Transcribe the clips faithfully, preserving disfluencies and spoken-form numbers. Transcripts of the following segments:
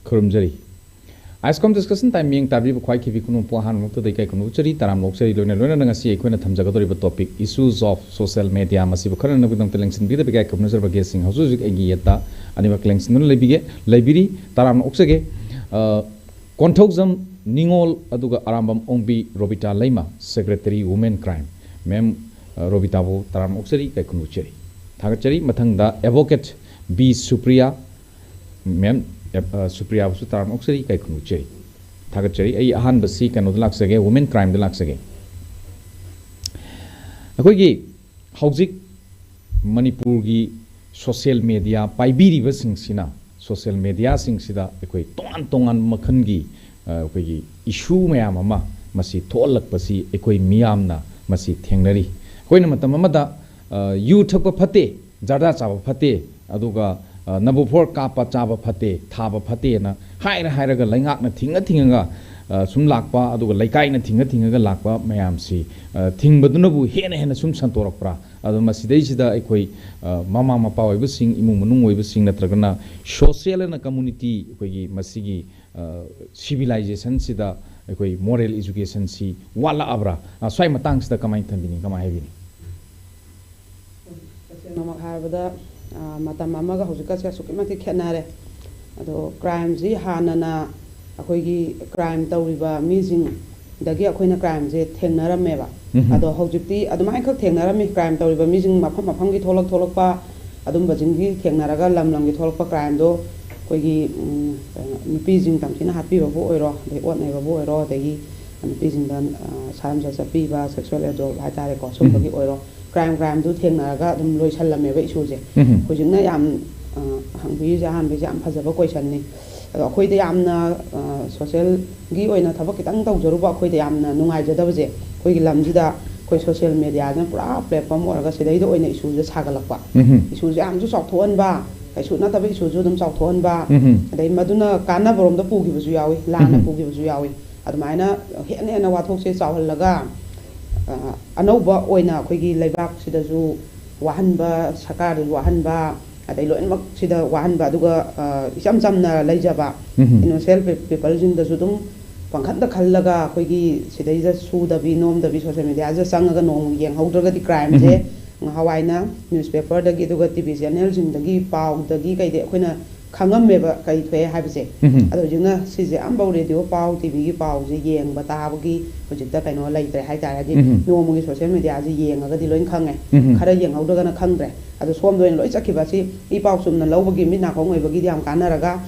ꯈꯨꯔꯨꯝꯖꯔꯤ꯫ ꯑꯥꯏꯁꯀꯣꯝ discussion time ꯃꯤꯠꯌꯦꯡ ꯇꯥꯕꯤꯔꯤꯕ ꯈ꯭ꯋꯥꯏ ꯈꯤꯕꯤ ꯈꯨꯅꯨꯡ ꯄꯨꯋꯥ ꯍꯥꯟꯅꯃꯛꯇꯗ ꯏꯀꯥꯏ ꯈꯨꯝꯅꯧꯖꯔꯤ, ꯇꯔꯥꯝꯅ ꯑꯣꯛꯆꯔꯤ꯫ ꯂꯣꯏꯅ ꯂꯣꯏꯅꯅ ꯉꯁꯤ ꯑꯩꯈꯣꯏꯅ ꯊꯝꯖꯒꯗꯧꯔꯤꯕ topic issues of social media ꯃꯁꯤꯕꯨ ꯈꯔ ꯅꯛꯅꯕꯗꯃꯛꯇ ꯂꯦꯡꯁꯤꯟꯕꯤꯒꯗꯕ ꯏꯀꯥꯏ ꯈꯨꯝꯅꯖꯔꯕ ꯒꯦꯁꯁꯤꯡ ꯍꯧꯖꯤꯛ ꯍꯧꯖꯤꯛ ꯑꯩꯒꯤ ꯌꯦꯠꯇ ꯑꯅꯤꯃꯛ ꯂꯦꯡꯁꯤꯟꯗꯨꯅ ꯂꯩꯕꯤꯒꯦ, ꯂꯩꯕꯤꯔꯤ꯫ ꯇꯔꯥꯝꯅ ꯑꯣꯛꯆꯒꯦ꯫ ꯑ, ꯀꯣꯟꯊꯧꯖꯝ ꯅꯤꯉꯣꯜ ꯑꯗꯨꯒ ꯑꯔꯥꯝꯕꯝ ꯑꯣꯡꯕꯤ ꯔꯣꯕꯤꯇꯥ ꯂꯩꯃ, ꯁꯦꯀ꯭ꯔꯦꯇꯔꯤ ꯋꯨꯃꯦꯟ ꯀ꯭ꯔꯥꯏꯝ꯫ ꯃꯦꯝ, ꯑ, ꯔꯣꯕꯤꯇꯥꯕꯨ ꯇꯔꯥꯝꯅ ꯑꯣꯛꯆꯔꯤ, ꯏꯀꯥꯏ ꯈꯨꯝꯅꯖꯔꯤ, ꯊꯥꯒꯠꯆꯔꯤ꯫ ꯃꯊꯪꯗ ꯑꯦꯗꯚꯣꯀꯦꯠ ꯕꯤ ꯁꯨꯄ꯭ꯔꯤꯌꯥ, ꯃꯦꯝ, ꯑꯦꯞ-, ꯑ, ꯁꯨꯄ꯭ꯔꯤꯌꯥꯕꯨꯁꯨ ꯇꯔꯥꯝꯅ ꯑꯣꯛꯆꯔꯤ, ꯏꯀꯥꯏ ꯈꯨꯝꯅꯖꯔꯤ, ꯊꯥꯒꯠꯆꯔꯤ꯫ ꯑꯩ ꯑꯍꯥꯟꯕꯁꯤ ꯀꯩꯅꯣꯗ ꯂꯥꯛꯆꯒꯦ, ꯋꯨꯃꯦꯟ ꯀ꯭ꯔꯥꯏꯝꯗ ꯂꯥꯛꯆꯒꯦ꯫ ꯑꯩꯈꯣꯏꯒꯤ ꯍꯧꯖꯤꯛ ꯃꯅꯤꯄꯨꯔꯒꯤ ꯁꯣꯁꯤꯌꯦꯜ ꯃꯦꯗꯤꯌꯥ ꯄꯥꯏꯕꯤꯔꯤꯕꯁꯤꯡꯁꯤꯅ, ꯁꯣꯁꯤꯌꯦꯜ ꯃꯦꯗꯤꯌꯥꯁꯤꯡꯁꯤꯗ ꯑꯩꯈꯣꯏ ꯇꯣꯉꯥꯟ ꯇꯣꯉꯥꯟꯕ ꯃꯈꯜꯒꯤ, ꯑ, ꯑꯩꯈꯣꯏꯒꯤ ꯏꯁꯨ ꯃꯌꯥꯝ ꯑꯃ ꯃꯁꯤ ꯊꯣꯛꯍꯜꯂꯛꯄꯁꯤ ꯑꯩꯈꯣꯏ ꯃꯤꯌꯥꯝꯅ ꯃꯁꯤ ꯊꯦꯡꯅꯔꯤ꯫ ꯑꯩꯈꯣꯏꯅ ꯃꯇꯝ ꯑꯃꯗ, ꯑ, ꯌꯨ ꯊꯛꯄ ꯐꯠꯇꯦ, ꯖꯔꯗꯥ ꯆꯥꯕ ꯐꯠꯇꯦ, ꯑꯗꯨꯒ, ꯑ, ꯅꯕꯨꯐꯣꯔ ꯀꯥꯞꯄ ꯆꯥꯕ ꯐꯠꯇꯦ, ꯊꯥꯕ ꯐꯠꯇꯦꯅ ꯍꯥꯏꯔ ꯍꯥꯏꯔꯒ ꯂꯩꯉꯥꯛꯅ ꯊꯤꯡꯉ ꯊꯤꯡꯉꯒ, ꯑ, ꯁꯨꯝ ꯂꯥꯛꯄ, ꯑꯗꯨꯒ ꯂꯩꯀꯥꯏꯅ ꯊꯤꯡꯉ ꯊꯤꯡꯉꯒ ꯂꯥꯛꯄ ꯃꯌꯥꯝꯁꯤ, ꯑ, ꯊꯤꯡꯕꯗꯨꯅꯕꯨ ꯍꯦꯟꯅ ꯍꯦꯟꯅ ꯁꯨꯝ ꯁꯟꯇꯣꯔꯛꯄ꯭ꯔꯥ? ꯑꯗꯣ ꯃꯁꯤꯗꯩꯁꯤꯗ ꯑꯩꯈꯣꯏ, ꯑ, ꯃꯃꯥ ꯃꯄꯥ ꯑꯣꯏꯕꯁꯤꯡ, ꯏꯃꯨꯡ ꯃꯅꯨꯡ ꯑꯣꯏꯕꯁꯤꯡ, ꯅꯠꯇ꯭ꯔꯒꯅ ꯁꯣꯁꯤꯌꯦꯜ ꯑꯦꯟ ꯀꯝꯃꯨꯅꯤꯇꯤ, ꯑꯩꯈꯣꯏꯒꯤ ꯃꯁꯤꯒꯤ, ꯑ, ꯁꯤꯚꯤꯂꯥꯏꯖꯦꯁꯟꯁꯤꯗ ꯑꯩꯈꯣꯏ ꯃꯣꯔꯦꯜ ꯏꯖꯨꯀꯦꯁꯟꯁꯤ ꯋꯥꯠꯂꯛꯑꯕ꯭ꯔꯥ? ꯑ, ꯁ꯭ꯋꯥꯏ ꯃꯇꯥꯡꯁꯤꯗ ꯀꯃꯥꯏꯅ ꯊꯝꯕꯤꯅꯤꯡꯉꯤ, ꯀꯃꯥꯏꯅ ꯍꯥꯏꯕꯤꯅꯤꯡꯉꯤ? ꯇꯁꯦꯡꯅꯃꯛ ꯍꯥꯏꯔꯕꯗ, ꯑ, ꯃꯇꯝ ꯑꯃꯒ ꯍꯧꯖꯤꯛꯀꯁꯦ ꯑꯁꯨꯛꯀꯤ ꯃꯇꯤꯛ ꯈꯦꯠꯅꯔꯦ꯫ ꯑꯗꯣ ꯀ꯭ꯔꯥꯏꯝꯁꯤ ꯍꯥꯟꯅꯅ ꯑꯩꯈꯣꯏꯒꯤ ꯀ꯭ꯔꯥꯏꯝ ꯇꯧꯔꯤꯕ ꯃꯤꯁꯤꯡꯗꯒꯤ ꯑꯩꯈꯣꯏꯅ ꯀ꯭ꯔꯥꯏꯝꯁꯦ ꯊꯦꯡꯅꯔꯝꯃꯦꯕ꯫ ꯎꯝꯍꯨꯝ꯫ ꯑꯗꯣ ꯍꯧꯖꯤꯛꯇꯤ ꯑꯗꯨꯃꯥꯏꯅꯈꯛ ꯊꯦꯡꯅꯔꯝꯃꯤ꯫ ꯀ꯭ꯔꯥꯏꯝ ꯇꯧꯔꯤꯕ ꯃꯤꯁꯤꯡ ꯃꯐꯝ ꯃꯐꯝꯒꯤ ꯊꯣꯛꯂꯛ ꯊꯣꯛꯂꯛꯄ ꯑꯗꯨꯝꯕꯁꯤꯡꯒꯤ ꯊꯦꯡꯅꯔꯒ ꯂꯝ ꯂꯝꯒꯤ ꯊꯣꯛꯂꯛꯄ ꯀ꯭ꯔꯥꯏꯝꯗꯣ ꯑꯩꯈꯣꯏꯒꯤ, ꯎꯝ, ꯀꯩꯅꯣ, ꯅꯨꯄꯤꯁꯤꯡ ꯇꯝꯊꯤꯅ ꯍꯥꯠꯄꯤꯕꯕꯨ ꯑꯣꯏꯔꯣ, ꯑꯗꯩ ꯑꯣꯠ ꯅꯩꯕꯕꯨ ꯑꯣꯏꯔꯣ, ꯑꯗꯒꯤ ꯅꯨꯄꯤꯁꯤꯡꯗ, ꯑ, ꯁꯥꯔꯝ ꯁꯥꯖꯠꯄꯤꯕ, ꯁꯦꯛꯁꯨꯋꯦꯜ ꯑꯦꯖꯣꯜꯠ ꯍꯥꯏꯇꯥꯔꯦꯀꯣ, ꯁꯨꯝꯕꯒꯤ ꯎꯝ꯫ ꯑꯣꯏꯔꯣ, ꯀ꯭ꯔꯥꯏꯝ, ꯀ꯭ꯔꯥꯏꯝꯗꯨ ꯊꯦꯡꯅꯔꯒ ꯑꯗꯨꯝ ꯂꯣꯏꯁꯜꯂꯝꯃꯦꯕ ꯏꯁꯨꯁꯦ꯫ ꯎꯝ꯫ ꯍꯧꯖꯤꯛꯅ ꯌꯥꯝ, ꯑ, ꯍꯪꯕꯤꯔꯤꯁꯦ ꯑꯍꯥꯟꯕꯩꯁꯦ ꯌꯥꯝ ꯐꯖꯕ ꯀꯣꯏꯁꯟꯅꯤ꯫ ꯑꯗꯣ ꯑꯩꯈꯣꯏꯗ ꯌꯥꯝꯅ, ꯑ, ꯁꯣꯁꯤꯌꯦꯜꯒꯤ ꯑꯣꯏꯅ ꯊꯕꯛ ꯈꯤꯇꯪ ꯇꯧꯖꯔꯨꯕ ꯑꯩꯈꯣꯏꯗ ꯌꯥꯝꯅ ꯅꯨꯡꯉꯥꯏꯖꯗꯕꯁꯦ, ꯑꯩꯈꯣꯏꯒꯤ ꯂꯝꯁꯤꯗ ꯑꯩꯈꯣꯏ ꯁꯣꯁꯤꯌꯦꯜ ꯃꯦꯗꯤꯌꯥꯁꯤꯅ ꯄꯨꯔꯥ ꯄ꯭ꯂꯦꯠꯐꯣꯝ ꯑꯣꯏꯔꯒ ꯁꯤꯗꯩꯗ ꯑꯣꯏꯅ ꯏꯁꯨꯁꯦ ꯁꯥꯒꯠꯂꯛꯄ꯫ ꯎꯝ꯫ ꯏꯁꯨꯁꯦ ꯌꯥꯝꯁꯨ ꯆꯥꯎꯊꯣꯛꯍꯟꯕ, ꯀꯩꯁꯨ ꯅꯠꯇꯕ ꯏꯁꯨꯁꯨ ꯑꯗꯨꯝ ꯆꯥꯎꯊꯣꯛꯍꯟꯕ, ꯎꯝ꯫ ꯑꯗꯩ ꯃꯗꯨꯅ ꯀꯥꯟꯅꯕꯔꯣꯝꯗ ꯄꯨꯈꯤꯕꯁꯨ ꯌꯥꯎꯏ, ꯂꯥꯟꯅ ꯎꯝ꯫ ꯄꯨꯈꯤꯕꯁꯨ ꯌꯥꯎꯏ꯫ ꯑꯗꯨꯃꯥꯏꯅ ꯍꯦꯟꯅ ꯍꯦꯟꯅ ꯋꯥꯊꯣꯛꯁꯦ ꯆꯥꯎꯍꯜꯂꯒ, ꯑ, ꯑꯅꯧꯕ ꯑꯣꯏꯅ ꯑꯩꯈꯣꯏꯒꯤ ꯂꯩꯕꯥꯛꯁꯤꯗꯁꯨ ꯋꯥꯍꯟꯕ, ꯁꯔꯀꯥꯔꯗꯁꯨ ꯋꯥꯍꯟꯕ, ꯑꯗꯩ ꯂꯣꯏꯅꯃꯛ ꯁꯤꯗ ꯋꯥꯍꯟꯕ, ꯑꯗꯨꯒ ꯑ, ꯏꯆꯝ ꯆꯝꯅ ꯂꯩꯖꯕ ꯎꯝ. ꯏꯅꯣꯁꯦꯟ ꯄꯤꯄꯜꯁꯤꯡꯗꯁꯨ ꯑꯗꯨꯝ ꯄꯥꯡꯈꯠꯇ ꯈꯜꯂꯒ ꯑꯩꯈꯣꯏꯒꯤ ꯁꯤꯗꯩꯗ ꯁꯨꯗꯕꯤ ꯅꯣꯝꯗꯕꯤ ꯁꯣꯁꯦꯜ ꯃꯦꯗꯤꯌꯥꯁꯤꯗ ꯆꯪꯉꯒ ꯅꯣꯡꯃ ꯌꯦꯡꯍꯧꯗ꯭ꯔꯒꯗꯤ ꯀ꯭ꯔꯥꯏꯝꯁꯦ ꯎꯝ. ꯉꯍꯥꯟꯋꯥꯏꯅ ꯅ꯭ꯌꯨꯁꯄꯦꯄꯔꯗꯒꯤ ꯑꯗꯨꯒ ꯇꯤ ꯚꯤ ꯆꯦꯅꯦꯜꯁꯤꯡꯗꯒꯤ ꯄꯥꯎꯗꯒꯤ ꯀꯩꯗꯩ ꯑꯩꯈꯣꯏꯅ ꯈꯪꯉꯝꯃꯦꯕ ꯀꯔꯤ ꯊꯣꯛꯑꯦ ꯍꯥꯏꯕꯁꯦ꯫ ꯎꯝ. ꯑꯗꯣ ꯍꯧꯖꯤꯛꯅ ꯁꯤꯁꯦ ꯑꯝꯐꯥꯎ ꯔꯦꯗꯤꯑꯣ ꯄꯥꯎ ꯇꯤ ꯚꯤꯒꯤ ꯄꯥꯎꯁꯦ ꯌꯦꯡꯕ ꯇꯥꯕꯒꯤ ꯍꯧꯖꯤꯛꯇ ꯀꯩꯅꯣ ꯂꯩꯇ꯭ꯔꯦ ꯍꯥꯏꯇꯥꯔꯦ꯫ ꯍꯥꯏꯗꯤ ꯎꯝ. ꯅꯣꯡꯃꯒꯤ ꯁꯣꯁꯦꯜ ꯃꯦꯗꯤꯌꯥꯁꯦ ꯌꯦꯡꯉꯒꯗꯤ ꯂꯣꯏ ꯈꯪꯉꯦ꯫ ꯎꯝ. ꯈꯔ ꯌꯦꯡꯍꯧꯗ꯭ꯔꯒꯅ ꯈꯪꯗ꯭ꯔꯦ꯫ ꯑꯗꯣ ꯁꯣꯝꯗ ꯑꯣꯏꯅ ꯂꯣꯏ ꯆꯠꯈꯤꯕ ꯑꯁꯤ ꯏ ꯄꯥꯎ ꯆꯨꯝꯅ ꯂꯧꯕꯒꯤ ꯃꯤꯠ ꯅꯥꯀꯣꯡ ꯑꯣꯏꯕꯒꯤꯗꯤ ꯌꯥꯝ ꯀꯥꯟꯅꯔꯒ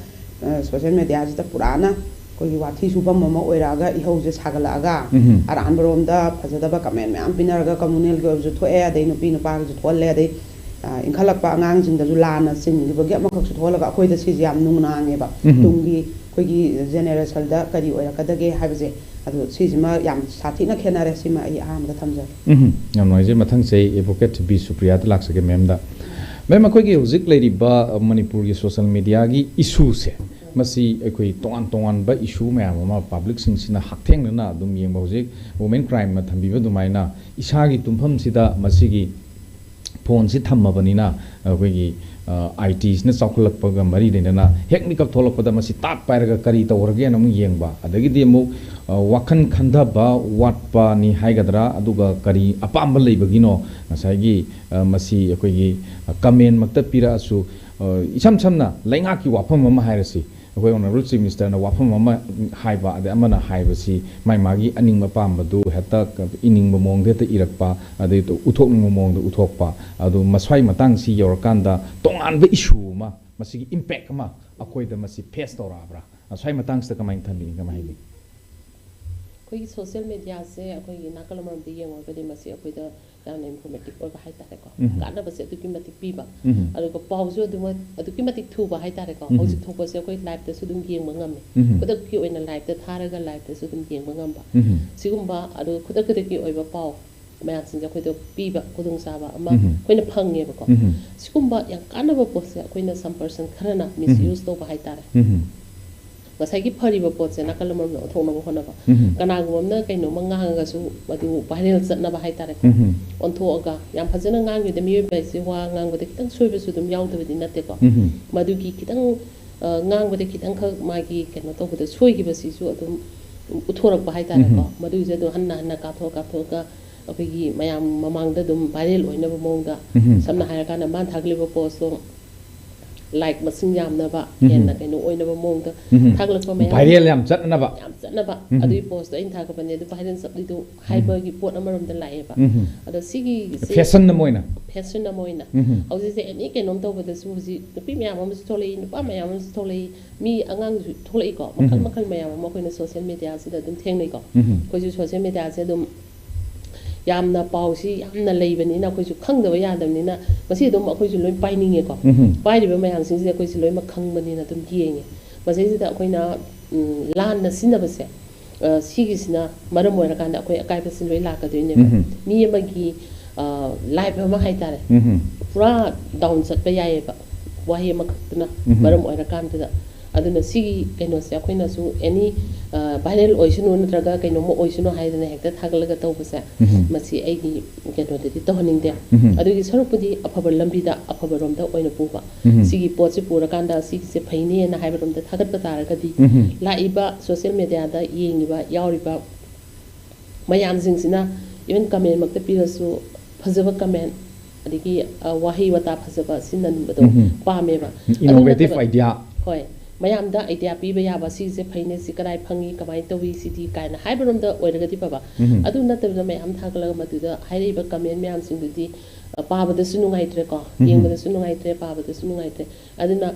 ꯁꯣꯁꯦꯜ ꯃꯦꯗꯤꯌꯥꯁꯤꯗ ꯄꯨꯔꯥꯅ ꯑꯩꯈꯣꯏꯒꯤ ꯋꯥꯊꯤ ꯁꯨꯐꯝ ꯑꯃ ꯑꯣꯏꯔꯛꯑꯒ ꯏꯍꯧꯁꯦ ꯁꯥꯒꯠꯂꯛꯑꯒ ꯎꯝ. ꯑꯔꯥꯟꯕꯔꯣꯝꯗ ꯐꯖꯗꯕ ꯀꯃꯦꯟ ꯃꯌꯥꯝ ꯄꯤꯅꯔꯒ ꯀꯝꯃꯨꯅꯦꯜꯒꯤ ꯑꯣꯏꯕꯁꯨ ꯊꯣꯛꯑꯦ, ꯑꯗꯩ ꯅꯨꯄꯤ ꯅꯨꯄꯥꯒꯤꯁꯨ ꯊꯣꯛꯍꯜꯂꯦ, ꯑꯗꯩ ꯑ, ꯏꯟꯈꯠꯂꯛꯄ ꯑꯉꯥꯡꯁꯤꯡꯗꯁꯨ ꯂꯥꯟꯅ ꯆꯤꯡꯈꯤꯕꯒꯤ ꯑꯃꯈꯛꯁꯨ ꯊꯣꯛꯍꯜꯂꯒ ꯑꯩꯈꯣꯏꯗ ꯁꯤꯁꯦ ꯌꯥꯝ ꯅꯨꯡꯅꯥꯡꯉꯦꯕ꯫ ꯎꯝ. ꯇꯨꯡꯒꯤ ꯑꯩꯈꯣꯏꯒꯤ ꯖꯦꯅꯦꯔꯦꯁꯟꯗ ꯀꯔꯤ ꯑꯣꯏꯔꯛꯀꯗꯒꯦ ꯍꯥꯏꯕꯁꯦ꯫ ꯑꯗꯨ ꯁꯤꯁꯤꯃ ꯌꯥꯝ ꯁꯥꯊꯤꯅ ꯈꯦꯠꯅꯔꯦ꯫ ꯁꯤꯃ ꯑꯩ ꯑꯍꯥꯟꯕꯗ ꯊꯝꯖꯒꯦ꯫ ꯎꯝ, ꯌꯥꯝ ꯅꯨꯡꯉꯥꯏꯖꯩ꯫ ꯃꯊꯪꯁꯦ ꯑꯩ ꯑꯦꯗꯚꯣꯀꯦꯠ ꯕꯤ ꯁꯨꯄ꯭ꯔꯤꯌꯥꯗ ꯂꯥꯛꯆꯒꯦ, ꯃꯦꯝꯗ꯫ ꯃꯦꯝ, ꯑꯩꯈꯣꯏꯒꯤ ꯍꯧꯖꯤꯛ ꯂꯩꯔꯤꯕ, ꯑ, ꯃꯅꯤꯄꯨꯔꯒꯤ ꯁꯣꯁꯦꯜ ꯃꯦꯗꯤꯌꯥꯒꯤ ꯏꯁꯨꯁꯦ, ꯃꯁꯤ ꯑꯩꯈꯣꯏ ꯇꯣꯉꯥꯟ ꯇꯣꯉꯥꯟꯕ ꯏꯁꯨ ꯃꯌꯥꯝ ꯑꯃ ꯄꯕ꯭ꯂꯤꯛꯁꯤꯡꯁꯤꯅ ꯍꯛꯊꯦꯡꯅꯅ ꯑꯗꯨꯝ ꯌꯦꯡꯕ, ꯍꯧꯖꯤꯛ ꯋꯨꯃꯦꯟ ꯀ꯭ꯔꯥꯏꯝꯅ ꯊꯝꯕꯤꯕ ꯑꯗꯨꯃꯥꯏꯅ ꯏꯁꯥꯒꯤ ꯇꯨꯝꯐꯝꯁꯤꯗ ꯃꯁꯤꯒꯤ ꯐꯣꯟꯁꯤ ꯊꯝꯃꯕꯅꯤꯅ ꯑꯩꯈꯣꯏꯒꯤ, ꯑ, ꯑꯥꯏ ꯇꯤꯁꯤꯅ ꯆꯥꯎꯈꯠꯂꯛꯄꯒ ꯃꯔꯤ ꯂꯩꯅꯅ ꯍꯦꯛ ꯃꯤꯀꯞ ꯊꯣꯛꯂꯛꯄꯗ ꯃꯁꯤ ꯇꯥꯛ ꯄꯥꯏꯔꯒ ꯀꯔꯤ ꯇꯧꯔꯒꯦꯅ ꯑꯃꯨꯛ ꯌꯦꯡꯕ, ꯑꯗꯒꯤꯗꯤ ꯑꯃꯨꯛ, ꯑ, ꯋꯥꯈꯜ ꯈꯟꯊꯕ ꯋꯥꯠꯄꯅꯤ ꯍꯥꯏꯒꯗ꯭ꯔꯥ, ꯑꯗꯨꯒ ꯀꯔꯤ ꯑꯄꯥꯝꯕ ꯂꯩꯕꯒꯤꯅꯣ ꯉꯁꯥꯏꯒꯤ, ꯑ, ꯃꯁꯤ ꯑꯩꯈꯣꯏꯒꯤ, ꯑ, ꯀꯃꯦꯟꯃꯛꯇ ꯄꯤꯔꯛꯑꯁꯨ, ꯑ, ꯏꯁꯝ ꯁꯝꯅ ꯂꯩꯉꯥꯛꯀꯤ ꯋꯥꯐꯝ ꯑꯃ ꯍꯥꯏꯔꯁꯤ, ꯑꯩꯈꯣꯏ ꯑꯣꯅꯔꯦꯕꯜ ꯆꯤꯐ ꯃꯤꯅꯤꯁꯇꯔꯅ ꯋꯥꯐꯝ ꯑꯃ ꯍꯥꯏꯕ, ꯑꯗꯩ ꯑꯃꯅ ꯍꯥꯏꯕꯁꯤ ꯃꯥꯏ ꯃꯥꯒꯤ ꯑꯅꯤꯡꯕ ꯑꯄꯥꯝꯕꯗꯨ ꯍꯦꯛꯇ ꯏꯅꯤꯡꯕ ꯃꯑꯣꯡꯗ ꯍꯦꯛꯇ ꯏꯔꯛꯄ, ꯑꯗꯩ ꯎꯠꯊꯣꯛꯅꯤꯡꯕ ꯃꯑꯣꯡꯗ ꯎꯠꯊꯣꯛꯄ, ꯑꯗꯨ ꯃꯁ꯭ꯋꯥꯏ ꯃꯇꯥꯡꯁꯤ ꯌꯧꯔꯀꯥꯟꯗ ꯇꯣꯉꯥꯟꯕ ꯏꯁꯨ ꯑꯃ, ꯃꯁꯤꯒꯤ ꯏꯝꯄꯦꯛ ꯑꯃ ꯑꯩꯈꯣꯏꯗ ꯃꯁꯤ ꯐꯦꯁ ꯇꯧꯔꯛꯑꯕ꯭ꯔꯥ? ꯃꯁ꯭ꯋꯥꯏ ꯃꯇꯥꯡꯁꯤꯗ ꯀꯃꯥꯏꯅ ꯊꯝꯕꯤꯅꯤ, ꯀꯃꯥꯏꯅ ꯍꯥꯏꯕꯤꯅꯤ? ꯑꯩꯈꯣꯏꯒꯤ ꯁꯣꯁꯦꯜ ꯃꯦꯗꯤꯌꯥꯁꯦ ꯑꯩꯈꯣꯏꯒꯤ ꯅꯥꯀꯜ ꯑꯃꯔꯣꯝꯗ ꯌꯦꯡꯉꯨꯔꯒꯗꯤ ꯃꯁꯤ ꯑꯩꯈꯣꯏꯗ ꯌꯥꯝꯅ ꯏꯟꯐꯣꯔꯃꯦꯇꯤꯞ ꯑꯣꯏꯕ ꯍꯥꯏꯇꯥꯔꯦꯀꯣ꯫ ꯎꯝ. ꯀꯥꯟꯅꯕꯁꯦ ꯑꯗꯨꯛꯀꯤ ꯃꯇꯤꯛ ꯄꯤꯕ꯫ ꯎꯝ. ꯑꯗꯨꯒ ꯄꯥꯎꯁꯨ ꯑꯗꯨꯃꯛ ꯑꯗꯨꯛꯀꯤ ꯃꯇꯤꯛ ꯊꯨꯕ ꯍꯥꯏꯇꯥꯔꯦꯀꯣ꯫ ꯎꯝ. ꯍꯧꯖꯤꯛ ꯊꯣꯛꯄꯁꯦ ꯑꯩꯈꯣꯏ ꯂꯥꯏꯞꯇꯁꯨ ꯑꯗꯨꯝ ꯌꯦꯡꯕ ꯉꯝꯃꯦ꯫ ꯎꯝ. ꯈꯨꯗꯛꯀꯤ ꯑꯣꯏꯅ ꯂꯥꯏꯞꯇ ꯊꯥꯔꯒ ꯂꯥꯏꯞꯇꯁꯨ ꯑꯗꯨꯝ ꯌꯦꯡꯕ ꯉꯝꯕ꯫ ꯎꯝ. ꯁꯤꯒꯨꯝꯕ ꯑꯗꯨꯒ ꯈꯨꯗꯛ ꯈꯨꯗꯛꯀꯤ ꯑꯣꯏꯕ ꯄꯥꯎ ꯃꯌꯥꯝꯁꯤꯡꯁꯦ ꯑꯩꯈꯣꯏꯗ ꯄꯤꯕ ꯈꯨꯗꯣꯡꯆꯥꯕ ꯑꯃ ꯎꯝ. ꯑꯩꯈꯣꯏꯅ ꯐꯪꯉꯦꯕꯀꯣ꯫ ꯎꯝ. ꯁꯤꯒꯨꯝꯕ ꯌꯥꯝ ꯀꯥꯟꯅꯕ ꯄꯣꯠꯁꯦ ꯑꯩꯈꯣꯏꯅ some person ꯈꯔꯅ ꯃꯤꯁ ꯌꯨꯁ ꯇꯧꯕ ꯍꯥꯏꯇꯥꯔꯦ꯫ ꯎꯝ. ꯉꯁꯥꯏꯒꯤ ꯐꯔꯤꯕ ꯄꯣꯠꯁꯦ ꯅꯥꯀꯜ ꯑꯃꯔꯣꯝꯗ ꯑꯣꯟꯊꯣꯛꯅꯕ ꯍꯣꯠꯅꯕ꯫ ꯎꯝ ꯀꯅꯥꯒꯨꯝꯕ ꯑꯃꯅ ꯀꯩꯅꯣꯝꯃ ꯉꯥꯡꯉꯒꯁꯨ ꯃꯗꯨ ꯚꯥꯏꯔꯦꯜ ꯆꯠꯅꯕ ꯍꯥꯏꯇꯥꯔꯦꯀꯣ꯫ ꯎꯝ ꯑꯣꯟꯊꯣꯛꯑꯒ ꯌꯥꯝ ꯐꯖꯅ ꯉꯥꯡꯈꯤꯕꯗ, ꯃꯤꯑꯣꯏꯕ ꯍꯥꯏꯁꯦ ꯋꯥ ꯉꯥꯡꯕꯗ ꯈꯤꯇꯪ ꯁꯣꯏꯕꯁꯨ ꯑꯗꯨꯝ ꯌꯥꯎꯗꯕꯗꯤ ꯅꯠꯇꯦꯀꯣ꯫ ꯎꯝ ꯃꯗꯨꯒꯤ ꯈꯤꯇꯪ ꯑ, ꯉꯥꯡꯕꯗ ꯈꯤꯇꯪꯈꯛ ꯃꯥꯒꯤ ꯀꯩꯅꯣ ꯇꯧꯕꯗ ꯁꯣꯏꯈꯤꯕꯁꯤꯁꯨ ꯑꯗꯨꯝ ꯎꯠꯊꯣꯔꯛꯄ ꯍꯥꯏꯇꯥꯔꯦꯀꯣ꯫ ꯎꯝ ꯃꯗꯨꯒꯤꯁꯨ ꯑꯗꯨꯝ ꯍꯟꯅ ꯍꯟꯅ ꯀꯥꯞꯊꯣꯛ ꯀꯥꯞꯊꯣꯛꯑꯒ ꯑꯩꯈꯣꯏꯒꯤ ꯃꯌꯥꯝ ꯃꯃꯥꯡꯗ ꯑꯗꯨꯝ ꯚꯥꯏꯔꯦꯜ ꯑꯣꯏꯅꯕ ꯃꯑꯣꯡꯗ, ꯎꯝ ꯁꯝꯅ ꯍꯥꯏꯔꯀꯥꯟꯗ ꯃꯥꯅ ꯊꯥꯒꯠꯂꯤꯕ ꯄꯣꯁꯇꯣ ꯂꯥꯏꯛ ꯃꯁꯤꯡ ꯌꯥꯝꯅꯕ, ꯎꯝ ꯍꯦꯟꯅ ꯀꯩꯅꯣ ꯑꯣꯏꯅꯕ ꯃꯑꯣꯡꯗ ꯎꯝ ꯊꯥꯒꯠꯂꯛꯄ ꯃꯌꯥꯝ ꯚꯥꯏꯔꯦꯜ ꯌꯥꯝ ꯆꯠꯅꯕ꯫ ꯌꯥꯝ ꯆꯠꯅꯕ꯫ ꯎꯝ ꯑꯗꯨꯒꯤ ꯄꯣꯁꯇꯣ ꯑꯩꯅ ꯊꯥꯒꯠꯄꯅꯦ, ꯑꯗꯨ ꯚꯥꯏꯔꯦꯜ ꯆꯠꯂꯤꯗꯣ ꯍꯥꯏꯕꯒꯤ ꯄꯣꯠ ꯑꯃꯔꯣꯝꯗ ꯂꯥꯛꯑꯦꯕ꯫ ꯎꯝ ꯑꯗꯣ ꯁꯤꯒꯤꯁꯦ ꯐꯦꯁꯟ ꯑꯃ ꯑꯣꯏꯅ꯫ ꯐꯦꯁꯟ ꯑꯃ ꯑꯣꯏꯅ ꯎꯝ ꯍꯧꯖꯤꯛꯁꯦ ꯑꯦꯅꯤ ꯀꯩꯅꯣꯝ ꯇꯧꯕꯗꯁꯨ ꯍꯧꯖꯤꯛ ꯅꯨꯄꯤ ꯃꯌꯥꯝ ꯑꯃꯁꯨ ꯊꯣꯛꯂꯛꯏ, ꯅꯨꯄꯥ ꯃꯌꯥꯝ ꯑꯃꯁꯨ ꯊꯣꯛꯂꯛꯏ, ꯃꯤ ꯑꯉꯥꯡꯁꯨ ꯊꯣꯛꯂꯛꯏꯀꯣ꯫ ꯃꯈꯜ ꯎꯝ ꯃꯈꯜ ꯃꯌꯥꯝ ꯑꯃ ꯑꯩꯈꯣꯏꯅ ꯁꯣꯁꯦꯜ ꯃꯦꯗꯤꯌꯥꯁꯤꯗ ꯑꯗꯨꯝ ꯊꯦꯡꯅꯩꯀꯣ꯫ ꯎꯝ ꯑꯩꯈꯣꯏꯁꯨ ꯁꯣꯁꯦꯜ ꯃꯦꯗꯤꯌꯥꯁꯦ ꯑꯗꯨꯝ ꯌꯥꯝꯅ ꯄꯥꯎꯁꯤ ꯌꯥꯝꯅ ꯂꯩꯕꯅꯤꯅ ꯑꯩꯈꯣꯏꯁꯨ ꯈꯪꯗꯕ ꯌꯥꯗꯕꯅꯤꯅ ꯃꯁꯤ ꯑꯗꯨꯝ ꯑꯩꯈꯣꯏꯁꯨ ꯂꯣꯏ ꯄꯥꯏꯅꯤꯡꯉꯦꯀꯣ꯫ ꯎꯝ ꯄꯥꯏꯔꯤꯕ ꯃꯌꯥꯝꯁꯤꯡꯁꯦ ꯑꯩꯈꯣꯏꯁꯨ ꯂꯣꯏꯅꯃꯛ ꯈꯪꯕꯅꯤꯅ ꯑꯗꯨꯝ ꯌꯦꯡꯉꯦ꯫ ꯃꯁꯤꯁꯤꯗ ꯑꯩꯈꯣꯏꯅ ꯎꯝ, ꯂꯥꯟꯅ ꯁꯤꯖꯤꯟꯅꯕꯁꯦ, ꯑ, ꯁꯤꯒꯤꯁꯤꯅ ꯃꯔꯝ ꯑꯣꯏꯔꯀꯥꯟꯗ ꯑꯩꯈꯣꯏ ꯑꯀꯥꯏꯕꯁꯤ ꯂꯣꯏ ꯂꯥꯛꯀꯗꯣꯏꯅꯦꯕ꯫ ꯎꯝ ꯃꯤ ꯑꯃꯒꯤ ꯂꯥꯏꯐ ꯑꯃ ꯍꯥꯏꯇꯥꯔꯦ, ꯎꯝ ꯄꯨꯔꯥ ꯗꯥꯎꯟ ꯆꯠꯄ ꯌꯥꯏꯑꯕ, ꯋꯥꯍꯩ ꯑꯃꯈꯛꯇꯨꯅ ꯎꯝ ꯃꯔꯝ ꯑꯣꯏꯔꯀꯥꯟꯗꯨꯗ꯫ ꯑꯗꯨꯅ ꯁꯤꯒꯤ ꯀꯩꯅꯣꯁꯦ ꯑꯩꯈꯣꯏꯅꯁꯨ ꯑꯦꯅꯤ ꯚꯥꯏꯔꯦꯜ ꯑꯣꯏꯁꯅꯨ ꯅꯠꯇ꯭ꯔꯒ ꯀꯩꯅꯣꯝꯃ ꯑꯣꯏꯁꯅꯨ ꯍꯥꯏꯗꯅ ꯍꯦꯛꯇ ꯊꯥꯒꯠꯂꯒ ꯇꯧꯕꯁꯦ, ꯎꯝ ꯃꯁꯤ ꯑꯩꯒꯤ ꯀꯩꯅꯣꯗꯗꯤ ꯇꯧꯍꯟꯅꯤꯡꯗꯦ꯫ ꯎꯝ ꯑꯗꯨꯒꯤ ꯁꯔꯨꯛꯄꯨꯗꯤ ꯑꯐꯕ ꯂꯝꯕꯤꯗ, ꯑꯐꯕꯔꯣꯝꯗ ꯑꯣꯏꯅ ꯄꯨꯕ꯫ ꯎꯝ ꯁꯤꯒꯤ ꯄꯣꯠꯁꯤ ꯄꯨꯔꯀꯥꯟꯗ ꯁꯤꯒꯤꯁꯦ ꯐꯩꯅꯦꯅ ꯍꯥꯏꯕꯔꯣꯝꯗ ꯊꯥꯒꯠꯄ ꯇꯥꯔꯒꯗꯤ, ꯎꯝ ꯂꯥꯛꯏꯕ ꯁꯣꯁꯦꯜ ꯃꯦꯗꯤꯌꯥꯗ ꯌꯦꯡꯉꯤꯕ, ꯌꯥꯎꯔꯤꯕ ꯃꯌꯥꯝꯁꯤꯡꯁꯤꯅ ꯏꯚꯟ ꯀꯃꯦꯟꯃꯛꯇ ꯄꯤꯔꯁꯨ ꯐꯖꯕ ꯀꯃꯦꯟ, ꯑꯗꯒꯤ, ꯑ, ꯋꯥꯍꯩ ꯋꯥꯇꯥ ꯐꯖꯕ ꯁꯤꯖꯤꯟꯅꯅꯤꯡꯕꯗꯣ ꯎꯝ ꯄꯥꯝꯃꯦꯕ꯫ ꯑꯗꯨ Innovative ꯅꯠꯇꯕ, idea. ꯍꯣꯏ, ꯃꯌꯥꯝꯗ ꯑꯥꯏꯗꯤꯌꯥ ꯄꯤꯕ ꯌꯥꯕ, ꯁꯤꯁꯦ ꯐꯩꯅꯦ, ꯁꯤ ꯀꯗꯥꯏ ꯐꯪꯉꯤ, ꯀꯃꯥꯏꯅ ꯇꯧꯏ, ꯁꯤꯗꯤ ꯀꯥꯏꯅ ꯍꯥꯏꯕꯔꯣꯝꯗ ꯑꯣꯏꯔꯒꯗꯤ ꯐꯕ꯫ ꯎꯝ ꯑꯗꯨ ꯅꯠꯇꯕꯗ ꯃꯌꯥꯝ ꯊꯥꯒꯠꯂꯒ ꯃꯗꯨꯗ ꯍꯥꯏꯔꯛꯏꯕ ꯀꯃꯦꯟ ꯃꯌꯥꯝꯁꯤꯡꯗꯨꯗꯤ, ꯑ, ꯄꯥꯕꯗꯁꯨ ꯅꯨꯡꯉꯥꯏꯇ꯭ꯔꯦꯀꯣ, ꯎꯝ ꯌꯦꯡꯕꯗꯁꯨ ꯅꯨꯡꯉꯥꯏꯇ꯭ꯔꯦ, ꯄꯥꯕꯗꯁꯨ ꯅꯨꯡꯉꯥꯏꯇ꯭ꯔꯦ꯫ ꯑꯗꯨꯅ,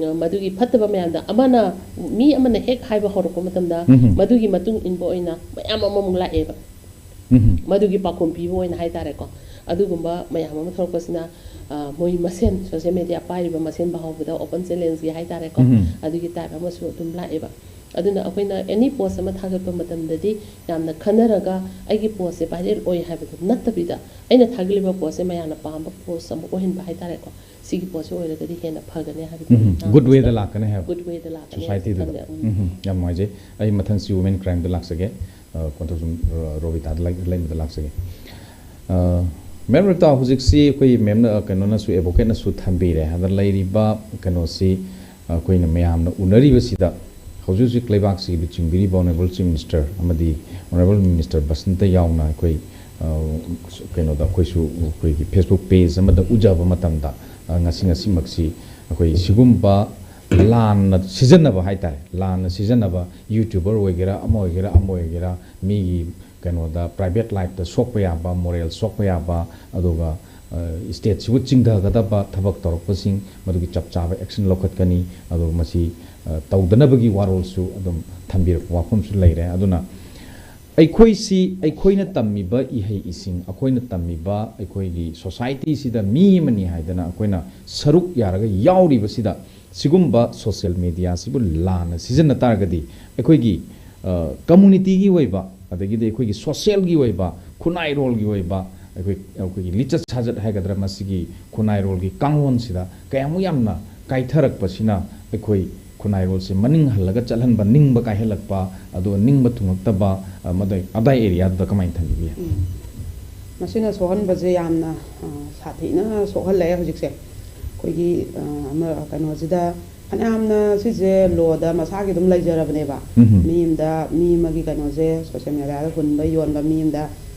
ꯑ, ꯃꯗꯨꯒꯤ ꯐꯠꯇꯕ ꯃꯌꯥꯝꯗ ꯑꯃꯅ, ꯃꯤ ꯑꯃꯅ ꯍꯦꯛ ꯍꯥꯏꯕ ꯍꯧꯔꯛꯄ ꯃꯇꯝꯗ, ꯎꯝ ꯃꯗꯨꯒꯤ ꯃꯇꯨꯡ ꯏꯟꯕ ꯑꯣꯏꯅ ꯃꯌꯥꯝ ꯑꯃꯃꯨꯛ ꯂꯥꯛꯑꯦꯕ꯫ ꯎꯝ ꯃꯗꯨꯒꯤ ꯄꯥꯎꯈꯨꯝ ꯄꯤꯕ ꯑꯣꯏꯅ ꯍꯥꯏꯇꯥꯔꯦꯀꯣ꯫ ꯑꯗꯨꯒꯨꯝꯕ ꯃꯌꯥꯝ ꯑꯃ ꯊꯣꯛꯂꯛꯄꯁꯤꯅ, ꯑ, ꯃꯣꯏ ꯃꯁꯦꯟ, ꯁꯣꯁꯦꯜ ꯃꯦꯗꯤꯌꯥ ꯄꯥꯏꯔꯤꯕ ꯃꯁꯦꯟ ꯐꯥꯎꯕꯗ ꯑꯣꯄꯟ ꯆꯦꯂꯦꯟꯖꯀꯤ ꯍꯥꯏꯇꯥꯔꯦꯀꯣ, ꯎꯝ ꯑꯗꯨꯒꯤ ꯇꯥꯏꯞ ꯑꯃꯁꯨ ꯑꯗꯨꯝ ꯂꯥꯛꯑꯦꯕ꯫ ꯑꯗꯨꯅ ꯑꯩꯈꯣꯏꯅ ꯑꯦꯅꯤ ꯄꯣꯁ ꯑꯃ ꯊꯥꯒꯠꯄ ꯃꯇꯝꯗꯗꯤ ꯌꯥꯝꯅ ꯈꯟꯅꯔꯒ ꯑꯩꯒꯤ ꯄꯣꯁꯁꯦ ꯚꯥꯏꯔꯦꯜ ꯑꯣꯏ ꯍꯥꯏꯕꯗꯨ ꯅꯠꯇꯕꯤꯗ, ꯑꯩꯅ ꯊꯥꯒꯠꯂꯤꯕ ꯄꯣꯁꯁꯦ ꯃꯌꯥꯝꯅ ꯄꯥꯝꯕ ꯄꯣꯁ ꯑꯃ ꯑꯣꯏꯍꯟꯕ ꯍꯥꯏꯇꯥꯔꯦꯀꯣ꯫ ꯁꯤꯒꯤ ꯄꯣꯠꯁꯤ ꯑꯣꯏꯔꯒꯗꯤ ꯍꯦꯟꯅ ꯐꯒꯅꯤ ꯍꯥꯏꯕꯗꯤ, ꯎꯝ, ꯑ, good way ꯗ ꯃꯁꯤꯗ ꯂꯥꯛꯀꯅꯤ ꯍꯥꯏꯕ꯫ Good way ꯗ ꯂꯥꯛꯀꯅꯤ ꯍꯥꯏꯕ society ꯗꯨꯗ꯫ ꯈꯜꯂꯦ꯫ ꯎꯝ꯫ ꯎꯝ, ꯌꯥꯝ ꯅꯨꯡꯉꯥꯏꯖꯩ꯫ ꯑꯩ ꯃꯊꯪꯁꯤ women crime ꯗ ꯂꯥꯛꯆꯒꯦ꯫ ꯑ, ꯀꯣꯟꯊꯧꯖꯝ, ꯑ, ꯔꯣꯕꯤꯇꯥꯗ ꯂꯩ-, ꯂꯩꯃꯗ ꯂꯥꯛꯆꯒꯦ꯫ ꯑ, ꯃꯦꯝ ꯔꯣꯕꯤꯇꯥ, ꯍꯧꯖꯤꯛꯁꯤ ꯑꯩꯈꯣꯏ ꯃꯦꯝꯅ, ꯑ, ꯀꯩꯅꯣꯅꯁꯨ, advocate ꯅꯁꯨ ꯊꯝꯕꯤꯔꯦ꯫ ꯑꯗ ꯂꯩꯔꯤꯕ ꯀꯩꯅꯣꯁꯤ, ꯑ, ꯑꯩꯈꯣꯏꯅ ꯃꯌꯥꯝꯅ ꯎꯅꯔꯤꯕꯁꯤꯗ ꯍꯧꯖꯤꯛ ꯍꯧꯖꯤꯛ ꯂꯩꯕꯥꯛꯁꯤꯒꯤ ꯂꯨꯆꯤꯡꯕꯤꯔꯤꯕ Honourable Chief Minister ꯑꯃꯗꯤ Honourable Minister ꯕꯁꯟꯇ ꯌꯥꯎꯅ ꯑꯩꯈꯣꯏ, ꯑ, ꯀꯩꯅꯣꯗ ꯑꯩꯈꯣꯏꯁꯨ ꯑꯩꯈꯣꯏꯒꯤ Facebook page ꯑꯃꯗ ꯎꯖꯕ ꯃꯇꯝꯗ, ꯑ, ꯉꯁꯤ ꯉꯁꯤꯃꯛꯁꯤ ꯑꯩꯈꯣꯏ ꯁꯤꯒꯨꯝꯕ ꯂꯥꯟꯅ ꯁꯤꯖꯤꯟꯅꯕ ꯍꯥꯏꯇꯥꯔꯦ, ꯂꯥꯟꯅ ꯁꯤꯖꯤꯟꯅꯕ YouTuber ꯑꯣꯏꯒꯦꯔꯥ, ꯑꯃ ꯑꯣꯏꯒꯦꯔꯥ, ꯑꯃ ꯑꯣꯏꯒꯦꯔꯥ, ꯃꯤꯒꯤ ꯀꯩꯅꯣꯗ private life ꯇ ꯁꯣꯛꯄ ꯌꯥꯕ, moral ꯁꯣꯛꯄ ꯌꯥꯕ, ꯑꯗꯨꯒ, ꯑ, state ꯁꯤꯕꯨ ꯆꯤꯡꯊꯒꯗꯕ ꯊꯕꯛ ꯇꯧꯔꯛꯄꯁꯤꯡ ꯃꯗꯨꯒꯤ ꯆꯞ ꯆꯥꯕ action ꯂꯧꯈꯠꯀꯅꯤ꯫ ꯑꯗꯨꯒ ꯃꯁꯤ, ꯑ, ꯇꯧꯗꯅꯕꯒꯤ ꯋꯥꯔꯣꯜꯁꯨ ꯑꯗꯨꯝ ꯊꯝꯕꯤꯔꯛꯄ ꯋꯥꯐꯝꯁꯨ ꯂꯩꯔꯦ꯫ ꯑꯗꯨꯅ ꯑꯩꯈꯣꯏꯁꯤ, ꯑꯩꯈꯣꯏꯅ ꯇꯝꯃꯤꯕ ꯏꯍꯩ ꯏꯁꯤꯡ, ꯑꯩꯈꯣꯏꯅ ꯇꯝꯃꯤꯕ ꯑꯩꯈꯣꯏꯒꯤ society ꯁꯤꯗ ꯃꯤ ꯑꯃꯅꯤ ꯍꯥꯏꯗꯅ ꯑꯩꯈꯣꯏꯅ ꯁꯔꯨꯛ ꯌꯥꯔꯒ ꯌꯥꯎꯔꯤꯕꯁꯤꯗ ꯁꯤꯒꯨꯝꯕ social media ꯁꯤꯕꯨ ꯂꯥꯟꯅ ꯁꯤꯖꯤꯟꯅ ꯇꯥꯔꯒꯗꯤ ꯑꯩꯈꯣꯏꯒꯤ, ꯑ, community ꯒꯤ ꯑꯣꯏꯕ, ꯑꯗꯒꯤꯗꯤ ꯑꯩꯈꯣꯏꯒꯤ social ꯒꯤ ꯑꯣꯏꯕ, ꯈꯨꯟꯅꯥꯏꯔꯣꯜꯒꯤ ꯑꯣꯏꯕ, ꯑꯩꯈꯣꯏ, ꯑꯩꯈꯣꯏꯒꯤ ꯂꯤꯆꯠ ꯁꯥꯖꯠ ꯍꯥꯏꯒꯗ꯭ꯔꯥ, ꯃꯁꯤꯒꯤ ꯈꯨꯟꯅꯥꯏꯔꯣꯜꯒꯤ ꯀꯥꯡꯂꯣꯟꯁꯤꯗ ꯀꯌꯥꯃꯨꯛ ꯌꯥꯝꯅ ꯀꯥꯏꯊꯔꯛꯄꯁꯤꯅ ꯑꯩꯈꯣꯏ ꯈꯨꯟꯅꯥꯏꯔꯣꯜꯁꯦ ꯃꯅꯤꯡ ꯍꯜꯂꯒ ꯆꯠꯍꯟꯕ, ꯅꯤꯡꯕ ꯀꯥꯏꯍꯜꯂꯛꯄ, ꯑꯗꯨꯒ ꯅꯤꯡꯕ ꯊꯨꯡꯉꯛꯇꯕ, ꯑ, ꯃꯗꯩ-, ꯑꯗꯥꯏ area ꯗꯨꯗ ꯀꯃꯥꯏꯅ ꯊꯝꯕꯤꯒꯦ? ꯎꯝ꯫ ꯃꯁꯤꯅ ꯁꯣꯛꯍꯟꯕꯁꯦ ꯌꯥꯝꯅ, ꯑ, ꯁꯥꯊꯤꯅ ꯁꯣꯛꯍꯜꯂꯛꯑꯦ ꯍꯧꯖꯤꯛꯁꯦ꯫ ꯑꯩꯈꯣꯏꯒꯤ, ꯑ, ꯑꯃ, ꯀꯩꯅꯣꯁꯤꯗ ꯐꯅꯌꯥꯝꯅ ꯁꯤꯁꯦ law ꯗ ꯃꯁꯥꯒꯤ ꯑꯗꯨꯝ ꯂꯩꯖꯔꯕꯅꯦꯕ꯫ ꯎꯝ꯫ ꯃꯤ ꯑꯃꯗ, ꯃꯤ ꯑꯃꯒꯤ ꯀꯩꯅꯣꯁꯦ social media ꯗ ꯍꯨꯟꯕ, ꯌꯣꯟꯕ, ꯃꯤ ꯑꯃꯗ,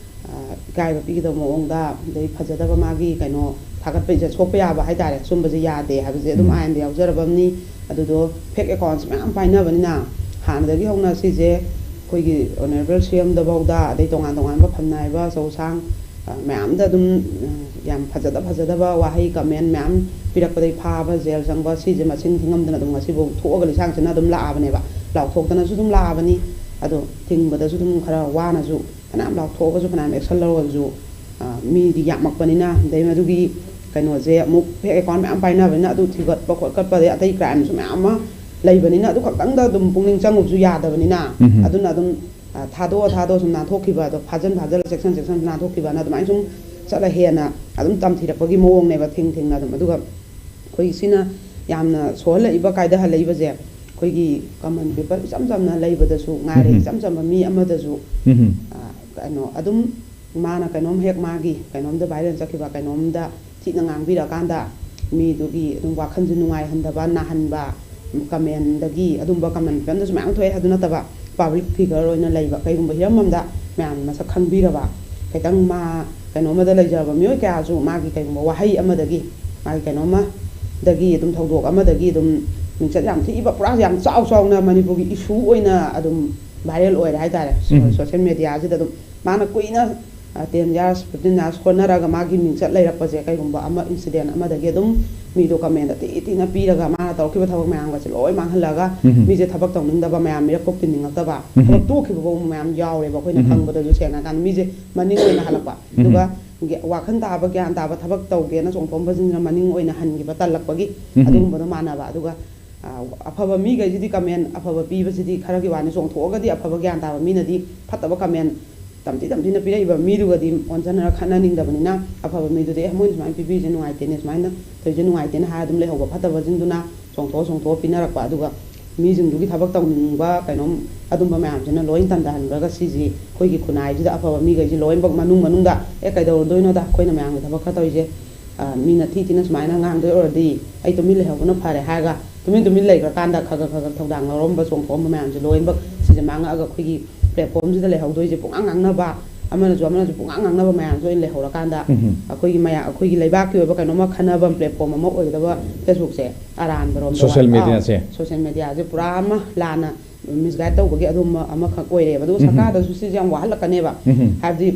ꯑ, ꯏꯀꯥꯏꯕ ꯄꯤꯒꯗꯕ ꯃꯑꯣꯡꯗ, ꯑꯗꯩ ꯐꯖꯗꯕ ꯃꯥꯒꯤ ꯀꯩꯅꯣ ꯊꯥꯒꯠꯄ ꯏꯖꯠ ꯁꯣꯛꯄ ꯌꯥꯕ ꯍꯥꯏꯇꯥꯔꯦ, ꯁꯨꯝꯕꯁꯦ ꯌꯥꯗꯦ ꯍꯥꯏꯕꯁꯦ ꯑꯗꯨꯝ ꯎꯝ꯫ ꯑꯥꯏꯟꯗ ꯌꯥꯎꯖꯔꯕꯅꯤ꯫ ꯑꯗꯨꯗꯣ fake accounts ꯃꯌꯥꯝ ꯄꯥꯏꯅꯕꯅꯤꯅ ꯍꯥꯟꯅꯗꯒꯤ ꯍꯧꯅ ꯁꯤꯁꯦ ꯑꯩꯈꯣꯏꯒꯤ Honourable C M ꯗꯐꯥꯎꯗ, ꯑꯗꯩ ꯇꯣꯉꯥꯟ ꯇꯣꯉꯥꯟꯕ ꯐꯝꯅꯥꯏꯕ ꯑꯆꯧ ꯑꯁꯥꯡ, ꯑ, ꯃꯌꯥꯝꯗ ꯑꯗꯨꯝ, ꯎꯝ, ꯌꯥꯝ ꯐꯖꯗ ꯐꯖꯗꯕ ꯋꯥꯍꯩ comment ꯃꯌꯥꯝ ꯄꯤꯔꯛꯄꯗꯒꯤ ꯐꯥꯕ, ꯖꯦꯜ ꯆꯪꯕ, ꯁꯤꯁꯦ ꯃꯁꯤꯡ ꯊꯤꯉꯝꯗꯅ ꯑꯗꯨꯝ ꯉꯁꯤꯐꯥꯎ ꯊꯣꯛꯑꯒ ꯂꯤꯁꯥꯡ ꯁꯤꯠꯅ ꯑꯗꯨꯝ ꯂꯥꯛꯑꯕꯅꯦꯕ꯫ ꯂꯥꯎꯊꯣꯛꯇꯅꯁꯨ ꯑꯗꯨꯝ ꯂꯥꯛꯑꯕꯅꯤ꯫ ꯑꯗꯣ ꯊꯤꯡꯕꯗꯁꯨ ꯑꯗꯨꯝ ꯈꯔ ꯋꯥꯅꯁꯨ ꯐꯅꯌꯥꯝ ꯂꯥꯎꯊꯣꯛꯑꯒꯁꯨ ꯐꯅꯌꯥꯝ action ꯂꯧꯔꯒꯁꯨ, ꯑ, ꯃꯤꯗꯤ ꯌꯥꯝꯃꯛꯄꯅꯤꯅ, ꯑꯗꯩ ꯃꯗꯨꯒꯤ ꯀꯩꯅꯣꯁꯦ ꯑꯃꯨꯛ fake account ꯃꯌꯥꯝ ꯄꯥꯏꯅꯕꯅꯤꯅ ꯑꯗꯨ ꯊꯤꯒꯠꯄ ꯈꯣꯠꯀꯠꯄ, ꯑꯗꯩ ꯑꯇꯩ crime ꯁꯨ ꯃꯌꯥꯝ ꯑꯃ ꯂꯩꯕꯅꯤꯅ, ꯑꯗꯨ ꯈꯛꯇꯪꯗ ꯑꯗꯨꯝ ꯄꯨꯛꯅꯤꯡ ꯆꯪꯉꯨꯕꯁꯨ ꯌꯥꯗꯕꯅꯤꯅ, ꯎꯝ꯫ ꯑꯗꯨꯅ ꯑꯗꯨꯝ, ꯑ, ꯊꯥꯗꯣꯛꯑ ꯊꯥꯗꯣꯛꯑ ꯁꯨꯝ ꯅꯥꯟꯊꯣꯛꯈꯤꯕ, ꯑꯗꯣ ꯐꯥꯖꯤꯟ ꯐꯥꯖꯤꯜꯂ, ꯆꯦꯛꯁꯤꯟ ꯆꯦꯛꯁꯤꯟ ꯅꯥꯟꯊꯣꯛꯈꯤꯕꯅ ꯑꯗꯨꯃꯥꯏꯅ ꯁꯨꯝ ꯆꯠꯂ ꯍꯦꯟꯅ ꯑꯗꯨꯝ ꯇꯝꯊꯤꯔꯛꯄꯒꯤ ꯃꯑꯣꯡꯅꯦꯕ, ꯊꯤꯡ ꯊꯤꯡꯅ ꯑꯗꯨꯝ꯫ ꯑꯗꯨꯒ ꯑꯩꯈꯣꯏꯒꯤ ꯁꯤꯅ ꯌꯥꯝꯅ ꯁꯣꯛꯍꯜꯂꯛꯏꯕ, ꯀꯥꯏꯗꯍꯜꯂꯛꯏꯕꯁꯦ, ꯑꯩꯈꯣꯏꯒꯤ ꯀꯃꯟ ꯄꯤꯄꯜ ꯏꯆꯝ ꯆꯝꯅ ꯂꯩꯕꯗꯁꯨ ꯉꯥꯏꯔꯦ, ꯎꯝ꯫ ꯏꯆꯝ ꯆꯝꯕ ꯃꯤ ꯑꯃꯗꯁꯨ, ꯎꯝ꯫ ꯑ, ꯀꯩꯅꯣ ꯑꯗꯨꯝ ꯃꯥꯅ ꯀꯩꯅꯣꯝ ꯍꯦꯛ ꯃꯥꯒꯤ ꯀꯩꯅꯣꯝꯗ ꯚꯥꯏꯔꯦꯜ ꯆꯠꯈꯤꯕ ꯀꯩꯅꯣꯝꯗ ꯊꯤꯅ ꯉꯥꯡꯕꯤꯔꯀꯥꯟꯗ ꯃꯤꯗꯨꯒꯤ ꯑꯗꯨꯝ ꯋꯥꯈꯜꯁꯦ ꯅꯨꯡꯉꯥꯏꯍꯟꯗꯕ, ꯅꯥꯍꯟꯕ, ꯀꯃꯦꯟꯗꯒꯤ ꯑꯗꯨꯝꯕ ꯀꯃꯟ ꯐꯤꯕꯝꯗꯁꯨ ꯃꯌꯥꯝ ꯊꯣꯛꯑꯦ꯫ ꯑꯗꯨ ꯅꯠꯇꯕ ꯄꯥꯕ꯭ꯂꯤꯛ ꯐꯤꯒꯔ ꯑꯣꯏꯅ ꯂꯩꯕ ꯀꯩꯒꯨꯝꯕ ꯍꯤꯔꯝ ꯑꯃꯗ ꯃꯌꯥꯝ ꯃꯁꯛ ꯈꯪꯕꯤꯔꯕ, ꯈꯤꯇꯪ ꯃꯥ ꯀꯩꯅꯣꯝꯃꯗ ꯂꯩꯖꯔꯕ ꯃꯤꯑꯣꯏ ꯀꯌꯥꯁꯨ ꯃꯥꯒꯤ ꯀꯩꯒꯨꯝꯕ ꯋꯥꯍꯩ ꯑꯃꯗꯒꯤ, ꯃꯥꯒꯤ ꯀꯩꯅꯣꯝꯃꯗꯒꯤ, ꯑꯗꯨꯝ ꯊꯧꯗꯣꯛ ꯑꯃꯗꯒꯤ ꯑꯗꯨꯝ ꯃꯤꯡꯆꯠ ꯌꯥꯝ ꯊꯤꯕ, ꯄꯨꯔꯥ ꯌꯥꯝ ꯆꯥꯎ ꯆꯥꯎꯅ ꯃꯅꯤꯄꯨꯔꯒꯤ ꯏꯁꯨ ꯑꯣꯏꯅ ꯑꯗꯨꯝ ꯚꯥꯏꯔꯦꯜ ꯑꯣꯏꯔꯦ ꯍꯥꯏꯇꯥꯔꯦ꯫ ꯎꯝ꯫ ꯁꯣꯁꯦꯜ ꯃꯦꯗꯤꯌꯥꯁꯤꯗ ꯑꯗꯨꯝ ꯃꯥꯅ ꯀꯨꯏꯅ, ꯑ, ten years, fifteen years ꯍꯣꯠꯅꯔꯒ ꯃꯥꯒꯤ ꯃꯤꯡꯆꯠ ꯂꯩꯔꯛꯄꯁꯦ ꯀꯩꯒꯨꯝꯕ ꯑꯃ ꯏꯟꯁꯤꯗꯦꯟ ꯑꯃꯗꯒꯤ ꯑꯗꯨꯝ ꯃꯤꯗꯣ ꯀꯃꯦꯟꯗ ꯊꯤ ꯊꯤꯅ ꯄꯤꯔꯒ ꯃꯥꯅ ꯇꯧꯔꯛꯈꯤꯕ ꯊꯕꯛ ꯃꯌꯥꯝꯒꯁꯦ ꯂꯣꯏ ꯃꯥꯡꯍꯜꯂꯒ ꯎꯝ꯫ ꯃꯤꯁꯦ ꯊꯕꯛ ꯇꯧꯅꯤꯡꯗꯕ ꯃꯌꯥꯝ, ꯃꯤꯔꯛ ꯊꯣꯛꯇꯤꯟꯅꯤꯡꯉꯛꯇꯕ, ꯎꯝ꯫ ꯊꯕꯛ ꯇꯣꯛꯈꯤꯕ ꯐꯥꯎꯕ ꯃꯌꯥꯝ ꯌꯥꯎꯔꯦꯕ꯫ ꯑꯩꯈꯣꯏꯅ ꯎꯝ꯫ ꯈꯪꯕꯗꯁꯨ ꯁꯦꯡꯅ ꯍꯥꯏꯔꯀꯥꯟꯗ ꯃꯤꯁꯦ ꯃꯅꯤꯡ ꯑꯣꯏꯅ ꯍꯜꯂꯛꯄ꯫ ꯎꯝ꯫ ꯑꯗꯨꯒ ꯒ꯭ꯌꯥ-, ꯋꯥꯈꯜ ꯇꯥꯕ, ꯒ꯭ꯌꯥꯟ ꯇꯥꯕ ꯊꯕꯛ ꯇꯧꯒꯦꯅ ꯆꯣꯡꯊꯣꯛꯑꯝꯕꯁꯤꯡꯁꯤꯅ ꯃꯅꯤꯡ ꯑꯣꯏꯅ ꯍꯟꯈꯤꯕ, ꯇꯜꯂꯛꯄꯒꯤ ꯎꯝ꯫ ꯑꯗꯨꯒꯨꯝꯕꯗꯣ ꯃꯥꯟꯅꯕ꯫ ꯑꯗꯨꯒ ꯑ, ꯑꯐꯕ ꯃꯤꯈꯩꯁꯤꯗꯤ ꯀꯃꯦꯟ ꯑꯐꯕ ꯄꯤꯕꯁꯤꯗꯤ ꯈꯔꯒꯤ ꯋꯥꯅꯤ, ꯆꯣꯡꯊꯣꯛꯑꯒꯗꯤ ꯑꯐꯕ ꯒ꯭ꯌꯥꯟ ꯇꯥꯕ ꯃꯤꯅꯗꯤ ꯐꯠꯇꯕ ꯀꯃꯦꯟ ꯇꯝꯊꯤ ꯇꯝꯊꯤꯅ ꯄꯤꯔꯛꯏꯕ ꯃꯤꯗꯨꯒꯗꯤ ꯑꯣꯟꯁꯤꯟꯅꯔ ꯈꯠꯅꯅꯤꯡꯗꯕꯅꯤꯅ, ꯑꯐꯕ ꯃꯤꯗꯨꯗꯤ, "ꯑꯦ, ꯃꯣꯏꯅ ꯁꯨꯃꯥꯏꯅ ꯄꯤꯕꯤꯔꯤꯁꯦ ꯅꯨꯡꯉꯥꯏꯇꯦꯅꯦ, ꯁꯨꯃꯥꯏꯅ ꯇꯧꯔꯤꯁꯦ ꯅꯨꯡꯉꯥꯏꯇꯦꯅ" ꯍꯥꯏꯔ ꯑꯗꯨꯝ ꯂꯩꯍꯧꯕ, ꯐꯠꯇꯕꯁꯤꯡꯗꯨꯅ ꯆꯣꯡꯊꯣꯛꯑ ꯆꯣꯡꯊꯣꯛꯑ ꯄꯤꯅꯔꯛꯄ꯫ ꯑꯗꯨꯒ ꯃꯤꯁꯤꯡꯗꯨꯒꯤ ꯊꯕꯛ ꯇꯧꯅꯤꯡꯕ ꯀꯩꯅꯣꯝ ꯑꯗꯨꯝꯕ ꯃꯌꯥꯝꯁꯤꯅ ꯂꯣꯏ ꯇꯟꯊꯍꯟꯈ꯭ꯔꯒ ꯁꯤꯁꯤ ꯑꯩꯈꯣꯏꯒꯤ ꯈꯨꯟꯅꯥꯏꯁꯤꯗ ꯑꯐꯕ ꯃꯤꯈꯩꯁꯤ ꯂꯣꯏꯅꯃꯛ ꯃꯅꯨꯡ ꯃꯅꯨꯡꯗ, "ꯑꯦ, ꯀꯩꯗꯧꯔꯨꯗꯣꯏꯅꯣꯗ, ꯑꯩꯈꯣꯏꯅ ꯃꯌꯥꯝꯒꯤ ꯊꯕꯛ ꯈꯔ ꯇꯧꯔꯤꯁꯦ, ꯑ, ꯃꯤꯅ ꯊꯤ ꯊꯤꯅ ꯁꯨꯃꯥꯏꯅ ꯉꯥꯡꯗꯣꯏ ꯑꯣꯏꯔꯗꯤ ꯑꯩ ꯇꯨꯃꯤꯟ ꯂꯩꯍꯧꯕꯅ ꯐꯔꯦ" ꯍꯥꯏꯔꯒ ꯇꯨꯃꯤꯟ ꯇꯨꯃꯤꯟ ꯂꯩꯈ꯭ꯔꯀꯥꯟꯗ ꯈꯔ ꯈꯔ ꯈꯔ ꯈꯔ ꯊꯧꯗꯥꯡ ꯂꯧꯔꯝꯕ, ꯆꯣꯡꯊꯣꯛꯑꯝꯕ ꯃꯌꯥꯝꯁꯦ ꯂꯣꯏꯅꯃꯛ ꯁꯤꯁꯦ ꯃꯥꯡꯉꯛꯑꯒ ꯑꯩꯈꯣꯏꯒꯤ ꯄ꯭ꯂꯦꯠꯐꯣꯝꯁꯤꯗ ꯂꯩꯍꯧꯗꯣꯏꯁꯦ ꯄꯨꯡꯉꯥꯡ ꯉꯥꯡꯅꯕ, ꯑꯃꯅꯁꯨ ꯑꯃꯅꯁꯨ ꯄꯨꯡꯉꯥꯡ ꯉꯥꯡꯅꯕ ꯃꯌꯥꯝꯁꯦ ꯑꯣꯏꯅ ꯂꯩꯍꯧꯔꯀꯥꯟꯗ ꯎꯝ꯫ ꯑꯩꯈꯣꯏꯒꯤ ꯃꯌꯥꯝ, ꯑꯩꯈꯣꯏꯒꯤ ꯂꯩꯕꯥꯛꯀꯤ ꯑꯣꯏꯕ ꯀꯩꯅꯣꯝꯃ ꯈꯟꯅꯕ ꯄ꯭ꯂꯦꯠꯐꯣꯝ ꯑꯃ ꯑꯣꯏꯒꯗꯕ ꯐꯦꯁꯕꯨꯛꯁꯦ ꯑꯔꯥꯟꯕꯔꯣꯝꯗ ꯁꯣꯁꯦꯜ ꯋꯥꯏ-, ꯑꯥ, ꯃꯦꯗꯤꯌꯥꯁꯦ꯫ ꯁꯣꯁꯦꯜ ꯃꯦꯗꯤꯌꯥꯁꯦ ꯄꯨꯔꯥ ꯑꯃ ꯂꯥꯟꯅ ꯃꯤꯁꯒꯥꯏꯗ ꯇꯧꯕꯒꯤ ꯑꯗꯨꯝꯕ ꯑꯃꯈꯛ ꯑꯣꯏꯔꯦꯕ꯫ ꯑꯗꯨꯒ ꯎꯝ꯫ ꯁꯔꯀꯥꯔꯗꯁꯨ ꯁꯤꯁꯦ ꯌꯥꯝ ꯋꯥꯍꯜꯂꯛꯀꯅꯦꯕ꯫ ꯎꯝ꯫ ꯍꯥꯏꯕꯗꯤ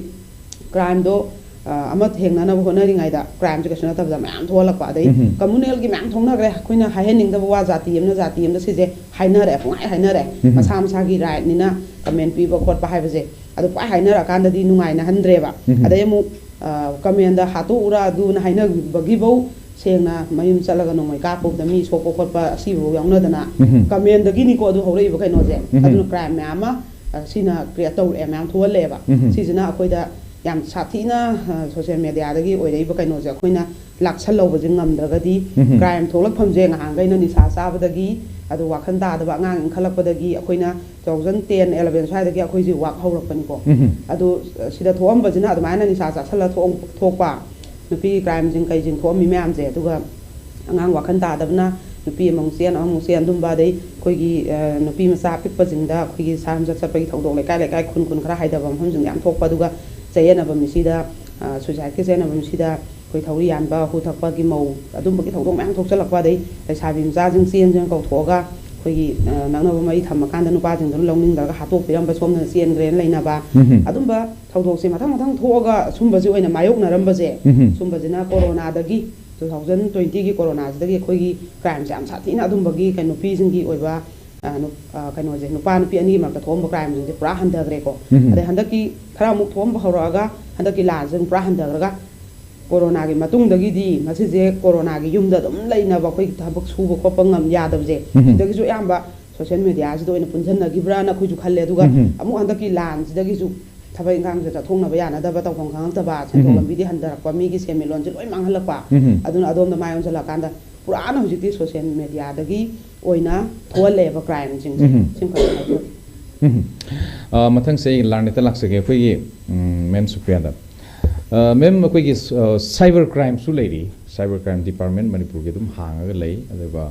ꯀ꯭ꯔꯥꯏꯝꯗꯣ, ꯑ, ꯑꯃ ꯊꯦꯡꯅꯅꯕ ꯍꯣꯠꯅꯔꯤꯉꯩꯗ ꯀ꯭ꯔꯥꯏꯝꯁꯦ ꯀꯩꯁꯨ ꯅꯠꯇꯕꯗ ꯃꯌꯥꯝ ꯊꯣꯛꯍꯜꯂꯛꯄ꯫ ꯑꯗꯩ ꯎꯝ꯫ ꯀꯝꯃꯨꯅꯦꯜꯒꯤ ꯃꯌꯥꯝ ꯊꯣꯛꯅꯈ꯭ꯔꯦ꯫ ꯑꯩꯈꯣꯏꯅ ꯍꯥꯏꯍꯟꯅꯤꯡꯗꯕ ꯋꯥ, ꯖꯥꯇꯤ ꯑꯃꯅ ꯖꯥꯇꯤ ꯑꯃꯗ ꯁꯤꯁꯦ ꯍꯥꯏꯅꯔꯦ, ꯄꯨꯡꯍꯥꯏ ꯍꯥꯏꯅꯔꯦ꯫ ꯎꯝ꯫ ꯃꯁꯥ ꯃꯁꯥꯒꯤ ꯔꯥꯏꯠꯅꯤꯅ ꯀꯃꯦꯟ ꯄꯤꯕ ꯈꯣꯠꯄ ꯍꯥꯏꯕꯁꯦ꯫ ꯑꯗꯨ ꯄꯨꯡꯍꯥꯏ ꯍꯥꯏꯅꯔꯀꯥꯟꯗꯗꯤ ꯅꯨꯡꯉꯥꯏꯅꯍꯟꯗ꯭ꯔꯦꯕ꯫ ꯎꯝ꯫ ꯑꯗꯩ ꯑꯃꯨꯛ, ꯑ, ꯀꯃꯦꯟꯗ "ꯍꯥꯠꯇꯣꯛꯎꯔꯥ" ꯑꯗꯨꯅ ꯍꯥꯏꯅꯕꯒꯤꯐꯧ ꯁꯦꯡꯅ ꯃꯌꯨꯝ ꯆꯠꯂꯒ ꯅꯣꯡꯃꯩ ꯀꯥꯞꯄꯕꯗ ꯃꯤ ꯁꯣꯛꯄ ꯈꯣꯠꯄ ꯑꯁꯤꯕꯐꯥꯎ ꯌꯥꯎꯅꯗꯅ, ꯎꯝ꯫ ꯀꯃꯦꯟꯗꯒꯤꯅꯤꯀꯣ ꯑꯗꯨ ꯍꯧꯔꯛꯏꯕ ꯀꯩꯅꯣꯁꯦ꯫ ꯎꯝ꯫ ꯑꯗꯨꯅ ꯀ꯭ꯔꯥꯏꯝ ꯃꯌꯥꯝ ꯑꯃ, ꯑ, ꯁꯤꯅ ꯀ꯭ꯔꯤꯌꯦꯠ ꯇꯧꯔꯛꯑꯦ, ꯃꯌꯥꯝ ꯊꯣꯛꯍꯜꯂꯛꯑꯦꯕ꯫ ꯎꯝ꯫ ꯁꯤꯁꯤꯅ ꯑꯩꯈꯣꯏꯗ ꯌꯥꯝ ꯁꯥꯊꯤꯅ, ꯑ, ꯁꯣꯁꯤꯌꯦꯜ ꯃꯦꯗꯤꯌꯥꯗꯒꯤ ꯑꯣꯏꯔꯛꯏꯕ ꯀꯩꯅꯣꯁꯦ ꯑꯩꯈꯣꯏꯅ ꯂꯥꯛꯁꯜꯍꯧꯕꯁꯦ ꯉꯝꯗ꯭ꯔꯒꯗꯤ, ꯎꯝ꯫ ꯀ꯭ꯔꯥꯏꯝ ꯊꯣꯛꯂꯛꯐꯝꯁꯦ ꯉꯍꯥꯟꯈꯩꯅ ꯅꯤꯁꯥ ꯆꯥꯕꯗꯒꯤ, ꯑꯗꯨ ꯋꯥꯈꯜ ꯇꯥꯗꯕ ꯑꯉꯥꯡ ꯏꯟꯈꯠꯂꯛꯄꯗꯒꯤ ꯑꯩꯈꯣꯏꯅ two thousand ten eleven ꯁ꯭ꯋꯥꯏꯗꯒꯤ ꯑꯩꯈꯣꯏꯁꯦ ꯋꯥꯛ ꯍꯧꯔꯛꯄꯅꯤꯀꯣ꯫ ꯎꯝ꯫ ꯑꯗꯨ, ꯑ, ꯁꯤꯗ ꯊꯣꯛꯑꯝꯕꯁꯤꯅ ꯑꯗꯨꯃꯥꯏꯅ ꯅꯤꯁꯥ ꯆꯥꯁꯜꯂ ꯊꯣꯛ-, ꯊꯣꯛꯄ, ꯅꯨꯄꯤꯒꯤ ꯀ꯭ꯔꯥꯏꯝꯁꯤꯡ ꯀꯩꯁꯤꯡ ꯊꯣꯛꯑꯝꯃꯤ ꯃꯌꯥꯝꯁꯦ, ꯑꯗꯨꯒ ꯑꯉꯥꯡ ꯋꯥꯈꯜ ꯇꯥꯗꯕꯅ ꯅꯨꯄꯤ ꯑꯃꯃꯨꯛ ꯆꯦꯟ, ꯑꯃꯃꯨꯛ ꯆꯦꯟ, ꯑꯗꯨꯝꯕ, ꯑꯗꯩ ꯑꯩꯈꯣꯏꯒꯤ, ꯑ, ꯅꯨꯄꯤ ꯃꯆꯥ ꯑꯄꯤꯛꯄꯁꯤꯡꯗ ꯑꯩꯈꯣꯏꯒꯤ ꯁꯥꯔꯝ ꯆꯠ ꯆꯠꯄꯒꯤ ꯊꯧꯗꯣꯛ, ꯂꯩꯀꯥꯏ ꯂꯩꯀꯥꯏ, ꯈꯨꯟ ꯈꯨꯟ ꯈꯔ ꯍꯥꯏꯗꯕ ꯃꯐꯝꯁꯤꯡꯗ ꯌꯥꯝ ꯊꯣꯛꯄ, ꯑꯗꯨꯒ ꯆꯌꯦꯠꯅꯕ ꯃꯤꯁꯤꯗ, ꯑ, ꯁꯨꯏꯁꯥꯏꯠꯀꯤ ꯆꯌꯦꯠꯅꯕ ꯃꯤꯁꯤꯗ ꯑꯩꯈꯣꯏ ꯊꯧꯔꯤ ꯌꯥꯟꯕ, ꯍꯨ ꯊꯛꯄꯒꯤ ꯃꯧ, ꯑꯗꯨꯝꯕꯒꯤ ꯊꯧꯗꯣꯛ ꯃꯌꯥꯝ ꯊꯣꯛꯆꯜꯂꯛꯄ, ꯑꯗꯩ ꯂꯩꯁꯥꯕꯤ ꯃꯆꯥꯁꯤꯡ ꯆꯦꯟ ꯆꯦꯟ ꯀꯧꯊꯣꯛꯑꯒ ꯑꯩꯈꯣꯏꯒꯤ, ꯑ, ꯅꯛꯅꯕ ꯃꯔꯤ ꯊꯝꯃꯀꯥꯟꯗ ꯅꯨꯄꯥꯁꯤꯡꯗꯨꯅ ꯂꯧꯅꯤꯡꯗ꯭ꯔꯒ ꯍꯥꯠꯇꯣꯛꯄꯤꯔꯝꯕ, ꯁꯣꯝꯗꯅ ꯆꯦꯟꯈ꯭ꯔꯦꯅ ꯂꯩꯅꯕ, ꯎꯝ꯫ ꯑꯗꯨꯝꯕ ꯊꯧꯗꯣꯛꯁꯦ ꯃꯊꯪ ꯃꯊꯪ ꯊꯣꯛꯑꯒ ꯁꯨꯝꯕꯁꯦ ꯑꯣꯏꯅ ꯃꯥꯌꯣꯛꯅꯔꯝꯕꯁꯦ, ꯎꯝ꯫ ꯁꯨꯝꯕꯁꯤꯅ ꯀꯣꯔꯣꯅꯥꯗꯒꯤ, two thousand twenty ꯒꯤ ꯀꯣꯔꯣꯅꯥꯁꯤꯗꯒꯤ ꯑꯩꯈꯣꯏꯒꯤ ꯀ꯭ꯔꯥꯏꯝꯁꯦ ꯌꯥꯝ ꯁꯥꯊꯤꯅ ꯑꯗꯨꯝꯕꯒꯤ ꯀꯩ-, ꯅꯨꯄꯤꯁꯤꯡꯒꯤ ꯑꯣꯏꯕ, ꯑ, ꯅꯨ-, ꯑ, ꯀꯩꯅꯣꯁꯦ, ꯅꯨꯄꯥ ꯅꯨꯄꯤ ꯑꯅꯤꯒꯤ ꯃꯔꯛꯇ ꯊꯣꯛꯑꯝꯕ ꯀ꯭ꯔꯥꯏꯝꯁꯤꯡꯁꯦ ꯄꯨꯔꯥ ꯍꯟꯊꯈ꯭ꯔꯦꯀꯣ꯫ ꯎꯝ꯫ ꯑꯗꯩ ꯍꯟꯗꯛꯀꯤ ꯈꯔ ꯑꯃꯨꯛ ꯊꯣꯛꯑꯝꯕ ꯍꯧꯔꯛꯑꯒ ꯍꯟꯗꯛꯀꯤ ꯂꯥꯟꯁꯦ ꯑꯃꯨꯛ ꯄꯨꯔꯥ ꯍꯟꯊꯈ꯭ꯔꯒ ꯀꯣꯔꯣꯅꯥꯒꯤ ꯃꯇꯨꯡꯗꯒꯤꯗꯤ ꯃꯁꯤꯁꯦ ꯀꯣꯔꯣꯅꯥꯒꯤ ꯌꯨꯝꯗ ꯑꯗꯨꯝ ꯂꯩꯅꯕ, ꯑꯩꯈꯣꯏ ꯊꯕꯛ ꯁꯨꯕ ꯈꯣꯠꯄ ꯉꯝ ꯌꯥꯗꯕꯁꯦ, ꯎꯝ꯫ ꯁꯤꯗꯒꯤꯁꯨ ꯑꯌꯥꯝꯕ ꯁꯣꯁꯤꯌꯦꯜ ꯃꯦꯗꯤꯌꯥꯁꯤꯗ ꯑꯣꯏꯅ ꯄꯨꯟꯁꯤꯟꯅꯈꯤꯕ꯭ꯔꯥꯅ ꯑꯩꯈꯣꯏꯁꯨ ꯈꯜꯂꯦ꯫ ꯑꯗꯨꯒ ꯎꯝ꯫ ꯑꯃꯨꯛ ꯍꯟꯗꯛꯀꯤ ꯂꯥꯟꯁꯤꯗꯒꯤꯁꯨ ꯊꯕꯛ ꯏꯪꯈꯥꯡꯁꯦ ꯆꯠꯊꯣꯛꯅꯕ ꯌꯥꯅꯗꯕ, ꯇꯧꯐꯝ ꯈꯪꯉꯛꯇꯕ, ꯁꯦꯟꯊꯣꯛ ꯎꯝ꯫ ꯂꯝꯕꯤꯗꯤ ꯍꯟꯊꯔꯛꯄ, ꯃꯤꯒꯤ ꯁꯦꯟꯃꯤꯠꯂꯣꯟꯁꯦ ꯂꯣꯏ ꯃꯥꯡꯍꯜꯂꯛꯄ꯫ ꯎꯝ꯫ ꯑꯗꯨꯅ ꯑꯗꯣꯝꯗ ꯃꯥꯏ ꯑꯣꯟꯁꯤꯜꯂꯛꯀꯥꯟꯗ ꯄꯨꯔꯥꯅ ꯍꯧꯖꯤꯛꯇꯤ ꯁꯣꯁꯤꯌꯦꯜ ꯃꯦꯗꯤꯌꯥꯗꯒꯤ ꯑꯣꯏꯅ ꯊꯣꯛꯍꯜꯂꯦꯕ ꯀ꯭ꯔꯥꯏꯝꯁꯤꯡꯁꯦ꯫ ꯎꯝ꯫ ꯁꯤꯃꯈꯛ ꯍꯥꯏꯖꯒꯦ꯫ ꯎꯝ꯫ ꯑ, ꯃꯊꯪꯁꯦ ꯑꯩ ꯂꯥꯔꯅꯦꯠꯇ ꯂꯥꯛꯆꯒꯦ꯫ ꯑꯩꯈꯣꯏꯒꯤ, ꯎꯝ, ꯃꯦꯝ ꯁꯨꯄ꯭ꯔꯤꯌꯥꯗ꯫ ꯑ, ꯃꯦꯝ, ꯑꯩꯈꯣꯏꯒꯤ, ꯑ, ꯁꯥꯏꯕꯔ ꯀ꯭ꯔꯥꯏꯝꯁꯨ ꯂꯩꯔꯤ꯫ ꯁꯥꯏꯕꯔ ꯀ꯭ꯔꯥꯏꯝ ꯗꯤꯄꯥꯔꯠꯃꯦꯟ ꯃꯅꯤꯄꯨꯔꯒꯤ ꯑꯗꯨꯝ ꯍꯥꯡꯉꯒ ꯂꯩ꯫ ꯑꯗꯨꯒ,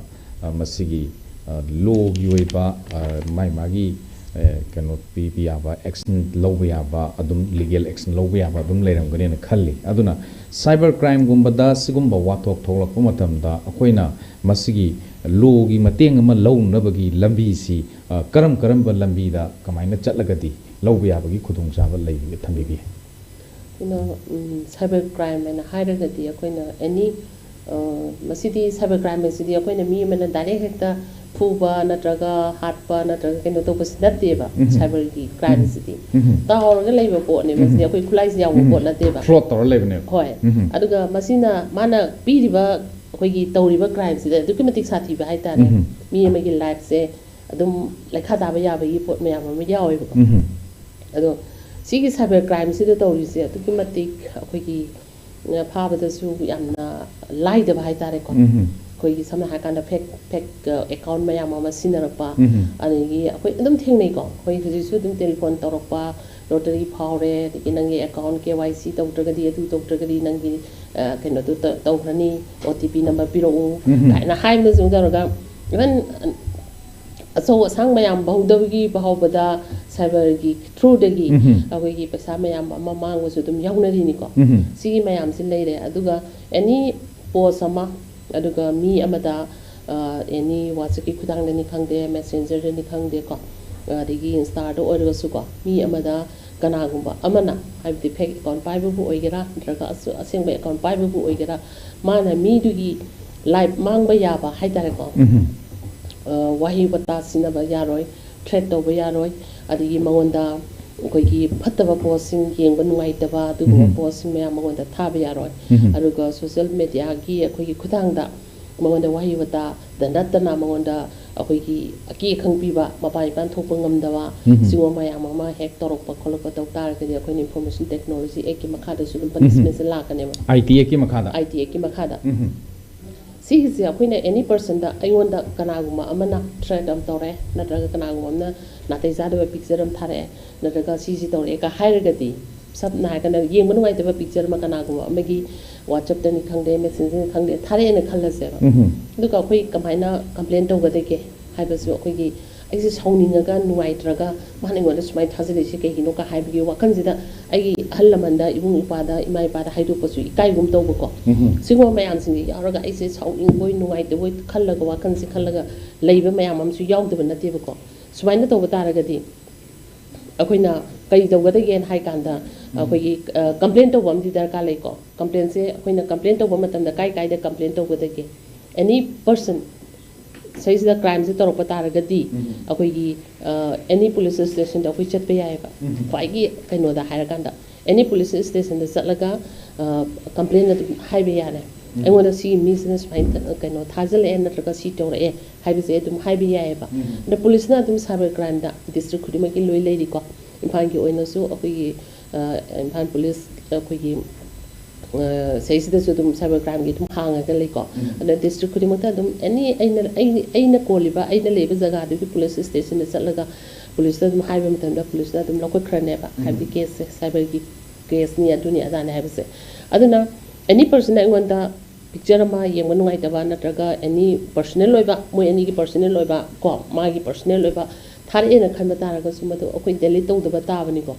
ꯑ, ꯃꯁꯤꯒꯤ, ꯑ, ꯂꯣꯒꯤ ꯑꯣꯏꯕ, ꯑ, ꯃꯥꯏ ꯃꯥꯒꯤ, ꯑ, ꯀꯩꯅꯣ ꯄꯤꯕ ꯌꯥꯕ, ꯑꯦꯛꯁꯟ ꯂꯧꯕ ꯌꯥꯕ, ꯑꯗꯨꯝ ꯂꯤꯒꯦꯜ ꯑꯦꯛꯁꯟ ꯂꯧꯕ ꯌꯥꯕ ꯑꯗꯨꯝ ꯂꯩꯔꯝꯒꯅꯦꯅ ꯈꯜꯂꯤ꯫ ꯑꯗꯨꯅ ꯁꯥꯏꯕꯔ ꯀ꯭ꯔꯥꯏꯝꯒꯨꯝꯕꯗ ꯁꯤꯒꯨꯝꯕ ꯋꯥꯊꯣꯛ ꯊꯣꯛꯂꯛꯄ ꯃꯇꯝꯗ ꯑꯩꯈꯣꯏꯅ ꯃꯁꯤꯒꯤ ꯂꯣꯒꯤ ꯃꯇꯦꯡ ꯑꯃ ꯂꯧꯅꯕꯒꯤ ꯂꯝꯕꯤꯁꯤ, ꯑ, ꯀꯔꯝ ꯀꯔꯝꯕ ꯂꯝꯕꯤꯗ ꯀꯃꯥꯏꯅ ꯆꯠꯂꯒꯗꯤ ꯂꯧꯕ ꯌꯥꯕꯒꯤ ꯈꯨꯗꯣꯡꯆꯥꯕ ꯂꯩꯕꯒꯦ, ꯊꯝꯕꯤꯕ ꯌꯥꯏ? ꯑꯩꯈꯣꯏꯅ, ꯎꯝ, ꯁꯥꯏꯕꯔ ꯀ꯭ꯔꯥꯏꯝ ꯍꯥꯏꯅ ꯍꯥꯏꯔꯒꯗꯤ ꯑꯩꯈꯣꯏꯅ ꯑꯦꯅꯤ, ꯑ, ꯃꯁꯤꯗꯤ, ꯁꯥꯏꯕꯔ ꯀ꯭ꯔꯥꯏꯝ ꯍꯥꯏꯁꯤꯗꯤ ꯑꯩꯈꯣꯏꯅ ꯃꯤ ꯑꯃꯅ ꯗꯥꯏꯔꯦꯛ ꯍꯦꯛꯇ ꯐꯨꯕ ꯅꯠꯇ꯭ꯔꯒ ꯍꯥꯠꯄ ꯅꯠꯇ꯭ꯔꯒ ꯀꯩꯅꯣ ꯇꯧꯕꯁꯤ ꯅꯠꯇꯦꯕ꯫ ꯎꯝ꯫ ꯁꯥꯏꯕꯔꯒꯤ ꯀ꯭ꯔꯥꯏꯝꯁꯤꯗꯤ ꯎꯝ꯫ ꯇꯥꯍꯧꯔꯒ ꯂꯩꯕ ꯄꯣꯠꯅꯦꯕ꯫ ꯁꯤꯗꯤ ꯎꯝ꯫ ꯑꯩꯈꯣꯏ ꯈꯨꯠꯂꯥꯏꯁꯤ ꯌꯥꯎꯕ ꯎꯝ꯫ ꯄꯣꯠ ꯅꯠꯇꯦꯕ꯫ Float ꯇꯧꯔ ꯂꯩꯕꯅꯦꯕ꯫ ꯍꯣꯏ꯫ ꯎꯝ꯫ ꯑꯗꯨꯒ ꯃꯁꯤꯅ ꯃꯥꯅ ꯄꯤꯔꯤꯕ ꯑꯩꯈꯣꯏꯒꯤ ꯇꯧꯔꯤꯕ ꯀ꯭ꯔꯥꯏꯝꯁꯤꯗ ꯑꯗꯨꯛꯀꯤ ꯃꯇꯤꯛ ꯁꯥꯊꯤꯕ ꯍꯥꯏꯇꯥꯔꯦ꯫ ꯎꯝ꯫ ꯃꯤ ꯑꯃꯒꯤ ꯂꯥꯏꯐꯁꯦ ꯑꯗꯨꯝ ꯂꯩꯈꯥ ꯇꯥꯕ ꯌꯥꯕꯒꯤ ꯄꯣꯠ ꯃꯌꯥꯝ ꯑꯃ ꯌꯥꯎꯋꯦꯕꯀꯣ꯫ ꯎꯝ꯫ ꯑꯗꯣ ꯁꯤꯒꯤ ꯁꯥꯏꯕꯔ ꯀ꯭ꯔꯥꯏꯝꯁꯤꯗ ꯇꯧꯔꯤꯁꯦ ꯑꯗꯨꯛꯀꯤ ꯃꯇꯤꯛ ꯑꯩꯈꯣꯏꯒꯤ, ꯑ, ꯐꯥꯕꯗꯁꯨ ꯌꯥꯝꯅ ꯂꯥꯏꯗꯕ ꯍꯥꯏꯇꯥꯔꯦꯀꯣ꯫ ꯎꯝ꯫ ꯑꯩꯈꯣꯏꯒꯤ ꯁꯝꯅ ꯍꯥꯏꯔꯀꯥꯟꯗ ꯐꯦꯛ ꯐꯦꯛ ꯑꯦꯀꯥꯎꯟ ꯃꯌꯥꯝ ꯑꯃ ꯁꯤꯖꯤꯟꯅꯔꯛꯄ, ꯎꯝ꯫ ꯑꯗꯒꯤ ꯑꯩꯈꯣꯏ ꯑꯗꯨꯝ ꯊꯦꯡꯅꯩꯀꯣ꯫ ꯑꯩꯈꯣꯏ ꯍꯧꯖꯤꯛꯁꯨ ꯑꯗꯨꯝ ꯇꯦꯂꯤꯐꯣꯟ ꯇꯧꯔꯛꯄ, ꯂꯣꯇꯔꯤ ꯐꯥꯎꯔꯦ, ꯑꯗꯒꯤ ꯅꯪꯒꯤ ꯑꯦꯀꯥꯎꯟ ꯀꯦ ꯋꯥꯏ ꯁꯤ ꯇꯧꯗ꯭ꯔꯒꯗꯤ, ꯑꯗꯨ ꯇꯧꯗ꯭ꯔꯒꯗꯤ ꯅꯪꯒꯤ, ꯑ, ꯀꯩꯅꯣꯗꯨ ꯇ-, ꯇꯧꯈ꯭ꯔꯅꯤ, ꯑꯣ ꯇꯤ ꯄꯤ ꯅꯝꯕꯔ ꯄꯤꯔꯛꯎ ꯎꯝ꯫ ꯀꯥꯏꯅ ꯍꯥꯏꯕꯅꯆꯤꯡꯕ ꯇꯧꯔꯒ, ꯏꯚꯟ ꯑꯆꯧ ꯑꯁꯥꯡ ꯃꯌꯥꯝ ꯐꯥꯎꯗꯕꯒꯤ ꯐꯥꯎꯕꯗ ꯁꯥꯏꯕꯔꯒꯤ ꯊ꯭ꯔꯨꯗꯒꯤ ꯎꯝ꯫ ꯑꯩꯈꯣꯏꯒꯤ ꯄꯩꯁꯥ ꯃꯌꯥꯝ ꯑꯃ ꯃꯥꯡꯕꯁꯨ ꯑꯗꯨꯝ ꯌꯥꯎꯅꯔꯤꯅꯤꯀꯣ꯫ ꯎꯝ꯫ ꯁꯤꯒꯤ ꯃꯌꯥꯝꯁꯤ ꯂꯩꯔꯦ꯫ ꯑꯗꯨꯒ ꯑꯦꯅꯤ ꯄꯣꯁ ꯑꯃ, ꯑꯗꯨꯒ ꯃꯤ ꯑꯃꯗ, ꯑ, ꯑꯦꯅꯤ ꯋꯥꯆꯞꯀꯤ ꯈꯨꯊꯥꯡꯗꯅꯤ ꯈꯪꯗꯦ, ꯃꯦꯁꯦꯟꯖꯔꯗꯅꯤ ꯈꯪꯗꯦꯀꯣ, ꯑꯗꯒꯤ ꯏꯟꯁꯇꯥꯗ ꯑꯣꯏꯔꯒꯁꯨꯀꯣ, ꯃꯤ ꯑꯃꯗ ꯀꯅꯥꯒꯨꯝꯕ ꯑꯃꯅ, ꯍꯥꯏꯕꯗꯤ ꯐꯦꯛ ꯑꯦꯀꯥꯎꯟ ꯄꯥꯏꯕꯕꯨ ꯑꯣꯏꯒꯦꯔꯥ ꯅꯠꯇ꯭ꯔꯒ ꯑꯁ-, ꯑꯁꯦꯡꯕ ꯑꯦꯀꯥꯎꯟ ꯄꯥꯏꯕꯕꯨ ꯑꯣꯏꯒꯦꯔꯥ, ꯃꯥꯅ ꯃꯤꯗꯨꯒꯤ ꯂꯥꯏꯐ ꯃꯥꯡꯕ ꯌꯥꯕ ꯍꯥꯏꯇꯥꯔꯦꯀꯣ꯫ ꯎꯝ꯫ ꯑ, ꯋꯥꯍꯩ ꯋꯥꯇꯥ ꯁꯤꯖꯤꯟꯅꯕ ꯌꯥꯔꯣꯏ, ꯊ꯭ꯔꯦꯠ ꯇꯧꯕ ꯌꯥꯔꯣꯏ, ꯑꯗꯒꯤ ꯃꯉꯣꯟꯗ ꯑꯩꯈꯣꯏꯒꯤ ꯐꯠꯇꯕ ꯄꯣꯁꯁꯤꯡ, ꯌꯦꯡꯕ ꯅꯨꯡꯉꯥꯏꯇꯕ ꯑꯗꯨꯒꯨꯝꯕ ꯎꯝ꯫ ꯄꯣꯁꯁꯤꯡ ꯃꯌꯥꯝ ꯃꯉꯣꯟꯗ ꯊꯥꯕ ꯌꯥꯔꯣꯏ꯫ ꯎꯝ꯫ ꯑꯗꯨꯒ ꯁꯣꯁꯦꯜ ꯃꯦꯗꯤꯌꯥꯒꯤ ꯑꯩꯈꯣꯏꯒꯤ ꯈꯨꯊꯥꯡꯗ ꯃꯉꯣꯟꯗ ꯋꯥꯍꯩ ꯋꯥꯇꯥꯗ ꯅꯠꯇꯅ ꯃꯉꯣꯟꯗ ꯑꯩꯈꯣꯏꯒꯤ ꯑꯀꯤ ꯑꯈꯪ ꯄꯤꯕ, ꯃꯄꯥꯟ ꯏꯄꯥꯟ ꯊꯣꯛꯄ ꯉꯝꯗꯕ, ꯎꯝ꯫ ꯁꯤꯒꯨꯝꯕ ꯃꯌꯥꯝ ꯑꯃ ꯍꯦꯛ ꯇꯧꯔꯛꯄ ꯈꯣꯠꯂꯛꯄ ꯇꯧ ꯇꯥꯔꯒꯗꯤ ꯑꯩꯈꯣꯏꯅ ꯏꯟꯐꯣꯔꯃꯦꯁꯟ ꯇꯦꯛꯅꯣꯂꯣꯖꯤ ꯑꯦꯛꯀꯤ ꯃꯈꯥꯗꯁꯨ ꯑꯗꯨꯝ ꯎꯝ꯫ ꯄꯅꯤꯁꯃꯦꯟꯁꯦ ꯂꯥꯛꯀꯅꯦꯕ꯫ ꯑꯥꯏ ꯇꯤ ꯑꯦꯛꯀꯤ ꯃꯈꯥꯗ꯫ ꯑꯥꯏ ꯇꯤ ꯑꯦꯛꯀꯤ ꯃꯈꯥꯗ꯫ ꯎꯝ꯫ ꯁꯤꯒꯤꯁꯦ ꯑꯩꯈꯣꯏꯅ ꯑꯦꯅꯤ ꯄꯔꯁꯟꯗ, ꯑꯩꯉꯣꯟꯗ ꯀꯅꯥꯒꯨꯝꯕ ꯑꯃꯅ ꯊ꯭ꯔꯦꯠ ꯑꯃ ꯇꯧꯔꯦ, ꯅꯠꯇ꯭ꯔꯒ ꯀꯅꯥꯒꯨꯝꯕ ꯑꯃꯅ ꯅꯥꯇꯩ ꯆꯥꯗꯕ ꯄꯤꯛꯆꯔ ꯑꯃ ꯊꯥꯔꯛꯑꯦ, ꯅꯠꯇ꯭ꯔꯒ ꯁꯤꯁꯤ ꯇꯧꯔꯛꯑꯦꯒ ꯍꯥꯏꯔꯒꯗꯤ, ꯁꯝꯅ ꯍꯥꯏꯔꯒꯅ ꯌꯦꯡꯕ ꯅꯨꯡꯉꯥꯏꯇꯕ ꯄꯤꯛꯆꯔ ꯑꯃ ꯀꯅꯥꯒꯨꯝꯕ ꯑꯃꯒꯤ ꯋꯥꯆꯞꯇꯅꯤ ꯈꯪꯗꯦ, ꯃꯦꯁꯦꯟꯖꯔꯅꯤ ꯈꯪꯗꯦ, ꯊꯥꯔꯛꯑꯦꯅ ꯈꯜꯂꯁꯦꯕ꯫ ꯎꯝ꯫ ꯑꯗꯨꯒ ꯑꯩꯈꯣꯏ ꯀꯃꯥꯏꯅ ꯀꯝꯄ꯭ꯂꯦꯟ ꯇꯧꯒꯗꯒꯦ ꯍꯥꯏꯕꯁꯨ ꯑꯩꯈꯣꯏꯒꯤ, ꯑꯩꯁꯦ ꯁꯥꯎꯅꯤꯡꯉꯒ ꯅꯨꯡꯉꯥꯏꯇ꯭ꯔꯒ ꯃꯥꯅ ꯑꯩꯉꯣꯟꯗ ꯁꯨꯃꯥꯏꯅ ꯊꯥꯖꯤꯜꯂꯛꯏꯁꯦ ꯀꯩꯒꯤꯅꯣ ꯀ ꯍꯥꯏꯕꯒꯤ ꯋꯥꯈꯜꯁꯤꯗ ꯑꯩꯒꯤ ꯑꯍꯜ ꯂꯃꯟꯗ, ꯏꯕꯨꯡ ꯏꯄ꯭ꯋꯥꯗ, ꯏꯃꯥ ꯏꯄꯥꯗ ꯍꯥꯏꯗꯣꯛꯄꯁꯨ ꯏꯀꯥꯏꯒꯨꯝ ꯇꯧꯕꯀꯣ꯫ ꯎꯝ꯫ ꯁꯤꯒꯨꯝꯕ ꯃꯌꯥꯝꯁꯤꯡꯁꯦ ꯌꯥꯎꯔꯒ ꯑꯩꯁꯦ ꯁꯥꯎꯅꯤꯡꯕꯣꯏ ꯅꯨꯡꯉꯥꯏꯇꯕꯣꯏ ꯈꯜꯂꯒ, ꯋꯥꯈꯜꯁꯦ ꯈꯜꯂꯒ ꯂꯩꯕ ꯃꯌꯥꯝ ꯑꯃꯁꯨ ꯌꯥꯎꯗꯕ ꯅꯠꯇꯦꯕꯀꯣ꯫ ꯁꯨꯃꯥꯏꯅ ꯇꯧꯕ ꯇꯥꯔꯒꯗꯤ ꯑꯩꯈꯣꯏꯅ ꯀꯔꯤ ꯇꯧꯒꯗꯒꯦꯅ ꯍꯥꯏ ꯀꯥꯟꯗ, ꯎꯝ꯫ ꯑꯩꯈꯣꯏꯒꯤ, ꯑ, ꯀꯝꯄ꯭ꯂꯦꯟ ꯇꯧꯕ ꯑꯃꯗꯤ ꯗꯔꯀꯥꯔ ꯂꯩꯀꯣ꯫ ꯀꯝꯄ꯭ꯂꯦꯟꯁꯦ ꯑꯩꯈꯣꯏꯅ ꯀꯝꯄ꯭ꯂꯦꯟ ꯇꯧꯕ ꯃꯇꯝꯗ ꯀꯥꯏ ꯀꯥꯏꯗ ꯀꯝꯄ꯭ꯂꯦꯟ ꯇꯧꯒꯗꯒꯦ? ꯑꯦꯅꯤ ꯄꯔꯁꯟ, ꯁꯤꯗꯩꯁꯤꯗ ꯀ꯭ꯔꯥꯏꯝꯁꯦ ꯇꯧꯔꯛꯄ ꯇꯥꯔꯒꯗꯤ ꯑꯩꯈꯣꯏꯒꯤ ꯑꯦꯅꯤ ꯄꯨꯂꯤꯁ ꯁ꯭ꯇꯦꯁꯟꯗ ꯑꯩꯈꯣꯏ ꯆꯠꯄ ꯌꯥꯏꯑꯕ꯫ ꯈ꯭ꯋꯥꯏꯒꯤ ꯀꯩꯅꯣꯗ ꯍꯥꯏꯔꯀꯥꯟꯗ ꯑꯦꯅꯤ ꯄꯨꯂꯤꯁ ꯁ꯭ꯇꯦꯁꯟꯗ ꯆꯠꯂꯒ ꯀꯝꯄ꯭ꯂꯦꯟ ꯑꯗꯨꯝ ꯍꯥꯏꯕ ꯌꯥꯔꯦ꯫ ꯑꯩꯉꯣꯟꯗ ꯁꯤꯒꯤ ꯃꯤꯁꯤꯅ ꯁꯨꯃꯥꯏꯅ ꯀꯩꯅꯣ ꯊꯥꯖꯤꯜꯂꯛꯑꯦ ꯅꯠꯇ꯭ꯔꯒ ꯁꯤ ꯇꯧꯔꯛꯑꯦ ꯍꯥꯏꯕꯁꯦ ꯑꯗꯨꯝ ꯍꯥꯏꯕ ꯌꯥꯏꯑꯕ꯫ ꯑꯗ ꯄꯨꯂꯤꯁꯅ ꯑꯗꯨꯝ ꯁꯥꯏꯕꯔ ꯀ꯭ꯔꯥꯏꯝꯗ ꯗꯤꯁꯇ꯭ꯔꯤꯛ ꯈꯨꯗꯤꯡꯃꯛꯀꯤ ꯂꯣꯏ ꯂꯩꯔꯤꯀꯣ꯫ ꯏꯝꯐꯥꯜꯒꯤ ꯑꯣꯏꯅꯁꯨ ꯑꯩꯈꯣꯏꯒꯤ ꯏꯝꯐꯥꯜ ꯄꯨꯂꯤꯁ ꯑꯩꯈꯣꯏꯒꯤ ꯁꯤꯗꯩꯁꯤꯗꯁꯨ ꯑꯗꯨꯝ ꯁꯥꯏꯕꯔ ꯀ꯭ꯔꯥꯏꯝꯒꯤ ꯑꯗꯨꯝ ꯍꯥꯡꯉꯒ ꯂꯩꯀꯣ꯫ ꯑꯗ ꯗꯤꯁꯇ꯭ꯔꯤꯛ ꯈꯨꯗꯤꯡꯃꯛꯇ ꯑꯗꯨꯝ ꯑꯦꯅꯤ ꯑꯩꯅ ꯑꯩ ꯑꯩꯅ ꯀꯣꯜꯂꯤꯕ ꯑꯩꯅ ꯂꯩꯕ ꯖꯒꯥꯗꯨꯒꯤ ꯄꯨꯂꯤꯁ ꯁ꯭ꯇꯦꯁꯟꯗ ꯆꯠꯂꯒ ꯄꯨꯂꯤꯁꯇ ꯑꯗꯨꯝ ꯍꯥꯏꯕ ꯃꯇꯝꯗ ꯄꯨꯂꯤꯁꯅ ꯑꯗꯨꯝ ꯂꯧꯈꯠꯈ꯭ꯔꯅꯦꯕ꯫ ꯍꯥꯏꯕꯗꯤ ꯀꯦꯁꯁꯦ ꯁꯥꯏꯕꯔꯒꯤ ꯀꯦꯁꯅꯤ ꯑꯗꯨꯅꯤ ꯑꯗꯥꯅꯤ ꯍꯥꯏꯕꯁꯦ꯫ ꯑꯗꯨꯅ ꯑꯦꯅꯤ ꯄꯔꯁꯟ ꯑꯩꯉꯣꯟꯗ ꯄꯤꯛꯆꯔ ꯑꯃ ꯌꯦꯡꯕ ꯅꯨꯡꯉꯥꯏꯇꯕ ꯅꯠꯇ꯭ꯔꯒ ꯑꯦꯅꯤ ꯄꯔꯁꯅꯦꯜ ꯑꯣꯏꯕ ꯃꯣꯏ ꯑꯅꯤꯒꯤ ꯄꯔꯁꯅꯦꯜ ꯑꯣꯏꯕ ꯀꯣ ꯃꯥꯒꯤ ꯄꯔꯁꯅꯦꯜ ꯑꯣꯏꯕ ꯊꯥꯔꯛꯑꯦꯅ ꯈꯟꯕ ꯇꯥꯔꯒꯁꯨ ꯃꯗꯨ ꯑꯩꯈꯣꯏ ꯗꯦꯂꯤꯠ ꯇꯧꯗꯕ ꯇꯥꯕꯅꯤꯀꯣ꯫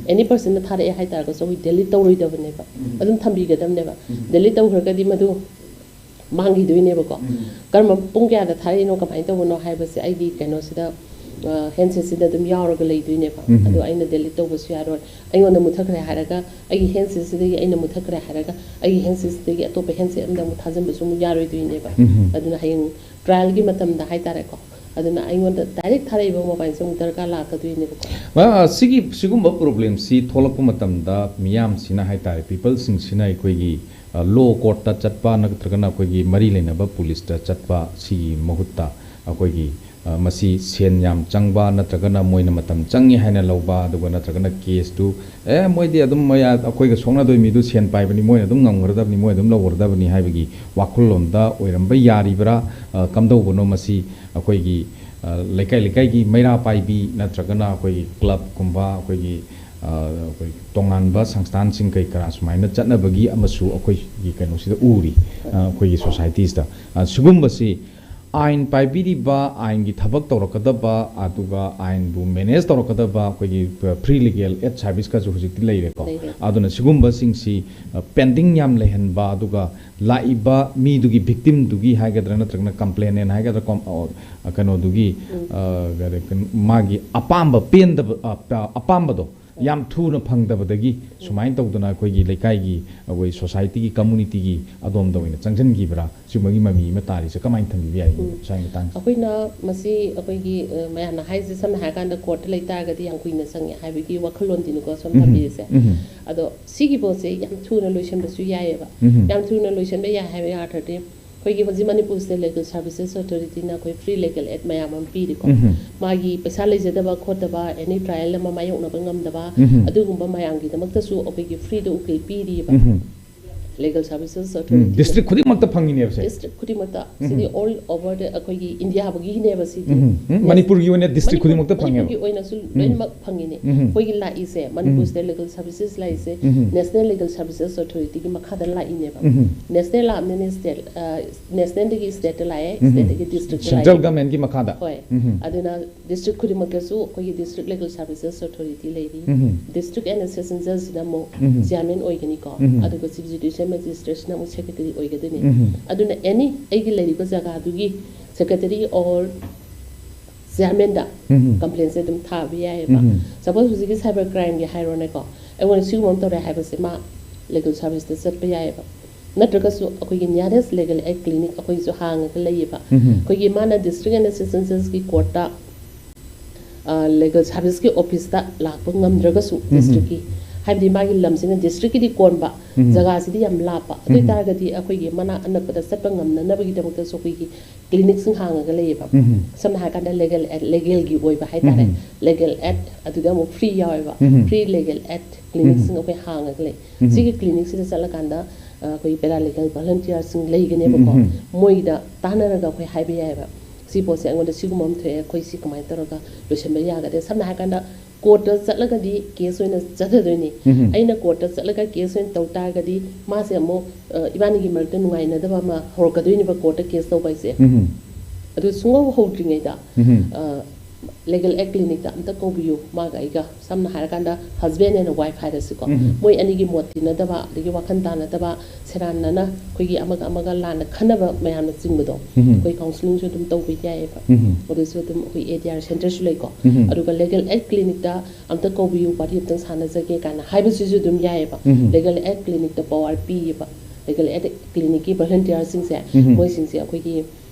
ꯑꯦꯅꯤ ꯄꯔꯁꯟꯅ ꯊꯥꯔꯛꯑꯦ ꯍꯥꯏꯇꯥꯔꯒꯁꯨ ꯑꯩꯈꯣꯏ ꯗꯦꯂꯤꯠ ꯇꯧꯔꯣꯏꯗꯕꯅꯦꯕ꯫ ꯑꯗꯨꯝ ꯊꯝꯕꯤꯒꯗꯕꯅꯦꯕ꯫ ꯗꯦꯂꯤꯠ ꯇꯧꯈ꯭ꯔꯒꯗꯤ ꯃꯗꯨ ꯃꯥꯡꯈꯤꯗꯣꯏꯅꯦꯕꯀꯣ꯫ ꯀꯔꯝꯕ ꯄꯨꯡ ꯀꯌꯥꯗ ꯊꯥꯔꯛꯏꯅꯣ ꯀꯃꯥꯏꯅ ꯇꯧꯕꯅꯣ ꯍꯥꯏꯕꯁꯦ ꯑꯩꯒꯤ ꯀꯩꯅꯣꯁꯤꯗ ꯍꯦꯟꯁꯦꯠꯁꯤꯗ ꯑꯗꯨꯝ ꯌꯥꯎꯔꯒ ꯂꯩꯗꯣꯏꯅꯦꯕ꯫ ꯑꯗꯣ ꯑꯩꯅ ꯗꯦꯂꯤꯠ ꯇꯧꯕꯁꯨ ꯌꯥꯔꯣꯏ꯫ ꯑꯩꯉꯣꯟꯗ ꯃꯨꯠꯊꯈ꯭ꯔꯦ ꯍꯥꯏꯔꯒ ꯑꯩꯒꯤ ꯍꯦꯟꯁꯦꯠꯁꯤꯗꯒꯤ ꯑꯩꯅ ꯃꯨꯠꯊꯈ꯭ꯔꯦ ꯍꯥꯏꯔꯒ ꯑꯩꯒꯤ ꯍꯦꯟꯁꯦꯠꯁꯤꯗꯒꯤ ꯑꯇꯣꯞꯄ ꯍꯦꯟꯁꯦꯠ ꯑꯃꯗ ꯑꯃꯨꯛ ꯊꯥꯖꯤꯟꯕꯁꯨ ꯑꯃꯨꯛ ꯌꯥꯔꯣꯏꯗꯣꯏꯅꯦꯕ꯫ ꯑꯗꯨꯅ ꯍꯌꯦꯡ ꯇ꯭ꯔꯥꯏꯌꯦꯜꯒꯤ ꯃꯇꯝꯗ ꯍꯥꯏꯇꯥꯔꯦꯀꯣ꯫ ꯑꯗꯨꯅ ꯑꯩꯉꯣꯟꯗ ꯗꯥꯏꯔꯦꯛ ꯊꯥꯔꯛꯏꯕ ꯃꯣꯕꯥꯏꯜꯁꯦ ꯑꯃꯨꯛ ꯗꯔꯀꯥꯔ ꯂꯥꯛꯀꯗꯣꯏꯅꯦꯕꯀꯣ꯫ ꯁꯤꯒꯤ ꯁꯤꯒꯨꯝꯕ ꯄ꯭ꯔꯣꯕ꯭ꯂꯦꯝꯁꯤ ꯊꯣꯛꯂꯛꯄ ꯃꯇꯝꯗ ꯃꯤꯌꯥꯝꯁꯤꯅ ꯍꯥꯏꯇꯥꯔꯦ, ꯄꯤꯄꯜꯁꯤꯡꯁꯤꯅ ꯑꯩꯈꯣꯏꯒꯤ ꯂꯣ ꯀꯣꯔꯠꯇ ꯆꯠꯄ ꯅꯠꯇ꯭ꯔꯒꯅ ꯑꯩꯈꯣꯏꯒꯤ ꯃꯔꯤ ꯂꯩꯅꯕ ꯄꯨꯂꯤꯁꯇ ꯆꯠꯄ ꯁꯤꯒꯤ ꯃꯍꯨꯠꯇ ꯑꯩꯈꯣꯏꯒꯤ ꯃꯁꯤ ꯁꯦꯟ ꯌꯥꯝ ꯆꯪꯕ ꯅꯠꯇ꯭ꯔꯒꯅ ꯃꯣꯏꯅ ꯃꯇꯝ ꯆꯪꯉꯤ ꯍꯥꯏꯅ ꯂꯧꯕ, ꯑꯗꯨꯒ ꯅꯠꯇ꯭ꯔꯒꯅ ꯀꯦꯁꯇꯨ ꯑꯦ ꯃꯣꯏꯗꯤ ꯑꯗꯨꯝ ꯃꯌꯥ ꯑꯩꯈꯣꯏꯒ ꯁꯣꯛꯅꯗꯣꯏ ꯃꯤꯗꯨ ꯁꯦꯟ ꯄꯥꯏꯕꯅꯤ, ꯃꯣꯏꯅ ꯑꯗꯨꯝ ꯉꯝꯈ꯭ꯔꯗꯕꯅꯤ, ꯃꯣꯏ ꯑꯗꯨꯝ ꯂꯧꯈ꯭ꯔꯗꯕꯅꯤ ꯍꯥꯏꯕꯒꯤ ꯋꯥꯈꯜꯂꯣꯟꯗ ꯑꯣꯏꯔꯝꯕ ꯌꯥꯔꯤꯕ꯭ꯔꯥ? ꯀꯝꯗꯧꯕꯅꯣ ꯃꯁꯤ? ꯑꯩꯈꯣꯏꯒꯤ ꯂꯩꯀꯥꯏ ꯂꯩꯀꯥꯏꯒꯤ ꯃꯩꯔꯥ ꯄꯥꯏꯕꯤ ꯅꯠꯇ꯭ꯔꯒꯅ ꯑꯩꯈꯣꯏꯒꯤ ꯀ꯭ꯂꯕꯀꯨꯝꯕ ꯑꯩꯈꯣꯏꯒꯤ ꯑꯩꯈꯣꯏ ꯇꯣꯉꯥꯟꯕ ꯁꯪꯁꯊꯥꯟꯁꯤꯡ ꯀꯩ ꯀꯔꯥ ꯁꯨꯃꯥꯏꯅ ꯆꯠꯅꯕꯒꯤ ꯑꯃꯁꯨ ꯑꯩꯈꯣꯏꯒꯤ ꯀꯩꯅꯣꯁꯤꯗ ꯎꯔꯤ, ꯑꯩꯈꯣꯏꯒꯤ ꯁꯣꯁꯥꯏꯇꯤꯁꯤꯗ꯫ ꯁꯤꯒꯨꯝꯕꯁꯤ ꯑꯥꯏꯟ ꯄꯥꯏꯕꯤꯔꯤꯕ, ꯑꯥꯏꯟꯒꯤ ꯊꯕꯛ ꯇꯧꯔꯛꯀꯗꯕ, ꯑꯗꯨꯒ ꯑꯥꯏꯟꯕꯨ ꯃꯦꯅꯦꯖ ꯇꯧꯔꯛꯀꯗꯕ ꯑꯩꯈꯣꯏꯒꯤ ꯐ꯭ꯔꯤ ꯂꯤꯒꯦꯜ ꯑꯦꯗ ꯁꯥꯔꯚꯤꯁꯀꯁꯨ ꯍꯧꯖꯤꯛꯇꯤ ꯂꯩꯔꯦꯀꯣ꯫ ꯑꯗꯨꯅ ꯁꯤꯒꯨꯝꯕꯁꯤꯡꯁꯤ ꯄꯦꯟꯗꯤꯡ ꯌꯥꯝ ꯂꯩꯍꯟꯕ, ꯑꯗꯨꯒ ꯂꯥꯛꯏꯕ ꯃꯤꯗꯨꯒꯤ, ꯚꯤꯛꯇꯤꯝꯗꯨꯒꯤ ꯍꯥꯏꯒꯗ꯭ꯔꯥ ꯅꯠꯇ꯭ꯔꯒꯅ ꯀꯝꯄ꯭ꯂꯦꯅꯦꯟ ꯍꯥꯏꯒꯗ꯭ꯔꯥ, ꯀꯩꯅꯣꯗꯨꯒꯤ ꯃꯥꯒꯤ ꯑꯄꯥꯝꯕ ꯄꯦꯟꯗꯕ, ꯑꯄꯥꯝꯕꯗꯣ ꯌꯥꯝ ꯊꯨꯅ ꯐꯪꯗꯕꯗꯒꯤ ꯁꯨꯃꯥꯏꯅ ꯇꯧꯗꯅ ꯑꯩꯈꯣꯏꯒꯤ ꯂꯩꯀꯥꯏꯒꯤ, ꯑꯩꯈꯣꯏ ꯁꯣꯁꯥꯏꯇꯤꯒꯤ, ꯀꯝꯃꯨꯅꯤꯇꯤꯒꯤ ꯑꯗꯣꯝꯗ ꯑꯣꯏꯅ ꯆꯪꯁꯤꯟꯈꯤꯕ꯭ꯔꯥ? ꯁꯤꯒꯨꯝꯕꯒꯤ ꯃꯃꯤ ꯑꯃ ꯇꯥꯔꯤꯁꯦ ꯀꯃꯥꯏꯅ ꯊꯝꯕꯤꯕ ꯌꯥꯏ? ꯎꯝ꯫ ꯁ꯭ꯋꯥꯏ ꯃꯇꯥꯡꯁꯦ꯫ ꯑꯩꯈꯣꯏꯅ ꯃꯁꯤ ꯑꯩꯈꯣꯏꯒꯤ, ꯑ, ꯃꯌꯥꯝꯅ ꯍꯥꯏꯁꯦ, ꯁꯝꯅ ꯍꯥꯏꯔꯀꯥꯟꯗ ꯀꯣꯔꯠꯇ ꯂꯩꯇꯥꯔꯒꯗꯤ ꯌꯥꯝ ꯀꯨꯏꯅ ꯆꯪꯉꯦ ꯍꯥꯏꯕꯒꯤ ꯋꯥꯈꯜꯂꯣꯟꯗꯤꯅꯤꯀꯣ ꯁꯣꯝ ꯎꯝ꯫ ꯊꯝꯕꯤꯔꯤꯁꯦ꯫ ꯎꯝ꯫ ꯑꯗꯣ ꯁꯤꯒꯤ ꯄꯣꯠꯁꯦ ꯌꯥꯝ ꯊꯨꯅ ꯂꯣꯏꯁꯤꯟꯕꯁꯨ ꯌꯥꯏꯑꯕ꯫ ꯎꯝ꯫ ꯌꯥꯝ ꯊꯨꯅ ꯂꯣꯏꯁꯤꯟꯕ ꯌꯥꯏ ꯍꯥꯏꯕꯒꯤ ꯑꯥꯔꯊꯗꯤ, ꯑꯩꯈꯣꯏꯒꯤ ꯍꯧꯖꯤꯛ ꯃꯅꯤꯄꯨꯔ ꯁ꯭ꯇꯦꯠ ꯂꯤꯒꯦꯜ ꯁꯥꯔꯚꯤꯁꯦꯁ ꯑꯣꯊꯣꯔꯤꯇꯤꯅ ꯑꯩꯈꯣꯏ ꯐ꯭ꯔꯤ ꯂꯤꯒꯦꯜ ꯑꯦꯗ ꯃꯌꯥꯝ ꯑꯃ ꯄꯤꯔꯤꯀꯣ꯫ ꯎꯝ꯫ ꯃꯥꯒꯤ ꯄꯩꯁꯥ ꯂꯩꯖꯗꯕ ꯈꯣꯠꯇꯕ, ꯑꯦꯅꯤ ꯇ꯭ꯔꯥꯏꯌꯦꯜ ꯑꯃ ꯃꯥꯌꯣꯛꯅꯕ ꯉꯝꯗꯕ, ꯎꯝ꯫ ꯑꯗꯨꯒꯨꯝꯕ ꯃꯌꯥꯝꯒꯤꯗꯃꯛꯇꯁꯨ ꯑꯩꯈꯣꯏꯒꯤ ꯐ꯭ꯔꯤꯗ ꯎꯀꯤꯜ ꯄꯤꯔꯤꯕ꯫ ꯎꯝ꯫ ꯂꯤꯒꯦꯜ ꯁꯥꯔꯚꯤꯁꯦꯁ ꯎꯝ, ꯑꯣꯊꯣꯔꯤꯇꯤ ꯗꯤꯁꯇ꯭ꯔꯤꯛ ꯈꯨꯗꯤꯡꯃꯛꯇ ꯐꯪꯉꯤꯅꯦꯕ ꯁꯦ? ꯗꯤꯁꯇ꯭ꯔꯤꯛ ꯈꯨꯗꯤꯡꯃꯛꯇ꯫ ꯎꯝ꯫ ꯁꯤꯗꯤ ꯑꯣꯜ ꯑꯣꯚꯔ ꯗ ꯑꯩꯈꯣꯏꯒꯤ ꯏꯟꯗꯤꯌꯥꯒꯤꯅꯦꯕ ꯁꯤꯗꯤ꯫ ꯎꯝ, ꯎꯝ, ꯅꯦꯁ-, ꯃꯅꯤꯄꯨꯔꯒꯤ ꯑꯣꯏꯅ ꯗꯤꯁꯇ꯭ꯔꯤꯛ ꯃꯅꯤꯄꯨꯔ, ꯈꯨꯗꯤꯡꯃꯛꯇ ꯐꯪꯉꯦꯕ? ꯃꯅꯤꯄꯨꯔꯒꯤ ꯑꯣꯏꯅꯁꯨ ꯎꯝ꯫ ꯂꯣꯏꯅꯃꯛ ꯐꯪꯉꯤꯅꯦ꯫ ꯎꯝ꯫ ꯑꯩꯈꯣꯏꯒꯤ ꯂꯥꯛꯏꯁꯦ, ꯃꯅꯤꯄꯨꯔ ꯎꯝ꯫ ꯁ꯭ꯇꯦꯠ ꯂꯤꯒꯦꯜ ꯁꯥꯔꯚꯤꯁꯦꯁ ꯂꯥꯛꯏꯁꯦ, ꯎꯝ꯫ ꯅꯦꯁꯅꯦꯜ ꯂꯤꯒꯦꯜ ꯁꯥꯔꯚꯤꯁꯦꯁ ꯑꯣꯊꯣꯔꯤꯇꯤꯒꯤ ꯃꯈꯥꯗ ꯂꯥꯛꯏꯅꯦꯕ꯫ ꯎꯝ꯫ ꯅꯦꯁꯅꯦꯜ ꯂꯥꯛꯑꯕꯅꯤꯅ ꯁ꯭ꯇꯦꯠ, ꯑ, ꯅꯦꯁꯅꯦꯜꯗꯒꯤ ꯁ꯭ꯇꯦꯠꯇ ꯂꯥꯛꯑꯦ, ꯎꯝ꯫ ꯁ꯭ꯇꯦꯠꯇꯒꯤ ꯗꯤꯁꯇ꯭ꯔꯤꯛꯇ ꯁꯦꯟꯇ꯭ꯔꯦꯜ ꯂꯥꯛꯑꯦ꯫ ꯒꯚꯔꯟꯃꯦꯟꯠꯀꯤ ꯃꯈꯥꯗ꯫ ꯍꯣꯏ꯫ ꯎꯝ꯫ ꯑꯗꯨꯅ ꯗꯤꯁꯇ꯭ꯔꯤꯛ ꯈꯨꯗꯤꯡꯃꯛꯇꯁꯨ ꯑꯩꯈꯣꯏꯒꯤ ꯗꯤꯁꯇ꯭ꯔꯤꯛ ꯂꯤꯒꯦꯜ ꯁꯥꯔꯚꯤꯁꯦꯁ ꯑꯣꯊꯣꯔꯤꯇꯤ ꯂꯩꯔꯤ꯫ ꯎꯝ꯫ ꯗꯤꯁꯇ꯭ꯔꯤꯛ ꯑꯦꯟ ꯑꯦꯁꯣꯁꯤꯌꯦꯁꯟ ꯖꯖꯁꯤꯅ ꯑꯃꯨꯛ ꯎꯝ꯫ ꯆꯤꯌꯥꯔꯃꯦꯟ ꯑꯣꯏꯒꯅꯤꯀꯣ꯫ ꯎꯝ꯫ ꯑꯗꯨꯒ ꯆꯤꯐ ꯖꯨꯗꯤꯁꯤꯌꯦꯜ ꯃꯦꯖꯤꯁꯇ꯭ꯔꯦꯠꯁꯤꯅ ꯑꯃꯨꯛ ꯁꯦꯀ꯭ꯔꯦꯇꯔꯤ ꯑꯣꯏꯒꯗꯣꯏꯅꯤ꯫ ꯎꯝ꯫ ꯑꯗꯨꯅ ꯑꯦꯅꯤ ꯑꯩꯒꯤ ꯂꯩꯔꯤꯕ ꯖꯒꯥꯗꯨꯒꯤ ꯁꯦꯀ꯭ꯔꯦꯇꯔꯤ ꯑꯣꯔ ꯆꯤꯌꯥꯔꯃꯦꯟꯗ ꯎꯝ꯫ ꯀꯝꯄ꯭ꯂꯦꯟꯁꯦ ꯑꯗꯨꯝ ꯊꯥꯕ ꯌꯥꯏꯑꯕ꯫ ꯎꯝ꯫ ꯁꯄꯣꯁ ꯍꯧꯖꯤꯛꯀꯤ ꯁꯥꯏꯕꯔ ꯀ꯭ꯔꯥꯏꯝꯒꯤ ꯍꯥꯏꯔꯣꯅꯦꯀꯣ, ꯑꯩꯉꯣꯟꯗ ꯁꯤꯒꯨꯝꯕ ꯑꯃ ꯇꯧꯔꯦ ꯍꯥꯏꯕꯁꯦ ꯃꯥ ꯂꯤꯒꯦꯜ ꯁꯥꯔꯚꯤꯁꯇ ꯆꯠꯄ ꯌꯥꯏꯑꯕ꯫ ꯅꯠꯇ꯭ꯔꯒꯁꯨ ꯑꯩꯈꯣꯏꯒꯤ ꯅꯤꯌꯥꯔꯦꯁ ꯂꯤꯒꯦꯜ ꯑꯦꯗ ꯀ꯭ꯂꯤꯅꯤꯛ ꯑꯩꯈꯣꯏꯁꯨ ꯍꯥꯡꯉꯒ ꯂꯩꯌꯦꯕ꯫ ꯎꯝ꯫ ꯑꯩꯈꯣꯏꯒꯤ ꯃꯥꯅ ꯗꯤꯁꯇ꯭ꯔꯤꯛ ꯑꯦꯟ ꯑꯦꯁꯣꯁꯤꯌꯦꯁꯟ ꯖꯖꯀꯤ ꯀꯣꯔꯠꯇ, ꯑ, ꯂꯤꯒꯦꯜ ꯁꯥꯔꯚꯤꯁꯀꯤ ꯑꯣꯐꯤꯁꯇ ꯂꯥꯛꯄ ꯉꯝꯗ꯭ꯔꯒꯁꯨ ꯎꯝ꯫ ꯗꯤꯁꯇ꯭ꯔꯤꯛꯀꯤ, ꯍꯥꯏꯕꯗꯤ ꯃꯥꯒꯤ ꯂꯝꯁꯤꯅ ꯗꯤꯁꯇ꯭ꯔꯤꯛꯀꯤꯗꯤ ꯀꯣꯟꯕ, ꯎꯝ꯫ ꯖꯒꯥꯁꯤꯗꯤ ꯌꯥꯝ ꯂꯥꯞꯄ꯫ ꯑꯗꯨ ꯎꯝ꯫ ꯑꯣꯏꯇꯥꯔꯒꯗꯤ ꯑꯩꯈꯣꯏꯒꯤ ꯃꯅꯥꯛ ꯑꯅꯛꯄꯗ ꯆꯠꯄ ꯉꯝꯅꯅꯕꯒꯤꯗꯃꯛꯇꯁꯨ ꯑꯩꯈꯣꯏꯒꯤ ꯀ꯭ꯂꯤꯅꯤꯛꯁꯤꯡ ꯍꯥꯡꯉꯒ ꯂꯩꯌꯦꯕ꯫ ꯎꯝ꯫ ꯁꯝꯅ ꯍꯥꯏꯔꯀꯥꯟꯗ ꯂꯤꯒꯦꯜ ꯑꯦꯗ, ꯂꯤꯒꯦꯜꯒꯤ ꯑꯣꯏꯕ ꯍꯥꯏꯇꯥꯔꯦ꯫ ꯎꯝ꯫ ꯂꯤꯒꯦꯜ ꯑꯦꯗ ꯑꯗꯨꯗ ꯑꯃꯨꯛ ꯐ꯭ꯔꯤ ꯌꯥꯎꯋꯦꯕ꯫ ꯎꯝ꯫ ꯐ꯭ꯔꯤ ꯂꯤꯒꯦꯜ ꯑꯦꯗ ꯀ꯭ꯂꯤꯅꯤꯛꯁꯤꯡ ꯎꯝ꯫ ꯑꯩꯈꯣꯏ ꯍꯥꯡꯉꯒ ꯂꯩ꯫ ꯎꯝ꯫ ꯁꯤꯒꯤ ꯀ꯭ꯂꯤꯅꯤꯛꯁꯤꯗ ꯆꯠꯂꯀꯥꯟꯗ, ꯑ, ꯑꯩꯈꯣꯏ ꯄꯦꯔꯥꯂꯤꯒꯦꯜ ꯚꯣꯂꯨꯟꯇꯤꯌꯔꯁꯤꯡ ꯂꯩꯒꯅꯦꯕꯀꯣ꯫ ꯎꯝ꯫ ꯃꯣꯏꯗ ꯇꯥꯟꯅꯔꯒ ꯑꯩꯈꯣꯏ ꯍꯥꯏꯕ ꯌꯥꯏꯑꯕ, "ꯁꯤ ꯄꯣꯠꯁꯦ ꯑꯩꯉꯣꯟꯗ ꯁꯤꯒꯨꯝꯕ ꯑꯃ ꯊꯣꯛꯑꯦ, ꯑꯩꯈꯣꯏ ꯁꯤ ꯀꯃꯥꯏꯅ ꯇꯧꯔꯒ ꯂꯣꯏꯁꯤꯟꯕ ꯌꯥꯒꯗꯦ?" ꯁꯝꯅ ꯍꯥꯏꯔꯀꯥꯟꯗ ꯀꯣꯔꯠꯇ ꯆꯠꯂꯒꯗꯤ ꯀꯦꯁ ꯑꯣꯏꯅ ꯆꯠꯊꯗꯣꯏꯅꯤ꯫ ꯎꯝ꯫ ꯑꯩꯅ ꯀꯣꯔꯠꯇ ꯆꯠꯂꯒ ꯀꯦꯁ ꯑꯣꯏꯅ ꯇꯧ ꯇꯥꯔꯒꯗꯤ ꯃꯥꯁꯦ ꯑꯃꯨꯛ, ꯑ, ꯏꯕꯥꯅꯤꯒꯤ ꯃꯔꯛꯇ ꯅꯨꯡꯉꯥꯏꯅꯗꯕ ꯑꯃ ꯍꯧꯔꯛꯀꯗꯣꯏꯅꯦꯕ ꯀꯣꯔꯠꯇ ꯀꯦꯁ ꯇꯧꯕ ꯍꯥꯏꯁꯦ꯫ ꯎꯝ꯫ ꯑꯗꯨ ꯁꯨꯡꯍꯧ ꯍꯧꯗ꯭ꯔꯤꯉꯩꯗ, ꯎꯝ꯫ ꯑ, ꯂꯤꯒꯦꯜ ꯑꯦꯗ ꯀ꯭ꯂꯤꯅꯤꯛꯇ ꯑꯝꯇ ꯀꯧꯕꯤꯌꯨ, ꯃꯥꯒ ꯑꯩꯒ, ꯁꯝꯅ ꯍꯥꯏꯔꯀꯥꯟꯗ ꯍꯁꯕꯦꯟ ꯑꯦꯟ ꯋꯥꯏꯐ ꯍꯥꯏꯔꯁꯤꯀꯣ, ꯎꯝ꯫ ꯃꯣꯏ ꯑꯅꯤꯒꯤ ꯃꯣꯠ ꯇꯤꯟꯅꯗꯕ, ꯑꯗꯒꯤ ꯋꯥꯈꯜ ꯇꯥꯅꯗꯕ, ꯁꯦꯔꯥꯟꯅꯅ ꯑꯩꯈꯣꯏꯒꯤ ꯑꯃꯒ ꯑꯃꯒ ꯂꯥꯟꯅ ꯈꯟꯅꯕ ꯃꯌꯥꯝꯅ ꯆꯤꯡꯕꯗꯣ, ꯎꯝ꯫ ꯑꯩꯈꯣꯏ ꯀꯥꯎꯟꯁꯤꯂꯤꯡꯁꯨ ꯑꯗꯨꯝ ꯇꯧꯕ ꯌꯥꯏꯌꯦꯕ꯫ ꯎꯝ꯫ ꯑꯗꯨꯁꯨ ꯑꯗꯨꯝ ꯑꯩꯈꯣꯏ ꯑꯦ ꯗꯤ ꯑꯥꯔ ꯁꯦꯟꯇꯔꯁꯨ ꯂꯩꯀꯣ꯫ ꯎꯝ꯫ ꯑꯗꯨꯒ ꯂꯤꯒꯦꯜ ꯑꯦꯗ ꯀ꯭ꯂꯤꯅꯤꯛꯇ ꯑꯝꯇ ꯀꯧꯕꯤꯌꯨ, ꯋꯥꯔꯤ ꯑꯝꯇꯪ ꯁꯥꯟꯅꯖꯒꯦ ꯀꯥꯏꯅ ꯍꯥꯏꯕꯁꯤꯁꯨ ꯑꯗꯨꯝ ꯌꯥꯏꯌꯦꯕ꯫ ꯎꯝ꯫ ꯂꯤꯒꯦꯜ ꯑꯦꯗ ꯀ꯭ꯂꯤꯅꯤꯛꯇ ꯄꯋꯥꯔ ꯄꯤꯌꯦꯕ꯫ ꯂꯤꯒꯦꯜ ꯑꯦꯗ ꯀ꯭ꯂꯤꯅꯤꯛꯀꯤ ꯚꯣꯂꯟꯇꯤꯌꯥꯔꯁꯤꯡꯁꯦ, ꯎꯝ꯫ ꯃꯣꯏꯁꯤꯡꯁꯦ ꯑꯩꯈꯣꯏꯒꯤ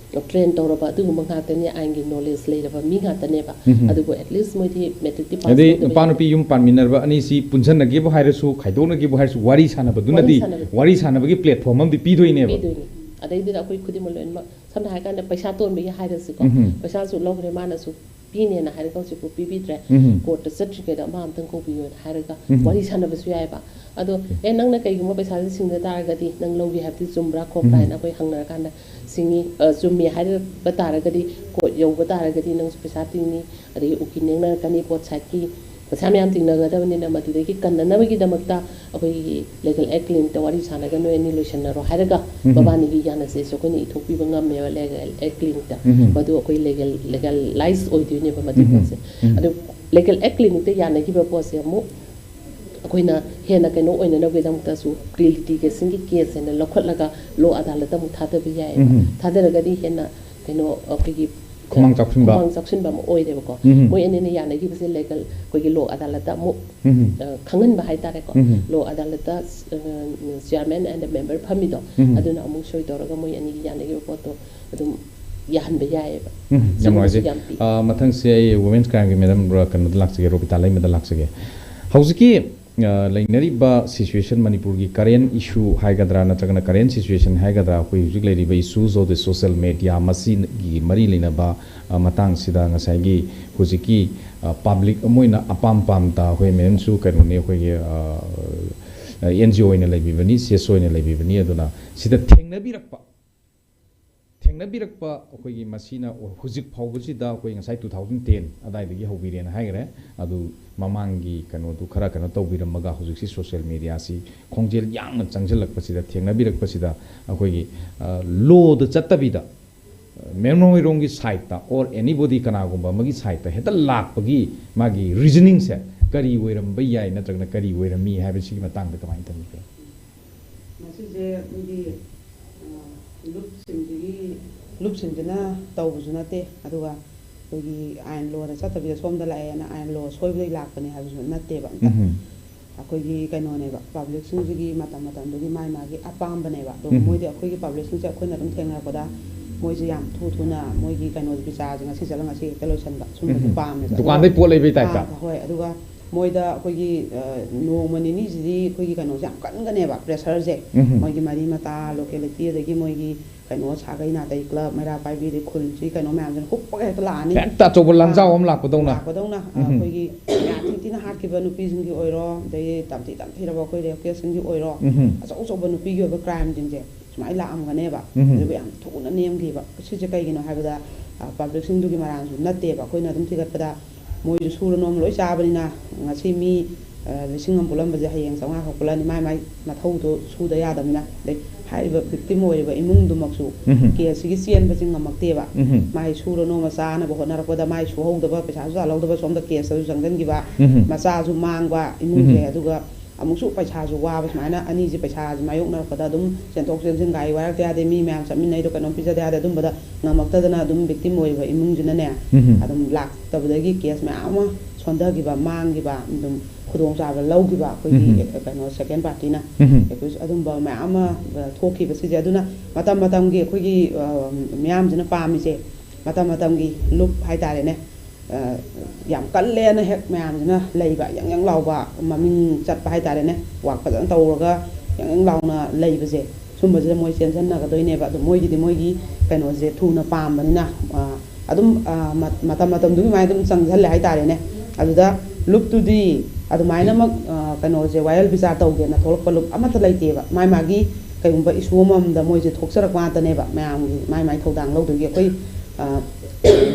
ꯇ꯭ꯔꯦꯟ ꯇꯧꯔꯕ ꯑꯗꯨꯒꯨꯝꯕ ꯉꯥꯛꯇꯅꯤ, ꯑꯥꯏꯟꯒꯤ ꯅꯣꯂꯦꯖ ꯂꯩꯔꯕ ꯃꯤ ꯉꯥꯛꯇꯅꯦꯕ꯫ ꯎꯝ꯫ ꯑꯗꯨꯕꯨ ꯑꯦꯠꯂꯤꯁ ꯃꯣꯏꯗꯤ ꯃꯦꯇ꯭ꯔꯤꯛꯇꯤ ꯄꯥꯁ ꯍꯥꯏꯗꯤ ꯇꯧꯗꯕ ꯅꯨꯄꯥ ꯌꯥꯗꯦ꯫ ꯅꯨꯄꯤ ꯌꯨꯝ ꯄꯥꯟꯃꯤꯟꯅꯔꯕ ꯑꯅꯤꯁꯤ ꯄꯨꯟꯁꯤꯟꯅꯈꯤꯕ ꯍꯥꯏꯔꯁꯨ, ꯈꯥꯏꯗꯣꯛꯅꯈꯤꯕ ꯍꯥꯏꯔꯁꯨ, ꯋꯥꯔꯤ ꯁꯥꯟꯅꯕꯗꯨꯅꯗꯤ ꯋꯥꯔꯤ ꯁꯥꯟꯅꯕ꯫ ꯋꯥꯔꯤ ꯁꯥꯟꯅꯕꯒꯤ ꯄ꯭ꯂꯦꯠꯐꯣꯝ ꯑꯃꯗꯤ ꯄꯤꯗꯣꯏꯅꯦꯕ꯫ ꯄꯤꯗꯣꯏꯅꯤ꯫ ꯑꯗꯩꯗꯨꯗ ꯑꯩꯈꯣꯏ ꯈꯨꯗꯤꯡꯃꯛ ꯂꯣꯏꯅꯃꯛ, ꯁꯝꯅ ꯍꯥꯏꯔꯀꯥꯟꯗ ꯄꯩꯁꯥ ꯇꯣꯟꯕꯒꯤ ꯍꯥꯏꯔꯁꯤꯀꯣ, ꯎꯝ꯫ ꯄꯩꯁꯥꯁꯨ ꯂꯧꯈ꯭ꯔꯦ, ꯃꯥꯅꯁꯨ ꯄꯤꯅꯦꯅ ꯍꯥꯏꯔꯒ ꯍꯧꯖꯤꯛꯄꯨ ꯄꯤꯕꯤꯗ꯭ꯔꯦ, ꯎꯝ꯫ ꯀꯣꯔꯠꯇ ꯆꯠꯇ꯭ꯔꯤꯉꯩꯗ ꯑꯃ ꯑꯝꯇꯪ ꯀꯧꯕꯤꯌꯣꯅ ꯍꯥꯏꯔꯒ ꯎꯝ꯫ ꯋꯥꯔꯤ ꯁꯥꯟꯅꯕꯁꯨ ꯌꯥꯏꯑꯕ꯫ ꯑꯗꯣ, ꯎꯝ꯫ "ꯑꯦ, ꯅꯪꯅ ꯀꯩꯒꯨꯝꯕ ꯄꯩꯁꯥꯁꯦ ꯁꯤꯡꯗ ꯇꯥꯔꯒꯗꯤ ꯅꯪ ꯂꯧꯒꯦ ꯍꯥꯏꯕꯗꯤ ꯆꯨꯝꯕ꯭ꯔꯥ ꯈꯣꯠꯄ꯭ꯔꯥ?" ꯎꯝ꯫ ꯍꯥꯏꯅ ꯑꯩꯈꯣꯏ ꯍꯪꯅꯔꯀꯥꯟꯗ, "ꯁꯤꯡꯉꯤ, ꯑ, ꯆꯨꯝꯃꯤ ꯍꯥꯏꯔꯕ ꯇꯥꯔꯒꯗꯤ, ꯀꯣꯔꯠ ꯌꯧꯕ ꯇꯥꯔꯒꯗꯤ ꯅꯪꯁꯨ ꯄꯩꯁꯥ ꯇꯤꯡꯅꯤ, ꯑꯗꯒꯤ ꯎꯀꯤꯜ ꯅꯦꯛꯅꯔꯛꯀꯅꯤ, ꯕꯣꯠ ꯁꯥꯏꯠꯀꯤ ꯄꯩꯁꯥ ꯃꯌꯥꯝ ꯇꯤꯡꯅꯒꯗꯕꯅꯤꯅ, ꯃꯗꯨꯗꯒꯤ ꯀꯟꯅꯅꯕꯒꯤꯗꯃꯛꯇ ꯑꯩꯈꯣꯏꯒꯤ ꯂꯤꯒꯦꯜ ꯑꯦꯗ ꯀ꯭ꯂꯤꯅꯤꯛꯇ ꯋꯥꯔꯤ ꯁꯥꯟꯅꯔꯒ ꯅꯣꯏ ꯑꯅꯤ ꯂꯣꯏꯁꯟꯅꯔꯣ" ꯍꯥꯏꯔꯒ, ꯎꯝ꯫ ꯃꯕꯥꯅꯤꯒꯤ ꯌꯥꯅꯁꯦꯁꯨ ꯑꯩꯈꯣꯏꯅ ꯏꯊꯣꯛꯄꯤꯕ ꯉꯝꯃꯦꯕ ꯂꯤꯒꯦꯜ ꯑꯦꯗ ꯀ꯭ꯂꯤꯅꯤꯛꯇ꯫ ꯎꯝ꯫ ꯃꯗꯨ ꯑꯩꯈꯣꯏ ꯂꯤꯒꯦꯜ, ꯂꯤꯒꯦꯂꯥꯏꯁ ꯑꯣꯏꯗꯣꯏꯅꯦꯕ ꯃꯗꯨꯒꯤ ꯎꯝ꯫ ꯄꯣꯠꯁꯦ꯫ ꯎꯝ꯫ ꯑꯗꯨ ꯂꯤꯒꯦꯜ ꯑꯦꯗ ꯀ꯭ꯂꯤꯅꯤꯛꯇ ꯌꯥꯅꯈꯤꯕ ꯄꯣꯠꯁꯦ ꯑꯃꯨꯛ ꯑꯩꯈꯣꯏꯅ ꯍꯦꯟꯅ ꯀꯩꯅꯣ ꯑꯣꯏꯅꯅꯕꯒꯤꯗꯃꯛꯇꯁꯨ ꯄ꯭ꯔꯤ ꯂꯤꯇꯤꯒꯦꯁꯟꯒꯤ ꯀꯦꯁ ꯍꯥꯏꯅ ꯂꯧꯈꯠꯂꯒ ꯂꯣ ꯑꯗꯥꯂꯠꯇ ꯑꯃꯨꯛ ꯊꯥꯗꯕ ꯌꯥꯏꯌꯦꯕ꯫ ꯎꯝ꯫ ꯊꯥꯗꯔꯒꯗꯤ ꯍꯦꯟꯅ ꯀꯩꯅꯣ ꯑꯩꯈꯣꯏꯒꯤ ꯈꯨꯃꯥꯡ ꯆꯥꯎꯁꯤꯟꯕ꯫ ꯈꯨꯃꯥꯡ ꯆꯥꯎꯁꯤꯟꯕ ꯑꯃ ꯑꯣꯏꯔꯦꯕꯀꯣ꯫ ꯎꯝ꯫ ꯃꯣꯏ ꯑꯅꯤꯅ ꯌꯥꯅꯈꯤꯕꯁꯦ ꯂꯤꯒꯦꯜ, ꯑꯩꯈꯣꯏꯒꯤ ꯂꯣ ꯑꯗꯥꯂꯠꯇ ꯑꯃꯨꯛ, ꯎꯝ꯫ ꯑ, ꯈꯪꯍꯟꯕ ꯍꯥꯏꯇꯥꯔꯦꯀꯣ꯫ ꯎꯝ꯫ ꯂꯣ ꯑꯗꯥꯂꯠꯇ, ꯑ, ꯆꯤꯌꯥꯔꯃꯦꯟ ꯑꯦꯟ ꯃꯦꯝꯕꯔ ꯐꯝꯃꯤꯗꯣ, ꯎꯝ꯫ ꯑꯗꯨꯅ ꯑꯃꯨꯛ ꯁꯣꯏ ꯇꯧꯔꯒ ꯃꯣꯏ ꯑꯅꯤꯒꯤ ꯌꯥꯅꯈꯤꯕ ꯄꯣꯠꯇꯣ ꯑꯗꯨꯝ ꯌꯥꯍꯟꯕ ꯌꯥꯏꯌꯦꯕ꯫ ꯎꯝ, ꯌꯥꯝ ꯁꯤꯒꯨꯝꯕꯁꯨ ꯅꯨꯡꯉꯥꯏꯖꯩ꯫ ꯌꯥꯝ ꯄꯤ꯫ ꯑ, ꯃꯊꯪꯁꯦ ꯑꯩ ꯋꯨꯃꯦꯟꯁ ꯀ꯭ꯔꯥꯏꯝꯒꯤ ꯃꯦꯗꯝ ꯀꯩꯅꯣꯗ ꯂꯥꯛꯆꯒꯦ, ꯔꯣꯕꯤꯇꯥ ꯂꯩꯃꯗ ꯂꯥꯛꯆꯒꯦ꯫ ꯍꯧꯖꯤꯛꯀꯤ, ꯑ, ꯂꯩꯅꯔꯤꯕ ꯁꯤꯆꯨꯋꯦꯁꯟ, ꯃꯅꯤꯄꯨꯔꯒꯤ ꯀꯔꯦꯟ ꯏꯁꯨ ꯍꯥꯏꯒꯗ꯭ꯔꯥ ꯅꯠꯇ꯭ꯔꯒꯅ ꯀꯔꯦꯟ ꯁꯤꯆꯨꯋꯦꯁꯟ ꯍꯥꯏꯒꯗ꯭ꯔꯥ, ꯑꯩꯈꯣꯏ ꯍꯧꯖꯤꯛ ꯂꯩꯔꯤꯕ issues of the social media, ꯃꯁꯤꯒꯤ ꯃꯔꯤ ꯂꯩꯅꯕ, ꯑ, ꯃꯇꯥꯡꯁꯤꯗ ꯉꯁꯥꯏꯒꯤ ꯍꯧꯖꯤꯛꯀꯤ, ꯑ, ꯄꯥꯕ꯭ꯂꯤꯛ ꯑꯃ ꯑꯣꯏꯅ ꯑꯄꯥꯝ ꯄꯥꯝꯗ ꯑꯩꯈꯣꯏ ꯃꯦꯗꯝꯁꯨ ꯀꯩꯅꯣꯅꯤ, ꯑꯩꯈꯣꯏꯒꯤ, ꯑ, ꯑꯦꯟ ꯖꯤ ꯑꯣ ꯑꯣꯏꯅ ꯂꯩꯕꯤꯕꯅꯤ, ꯁꯤ ꯑꯦꯁ ꯑꯣ ꯑꯣꯏꯅ ꯂꯩꯕꯤꯕꯅꯤ꯫ ꯑꯗꯨꯅ ꯁꯤꯗ ꯊꯦꯡꯅꯕꯤꯔꯛꯄ, ꯊꯦꯡꯅꯕꯤꯔꯛꯄ ꯑꯩꯈꯣꯏꯒꯤ ꯃꯁꯤꯅ ꯍꯧꯖꯤꯛ ꯐꯥꯎꯕꯁꯤꯗ ꯑꯩꯈꯣꯏ ꯉꯁꯥꯏ two thousand ten ꯑꯗꯥꯏꯗꯒꯤ ꯍꯧꯕꯤꯔꯦꯅ ꯍꯥꯏꯈ꯭ꯔꯦ꯫ ꯑꯗꯨ ꯃꯃꯥꯡꯒꯤ ꯀꯩꯅꯣꯗꯨ ꯈꯔ ꯀꯩꯅꯣ ꯇꯧꯕꯤꯔꯝꯃꯒ ꯍꯧꯖꯤꯛꯁꯤ ꯁꯣꯁꯦꯜ ꯃꯦꯗꯤꯌꯥꯁꯤ ꯈꯣꯡꯖꯦꯜ ꯌꯥꯡꯅ ꯆꯪꯁꯤꯜꯂꯛꯄꯁꯤꯗ, ꯊꯦꯡꯅꯕꯤꯔꯛꯄꯁꯤꯗ ꯑꯩꯈꯣꯏꯒꯤ, ꯑ, ꯂꯣꯗ ꯆꯠꯇꯕꯤꯗ ꯃꯦꯝ ꯍꯣꯏꯔꯣꯝꯒꯤ ꯁꯥꯏꯠꯇ ꯑꯣꯔ ꯑꯦꯅꯤꯕꯣꯗꯤ ꯀꯅꯥꯒꯨꯝꯕ ꯑꯃꯒꯤ ꯁꯥꯏꯠꯇ ꯍꯦꯛꯇ ꯂꯥꯛꯄꯒꯤ ꯃꯥꯒꯤ ꯔꯤꯖꯅꯤꯡꯁꯦ ꯀꯔꯤ ꯑꯣꯏꯔꯝꯕ ꯌꯥꯏ ꯅꯠꯇ꯭ꯔꯒꯅ ꯀꯔꯤ ꯑꯣꯏꯔꯝꯃꯤ ꯍꯥꯏꯕꯁꯤꯒꯤ ꯃꯇꯥꯡꯗ ꯀꯃꯥꯏꯅ ꯊꯝꯕꯤꯒꯦ? ꯃꯁꯤꯁꯦ ꯑꯩꯈꯣꯏꯒꯤ ꯂꯨꯞꯁꯤꯡꯁꯤꯒꯤ ꯂꯨꯞꯁꯤꯡꯁꯤꯅ ꯇꯧꯕꯁꯨ ꯅꯠꯇꯦ꯫ ꯑꯗꯨꯒ ꯑꯩꯈꯣꯏꯒꯤ ꯑꯥꯏꯟ ꯂꯣꯗ ꯆꯠꯇꯕꯤꯗ ꯁꯣꯝꯗ ꯂꯥꯛꯑꯦꯅ ꯑꯥꯏꯟ ꯂꯣ ꯁꯣꯏꯕꯗꯒꯤ ꯂꯥꯛꯄꯅꯦ ꯍꯥꯏꯕꯁꯨ ꯅꯠꯇꯦꯕ ꯑꯝꯇ꯫ ꯑꯩꯈꯣꯏꯒꯤ ꯀꯩꯅꯣꯅꯦꯕ, ꯄꯕ꯭ꯂꯤꯛꯁꯤꯡꯁꯤꯒꯤ ꯃꯇꯝ ꯃꯇꯝꯗꯨꯒꯤ ꯃꯥꯒꯤ ꯃꯥꯒꯤ ꯑꯄꯥꯝꯕꯅꯦꯕ꯫ ꯑꯗꯣ ꯃꯣꯏꯗꯤ ꯑꯩꯈꯣꯏꯒꯤ ꯄꯕ꯭ꯂꯤꯛꯁꯤꯡꯁꯦ ꯑꯩꯈꯣꯏꯅ ꯑꯗꯨꯝ ꯊꯦꯡꯅꯔꯛꯄꯗ ꯃꯣꯏꯁꯦ ꯌꯥꯝ ꯊꯨ ꯊꯨꯅ ꯃꯣꯏꯒꯤ ꯀꯩꯅꯣ ꯕꯤꯆꯥꯔꯁꯦ ꯉꯁꯤ ꯆꯠꯂꯒ ꯉꯁꯤ ꯍꯦꯛꯇ ꯂꯣꯏꯁꯤꯟꯕ ꯁꯨꯝꯕꯁꯦ ꯄꯥꯝꯃꯦꯕ꯫ ꯗꯨꯀꯥꯟꯗꯩ ꯄꯣꯠ ꯂꯩꯕꯩ ꯇꯥꯏꯞꯇ꯫ ꯑꯥ, ꯍꯣꯏ꯫ ꯑꯗꯨꯒ ꯃꯣꯏꯗ ꯑꯩꯈꯣꯏꯒꯤ ꯅꯣꯡꯃ ꯅꯤꯅꯤꯁꯤꯗꯤ ꯑꯩꯈꯣꯏꯒꯤ ꯀꯩꯅꯣꯁꯦ ꯌꯥꯝ ꯀꯟꯒꯅꯦꯕ, ꯄ꯭ꯔꯦꯁꯔꯁꯦ꯫ ꯃꯣꯏꯒꯤ ꯃꯔꯤ ꯃꯇꯥ, ꯂꯣꯀꯦꯂꯤꯇꯤ, ꯑꯗꯒꯤ ꯃꯣꯏꯒꯤ ꯀꯩꯅꯣ ꯁꯥꯒꯩ ꯅꯥꯇꯩ ꯀ꯭ꯂꯕ, ꯃꯩꯔꯥ ꯄꯥꯏꯕꯤ, ꯑꯗꯩ ꯈꯨꯜꯁꯤ ꯀꯩꯅꯣ ꯃꯌꯥꯝꯁꯤꯅ ꯍꯨꯞꯄꯒ ꯍꯦꯛꯇ ꯂꯥꯛꯑꯅꯤ꯫ ꯍꯦꯛꯇ ꯑꯆꯧꯕ ꯂꯥꯟꯖꯥꯎ ꯑꯃ ꯂꯥꯛꯄꯗꯧꯅ꯫ ꯂꯥꯛꯄꯗꯧꯅ꯫ ꯑꯩꯈꯣꯏꯒꯤ ꯌꯥꯝ ꯊꯤꯅ ꯍꯥꯠꯈꯤꯕ ꯅꯨꯄꯤꯁꯤꯡꯒꯤ ꯑꯣꯏꯔꯣ, ꯑꯗꯩ ꯇꯝꯊꯤ ꯇꯝꯊꯤꯔꯕ ꯑꯩꯈꯣꯏ ꯔꯦꯞ ꯀꯦꯁꯁꯤꯡꯒꯤ ꯑꯣꯏꯔꯣ, ꯑꯆꯧ ꯑꯆꯧꯕ ꯅꯨꯄꯤꯒꯤ ꯑꯣꯏꯕ ꯀ꯭ꯔꯥꯏꯝꯁꯤꯡꯁꯦ ꯁꯨꯃꯥꯏꯅ ꯂꯥꯛꯑꯝꯒꯅꯦꯕ꯫ ꯑꯗꯨꯒ ꯌꯥꯝ ꯊꯨꯅ ꯅꯦꯝꯈꯤꯕ꯫ ꯁꯤꯁꯦ ꯀꯩꯒꯤꯅꯣ ꯍꯥꯏꯕꯗ, ꯄꯕ꯭ꯂꯤꯛꯁꯤꯡꯗꯨꯒꯤ ꯃꯔꯥꯟꯁꯨ ꯅꯠꯇꯦꯕ꯫ ꯑꯩꯈꯣꯏꯅ ꯑꯗꯨꯝ ꯊꯤꯒꯠꯄꯗ ꯃꯣꯏꯁꯨ ꯁꯨꯔ ꯅꯣꯝ ꯂꯣꯏ ꯆꯥꯕꯅꯤꯅ ꯉꯁꯤ ꯃꯤ ꯂꯤꯁꯤꯡ ꯑꯃ ꯄꯨꯜꯂꯝꯕꯁꯦ ꯍꯌꯦꯡ ꯆꯥꯝꯃꯉꯥ ꯈꯛ ꯄꯨꯜꯂꯛꯑꯅꯤ꯫ ꯃꯥꯏ ꯃꯥꯏ ꯃꯊꯧꯗꯣ ꯁꯨꯗ ꯌꯥꯗꯕꯅꯤꯅ꯫ ꯑꯗꯩ ꯍꯥꯏꯔꯤꯕ ꯚꯤꯛꯇꯤꯝ ꯑꯣꯏꯔꯤꯕ ꯏꯃꯨꯡꯗꯨꯃꯛꯁꯨ ꯀꯦꯁꯁꯤꯒꯤ ꯆꯦꯟꯕꯁꯤ ꯉꯝꯃꯛꯇꯦꯕ꯫ ꯃꯥꯏ ꯁꯨꯔ ꯅꯣꯝꯃ ꯆꯥꯅꯕ ꯍꯣꯠꯅꯔꯛꯄꯗ ꯃꯥꯏ ꯁꯨꯍꯧꯗꯕ, ꯄꯩꯁꯥꯁꯨ ꯇꯥꯜꯍꯧꯗꯕ, ꯁꯣꯝꯗ ꯀꯦꯁꯇꯁꯨ ꯆꯪꯁꯤꯟꯈꯤꯕ, ꯃꯆꯥꯁꯨ ꯃꯥꯡꯕ ꯏꯃꯨꯡꯁꯦ꯫ ꯑꯗꯨꯒ ꯑꯃꯨꯛꯁꯨ ꯄꯩꯁꯥꯁꯨ ꯋꯥꯕ꯫ ꯁꯨꯃꯥꯏꯅ ꯑꯅꯤꯁꯦ ꯄꯩꯁꯥꯁꯦ ꯃꯥꯌꯣꯛꯅꯔꯛꯄꯗ ꯑꯗꯨꯝ ꯆꯦꯟꯊꯣꯛ ꯆꯦꯟꯁꯤꯟ, ꯒꯥꯔꯤ ꯋꯥꯏꯔꯛꯇ ꯌꯥꯗꯦ, ꯃꯤ ꯃꯌꯥꯝ ꯆꯠꯃꯤꯟꯅꯩꯗꯣ ꯀꯩꯅꯣꯝ ꯄꯤꯖꯗ ꯌꯥꯗꯦ, ꯑꯗꯨꯝꯕꯗ ꯉꯝꯃꯛꯇꯗꯅ ꯑꯗꯨꯝ ꯚꯤꯛꯇꯤꯝ ꯑꯣꯏꯔꯤꯕ ꯏꯃꯨꯡꯁꯤꯅꯅꯦ, ꯑꯗꯨꯝ ꯂꯥꯛꯇꯕꯗꯒꯤ ꯀꯦꯁ ꯃꯌꯥꯝ ꯑꯃ ꯁꯣꯟꯊꯈꯤꯕ, ꯃꯥꯡꯈꯤꯕ, ꯑꯗꯨꯝ ꯈꯨꯗꯣꯡꯆꯥꯕ ꯂꯧꯈꯤꯕ ꯑꯩꯈꯣꯏꯒꯤ ꯀꯩꯅꯣ ꯁꯦꯀꯦꯟ ꯄꯥꯔꯇꯤꯅ꯫ ꯑꯩꯈꯣꯏ ꯑꯗꯨꯝꯕ ꯃꯌꯥꯝ ꯑꯃ ꯊꯣꯛꯈꯤꯕ ꯁꯤꯁꯦ꯫ ꯑꯗꯨꯅ ꯃꯇꯝ ꯃꯇꯝꯒꯤ ꯑꯩꯈꯣꯏꯒꯤ ꯃꯤꯌꯥꯝꯁꯤꯅ ꯄꯥꯝꯃꯤꯁꯦ, ꯃꯇꯝ ꯃꯇꯝꯒꯤ ꯂꯨꯞ ꯍꯥꯏꯇꯥꯔꯦꯅꯦ, ꯌꯥꯝ ꯀꯜꯂꯦꯅ ꯍꯦꯛ ꯃꯌꯥꯝꯁꯤꯅ ꯂꯩꯕ, ꯌꯪ ꯌꯪ ꯂꯥꯎꯕ, ꯃꯃꯤꯡ ꯆꯠꯄ ꯍꯥꯏꯇꯥꯔꯦꯅꯦ, ꯋꯥꯛ ꯐꯖꯅ ꯇꯧꯔꯒ ꯌꯪ ꯌꯪ ꯂꯥꯎꯅ ꯂꯩꯕꯁꯦ, ꯁꯨꯝꯕꯁꯤꯗ ꯃꯣꯏ ꯆꯦꯟꯁꯤꯟꯅꯒꯗꯣꯏꯅꯦꯕ꯫ ꯑꯗꯣ ꯃꯣꯏꯒꯤꯗꯤ ꯃꯣꯏꯒꯤ ꯀꯩꯅꯣꯁꯦ ꯊꯨꯅ ꯄꯥꯝꯕꯅꯤꯅ, ꯑꯗꯨꯝ ꯃꯇꯝ ꯃꯇꯝꯗꯨꯒꯤ ꯃꯥꯏ ꯑꯗꯨꯝ ꯆꯪꯁꯤꯜꯂꯦ ꯍꯥꯏꯇꯥꯔꯦꯅꯦ꯫ ꯑꯗꯨꯗ ꯂꯨꯞꯇꯨꯗꯤ ꯑꯗꯨꯃꯥꯏꯅꯃꯛ ꯀꯩꯅꯣꯁꯦ, ꯋꯥꯌꯦꯜ ꯕꯤꯆꯥꯔ ꯇꯧꯒꯦꯅ ꯊꯣꯛꯂꯛꯄ ꯂꯨꯞ ꯑꯃꯠꯇ ꯂꯩꯇꯦꯕ꯫ ꯃꯥꯏ ꯃꯥꯒꯤ ꯀꯩꯒꯨꯝꯕ ꯏꯁꯨ ꯑꯃꯃꯝꯗ ꯃꯣꯏꯁꯦ ꯊꯣꯛꯆꯔꯛꯄ ꯉꯥꯛꯇꯅꯦꯕ꯫ ꯃꯌꯥꯝꯒꯤ ꯃꯥꯏ ꯃꯥꯏ ꯊꯧꯗꯥꯡ ꯂꯧꯗꯣꯏꯒꯤ꯫ ꯑꯩꯈꯣꯏ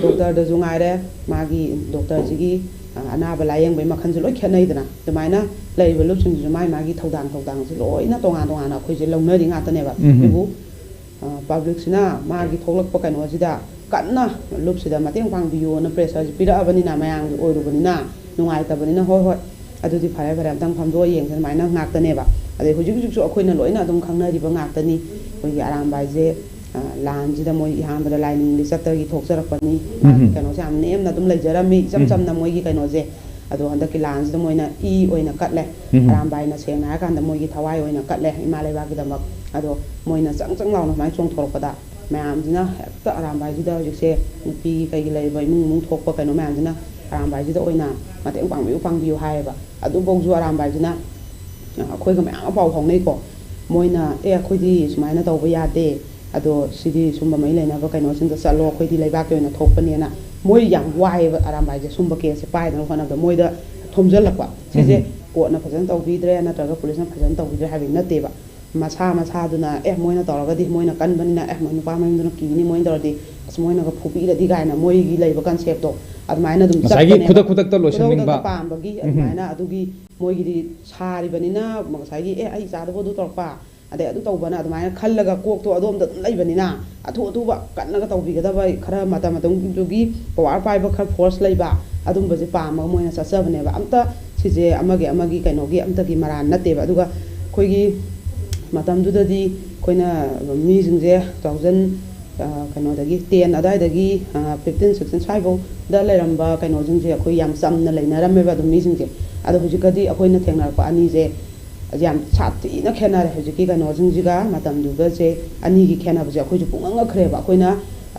ꯗꯣꯛꯇꯔꯗꯁꯨ ꯉꯥꯏꯔꯦ, ꯃꯥꯒꯤ ꯗꯣꯛꯇꯔꯁꯤꯒꯤ ꯑꯅꯥꯕ ꯂꯥꯏꯌꯦꯡꯕꯒꯤ ꯃꯈꯜꯁꯦ ꯂꯣꯏ ꯈꯦꯠꯅꯩꯗꯅ꯫ ꯑꯗꯨꯃꯥꯏꯅ ꯂꯩꯔꯤꯕ ꯂꯨꯞꯁꯤꯡꯁꯤꯁꯨ ꯃꯥꯏ ꯃꯥꯒꯤ ꯊꯧꯗꯥꯡ ꯊꯧꯗꯥꯡꯁꯦ ꯂꯣꯏꯅ ꯇꯣꯉꯥꯟ ꯇꯣꯉꯥꯟꯅ ꯑꯩꯈꯣꯏꯁꯦ ꯂꯧꯅꯔꯤ ꯉꯥꯛꯇꯅꯦꯕ꯫ ꯑꯗꯨꯕꯨ ꯄꯕ꯭ꯂꯤꯛꯁꯤꯅ ꯃꯥꯒꯤ ꯊꯣꯛꯂꯛꯄ ꯀꯩꯅꯣꯁꯤꯗ ꯀꯟꯅ ꯂꯨꯞꯁꯤꯗ ꯃꯇꯦꯡ ꯄꯥꯡꯕꯤꯌꯣꯅ ꯄ꯭ꯔꯦꯁꯔꯁꯤ ꯄꯤꯔꯛꯑꯕꯅꯤꯅ, ꯃꯌꯥꯝꯒꯤ ꯑꯣꯏꯔꯨꯕꯅꯤꯅ, ꯅꯨꯡꯉꯥꯏꯇꯕꯅꯤꯅ, ꯍꯣꯏ, ꯍꯣꯏ, ꯑꯗꯨꯗꯤ ꯐꯔꯦ, ꯐꯔꯦ, ꯑꯝꯇꯪ ꯐꯝꯗꯣꯛꯑ ꯌꯦꯡꯁꯦ, ꯑꯗꯨꯃꯥꯏꯅ ꯉꯥꯛꯇꯅꯦꯕ꯫ ꯑꯗꯩ ꯍꯧꯖꯤꯛ ꯍꯧꯖꯤꯛꯁꯨ ꯑꯩꯈꯣꯏꯅ ꯂꯣꯏꯅ ꯑꯗꯨꯝ ꯈꯪꯅꯔꯤꯕ ꯉꯥꯛꯇꯅꯤ꯫ ꯑꯩꯈꯣꯏꯒꯤ ꯑꯔꯥꯝꯕꯥꯏꯁꯦ, ꯑ, ꯂꯥꯟꯁꯤꯗ ꯃꯣꯏ ꯑꯍꯥꯟꯕꯗ ꯂꯥꯏꯅꯤꯡ ꯂꯤꯆꯠꯇꯒꯤ ꯊꯣꯛꯆꯔꯛꯄꯅꯤ꯫ ꯃꯥꯒꯤ ꯎꯝ꯫ ꯀꯩꯅꯣꯁꯦ ꯌꯥꯝ ꯅꯦꯝꯅ ꯑꯗꯨꯝ ꯂꯩꯖꯔꯝꯃꯤ, ꯏꯆꯝ ꯎꯝ꯫ ꯆꯝꯅ ꯃꯣꯏꯒꯤ ꯀꯩꯅꯣꯁꯦ꯫ ꯑꯗꯣ ꯍꯟꯗꯛꯀꯤ ꯂꯥꯟꯁꯤꯗ ꯃꯣꯏꯅ ꯏ ꯑꯣꯏꯅ ꯀꯠꯂꯦ꯫ ꯎꯝ꯫ ꯑꯔꯥꯝꯕꯥꯏꯅ ꯁꯦꯡꯅ ꯍꯥꯏꯔꯀꯥꯟꯗ ꯃꯣꯏꯒꯤ ꯊꯋꯥꯏ ꯑꯣꯏꯅ ꯀꯠꯂꯦ ꯏꯃꯥ ꯂꯩꯕꯥꯛꯀꯤꯗꯃꯛ꯫ ꯑꯗꯣ ꯃꯣꯏꯅ ꯆꯪ ꯆꯪ ꯂꯥꯎꯅ ꯁꯨꯃꯥꯏꯅ ꯆꯣꯡꯊꯣꯔꯛꯄꯗ ꯃꯌꯥꯝꯁꯤꯅ ꯍꯦꯛꯇ ꯑꯔꯥꯝꯕꯥꯏꯁꯤꯗ, ꯍꯧꯖꯤꯛꯁꯦ ꯅꯨꯄꯤꯒꯤ ꯀꯩꯒꯤ ꯂꯩꯔꯤꯕ ꯏꯃꯨꯡ ꯏꯃꯨꯡ ꯊꯣꯛꯄ ꯀꯩꯅꯣ ꯃꯌꯥꯝꯁꯤꯅ ꯑꯔꯥꯝꯕꯥꯏꯁꯤꯗ ꯑꯣꯏꯅ ꯃꯇꯦꯡ ꯄꯥꯡꯕꯤꯌꯨ, ꯄꯥꯡꯕꯤꯌꯨ ꯍꯥꯏꯌꯦꯕ꯫ ꯑꯗꯨꯐꯧꯁꯨ ꯑꯔꯥꯝꯕꯥꯏꯁꯤꯅ, ꯑ, ꯑꯩꯈꯣꯏꯒ ꯃꯌꯥꯝ ꯑꯃ ꯄꯥꯎ ꯐꯥꯎꯅꯩꯀꯣ꯫ ꯃꯣꯏꯅ, "ꯑꯦ, ꯑꯩꯈꯣꯏꯗꯤ ꯁꯨꯃꯥꯏꯅ ꯇꯧꯕ ꯌꯥꯗꯦ, ꯑꯗꯣ ꯁꯤꯗꯤ ꯁꯨꯝꯕ ꯃꯔꯤ ꯂꯩꯅꯕ ꯀꯩꯅꯣꯁꯤꯡꯗ ꯆꯠꯂꯣ, ꯑꯩꯈꯣꯏꯗꯤ ꯂꯩꯕꯥꯛꯀꯤ ꯑꯣꯏꯅ ꯊꯣꯛꯄꯅꯦꯅ", ꯃꯣꯏ ꯌꯥꯝ ꯋꯥꯏꯑꯦꯕ ꯑꯔꯥꯝꯕꯥꯏꯁꯦ ꯁꯨꯝꯕ ꯀꯦꯁꯁꯦ ꯄꯥꯏꯗꯅꯕ ꯍꯣꯠꯅꯕꯗ꯫ ꯃꯣꯏꯗ ꯊꯣꯝꯖꯤꯜꯂꯛꯄ ꯁꯤꯁꯦ ꯎꯝ꯫ ꯀꯣꯔꯠꯅ ꯐꯖꯅ ꯇꯧꯕꯤꯗ꯭ꯔꯦ ꯅꯠꯇ꯭ꯔꯒ ꯄꯨꯂꯤꯁꯅ ꯐꯖꯅ ꯇꯧꯕꯤꯗ꯭ꯔꯦ ꯍꯥꯏꯕꯒꯤ ꯅꯠꯇꯦꯕ꯫ ꯃꯁꯥ ꯃꯁꯥꯗꯨꯅ, "ꯑꯦ, ꯃꯣꯏꯅ ꯇꯧꯔꯒꯗꯤ ꯃꯣꯏꯅ ꯀꯟꯕꯅꯤꯅ, ꯑꯦ, ꯃꯣꯏ ꯅꯨꯄꯥ ꯃꯌꯨꯝꯗꯨꯅ ꯀꯤꯅꯤ, ꯃꯣꯏꯅ ꯇꯧꯔꯗꯤ, ꯑꯁ, ꯃꯣꯏꯅꯒ ꯐꯨꯕꯤꯔꯗꯤ" ꯀꯥꯏꯅ ꯃꯣꯏꯒꯤ ꯂꯩꯕ ꯀꯟꯁꯦꯞꯇꯣ ꯑꯗꯨꯃꯥꯏꯅ ꯑꯗꯨꯝ ꯉꯁꯥꯏꯒꯤ ꯆꯠꯄꯅꯦꯕ꯫ ꯈꯨꯗꯛ ꯈꯨꯗꯛꯇ ꯈꯨꯗꯛ ꯂꯣꯏꯁꯤꯟꯅꯤꯡꯕ꯫ ꯈꯨꯗꯛꯇ ꯄꯥꯝꯕꯒꯤ ꯎꯝ꯫ ꯑꯗꯨꯃꯥꯏꯅ ꯑꯗꯨꯒꯤ ꯃꯣꯏꯒꯤꯗꯤ ꯁꯥꯔꯤꯕꯅꯤꯅ ꯉꯁꯥꯏꯒꯤ, "ꯑꯦ, ꯑꯩ ꯏꯆꯥꯗꯕꯨ ꯑꯗꯨ ꯇꯧꯔꯛꯄ, ꯑꯗꯩ ꯑꯗꯨ ꯇꯧꯕꯅ", ꯑꯗꯨꯃꯥꯏꯅ ꯈꯜꯂꯒ ꯀꯣꯛꯇꯣ ꯑꯗꯣꯝꯗ ꯑꯗꯨꯝ ꯂꯩꯕꯅꯤꯅ, ꯑꯊꯨ ꯑꯊꯨꯕ ꯀꯟꯅꯒ ꯇꯧꯕꯤꯒꯗꯕ ꯈꯔ ꯃꯇꯝ ꯃꯇꯝꯗꯨꯒꯤ ꯄꯋꯥꯔ ꯄꯥꯏꯕ ꯈꯔ ꯐꯣꯔꯁ ꯂꯩꯕ ꯑꯗꯨꯝꯕꯁꯦ ꯄꯥꯝꯃꯒ ꯃꯣꯏꯅ ꯆꯠꯆꯕꯅꯦꯕ꯫ ꯑꯝꯇ ꯁꯤꯁꯦ ꯑꯃꯒꯤ ꯑꯃꯒꯤ ꯀꯩꯅꯣꯒꯤ ꯑꯝꯇꯒꯤ ꯃꯔꯥꯟ ꯅꯠꯇꯦꯕ꯫ ꯑꯗꯨꯒ ꯑꯩꯈꯣꯏꯒꯤ ꯃꯇꯝꯗꯨꯗꯗꯤ ꯑꯩꯈꯣꯏꯅ ꯃꯤꯁꯤꯡꯁꯦ two thousand, ꯑ, ꯀꯩꯅꯣꯗꯒꯤ ten ꯑꯗꯨꯋꯥꯏꯗꯒꯤ, ꯑ, fifteen sixteen ꯁ꯭ꯋꯥꯏꯐꯥꯎꯗ ꯂꯩꯔꯝꯕ ꯀꯩꯅꯣꯁꯤꯡꯁꯦ ꯑꯩꯈꯣꯏ ꯌꯥꯝ ꯆꯝꯅ ꯂꯩꯅꯔꯝꯃꯦꯕ ꯑꯗꯨꯝ ꯃꯤꯁꯤꯡꯁꯦ꯫ ꯑꯗꯣ ꯍꯧꯖꯤꯛꯀꯗꯤ ꯑꯩꯈꯣꯏꯅ ꯊꯦꯡꯅꯔꯛꯄ ꯑꯅꯤꯁꯦ ꯌꯥꯝ ꯁꯥꯊꯤꯅ ꯈꯦꯠꯅꯔꯦ꯫ ꯍꯧꯖꯤꯛꯀꯤ ꯀꯩꯅꯣꯁꯤꯡꯁꯤꯒ ꯃꯇꯝꯗꯨꯒꯁꯦ, ꯑꯅꯤꯒꯤ ꯈꯦꯠꯅꯕꯁꯦ ꯑꯩꯈꯣꯏꯁꯨ ꯄꯨꯡꯉꯛ ꯉꯛꯈ꯭ꯔꯦꯕ꯫ ꯑꯩꯈꯣꯏꯅ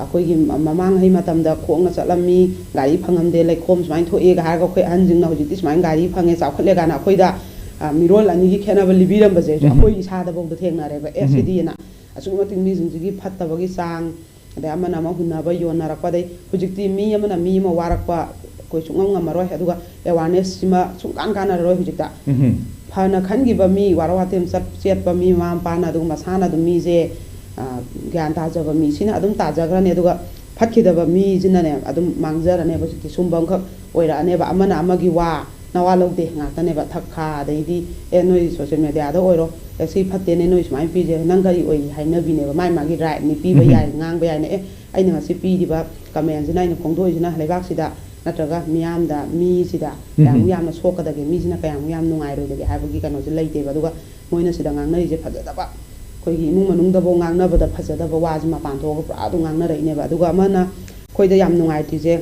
ꯑꯩꯈꯣꯏꯒꯤ ꯃ-, ꯃꯃꯥꯡꯉꯩ ꯃꯇꯝꯗ ꯈꯣꯡꯅ ꯆꯠꯂꯝꯃꯤ, ꯒꯥꯔꯤ ꯐꯪꯉꯝꯗꯦ, ꯂꯩꯈꯣꯝ ꯁꯨꯃꯥꯏꯅ ꯊꯣꯛꯑꯦꯒ ꯍꯥꯏꯔꯒ ꯑꯩꯈꯣꯏ ꯑꯍꯟꯁꯤꯡꯅ ꯍꯧꯖꯤꯛꯇꯤ ꯁꯨꯃꯥꯏꯅ ꯒꯥꯔꯤ ꯐꯪꯉꯦ, ꯆꯥꯎꯈꯠꯂꯦ ꯀꯥꯏꯅ ꯑꯩꯈꯣꯏꯗ, ꯑ, ꯃꯤꯔꯣꯜ ꯑꯅꯤꯒꯤ ꯈꯦꯠꯅꯕ ꯂꯤꯕꯤꯔꯝꯕꯁꯦ ꯎꯝ꯫ ꯑꯩꯈꯣꯏ ꯏꯁꯥꯗꯐꯥꯎꯗ ꯊꯦꯡꯅꯔꯦꯕ꯫ ꯑꯦ, ꯎꯝ꯫ ꯁꯤꯗꯤꯅ ꯑꯁꯨꯛꯀꯤ ꯃꯇꯤꯛ ꯃꯤꯁꯤꯡꯁꯤꯒꯤ ꯐꯠꯇꯕꯒꯤ ꯆꯥꯡ, ꯑꯗꯩ ꯑꯃꯅ ꯑꯃ ꯍꯨꯟꯅꯕ ꯌꯣꯟꯅꯔꯛꯄ, ꯑꯗꯩ ꯍꯧꯖꯤꯛꯇꯤ ꯃꯤ ꯑꯃꯅ ꯃꯤ ꯑꯃ ꯋꯥꯔꯛꯄ ꯑꯩꯈꯣꯏ ꯁꯨꯡꯉꯝ ꯉꯝꯃꯔꯣꯏ꯫ ꯑꯗꯨꯒ ꯑꯦꯋꯥꯔꯅꯦꯁꯁꯤꯃ ꯁꯨꯡꯀꯥꯟ ꯀꯥꯟꯅꯔꯔꯣꯏ ꯍꯧꯖꯤꯛꯇ꯫ ꯎꯝ꯫ ꯐꯅ ꯈꯟꯈꯤꯕ ꯃꯤ, ꯋꯥꯔꯣ ꯋꯥꯇꯦꯝ ꯆꯠ-, ꯆꯦꯠꯄ ꯃꯤ, ꯃꯃꯥ ꯃꯄꯥꯅ ꯑꯗꯨꯝ ꯃꯁꯥꯅ ꯑꯗꯨꯝ ꯃꯤꯁꯦ, ꯑ, ꯒ꯭ꯌꯥꯟ ꯇꯥꯖꯕ ꯃꯤꯁꯤꯅ ꯑꯗꯨꯝ ꯇꯥꯖꯈ꯭ꯔꯅꯤ꯫ ꯑꯗꯨꯒ ꯐꯠꯈꯤꯗꯕ ꯃꯤꯁꯤꯅꯅꯦ ꯑꯗꯨꯝ ꯃꯥꯡꯖꯔꯅꯦꯕ꯫ ꯍꯧꯖꯤꯛꯇꯤ ꯁꯨꯝꯕ ꯑꯃꯈꯛ ꯑꯣꯏꯔꯛꯑꯅꯦꯕ꯫ ꯑꯃꯅ ꯑꯃꯒꯤ ꯋꯥ, ꯅꯋꯥ ꯂꯧꯗꯦ ꯉꯥꯛꯇꯅꯦꯕ꯫ ꯊꯛ ꯈꯥ, ꯑꯗꯩꯗꯤ "ꯑꯦ, ꯅꯣꯏ ꯁꯣꯁꯦꯜ ꯃꯦꯗꯤꯌꯥꯗ ꯑꯣꯏꯔꯣ, ꯑꯦ, ꯁꯤ ꯐꯠꯇꯦꯅꯦ, ꯅꯣꯏ ꯁꯨꯃꯥꯏꯅ ꯄꯤꯁꯦ, ꯅꯪ ꯀꯔꯤ ꯑꯣꯏ?" ꯍꯥꯏꯅꯕꯤꯅꯦꯕ꯫ ꯃꯥꯏ ꯃꯥꯒꯤ ꯔꯥꯏꯠꯅꯤ, ꯄꯤꯕ ꯎꯝ꯫ ꯌꯥꯏ, ꯉꯥꯡꯕ ꯌꯥꯏꯅꯦ꯫ "ꯑꯦ, ꯑꯩꯅ ꯉꯁꯤ ꯄꯤꯔꯤꯕ ꯀꯃꯦꯟꯁꯤꯅ, ꯑꯩꯅ ꯐꯣꯡꯗꯣꯛꯏꯁꯤꯅ ꯂꯩꯕꯥꯛꯁꯤꯗ ꯅꯠꯇ꯭ꯔꯒ ꯃꯤꯌꯥꯝꯗ, ꯃꯤꯁꯤꯗ ꯎꯝ꯫ ꯀꯌꯥꯃꯨꯛ ꯌꯥꯝꯅ ꯁꯣꯛꯀꯗꯒꯦ, ꯃꯤꯁꯤꯅ ꯀꯌꯥꯃꯨꯛ ꯌꯥꯝ ꯅꯨꯡꯉꯥꯏꯔꯣꯏꯗꯒꯦ ꯍꯥꯏꯕꯒꯤ ꯀꯩꯅꯣꯁꯦ ꯂꯩꯇꯦꯕ꯫ ꯑꯗꯨꯒ ꯃꯣꯏꯅ ꯁꯤꯗ ꯉꯥꯡꯅꯔꯤꯁꯦ ꯐꯖꯗꯕ, ꯑꯩꯈꯣꯏꯒꯤ ꯏꯃꯨꯡ ꯃꯅꯨꯡꯗꯐꯥꯎ ꯉꯥꯡꯅꯕꯗ ꯐꯖꯗꯕ ꯋꯥꯁꯦ ꯃꯄꯥꯟ ꯊꯣꯛꯑꯒ ꯄꯨꯔꯥ ꯑꯗꯨꯝ ꯉꯥꯡꯅꯔꯛꯏꯅꯦꯕ꯫ ꯑꯗꯨꯒ ꯑꯃꯅ ꯑꯩꯈꯣꯏꯗ ꯌꯥꯝ ꯅꯨꯡꯉꯥꯏꯇ꯭ꯔꯤꯁꯦ,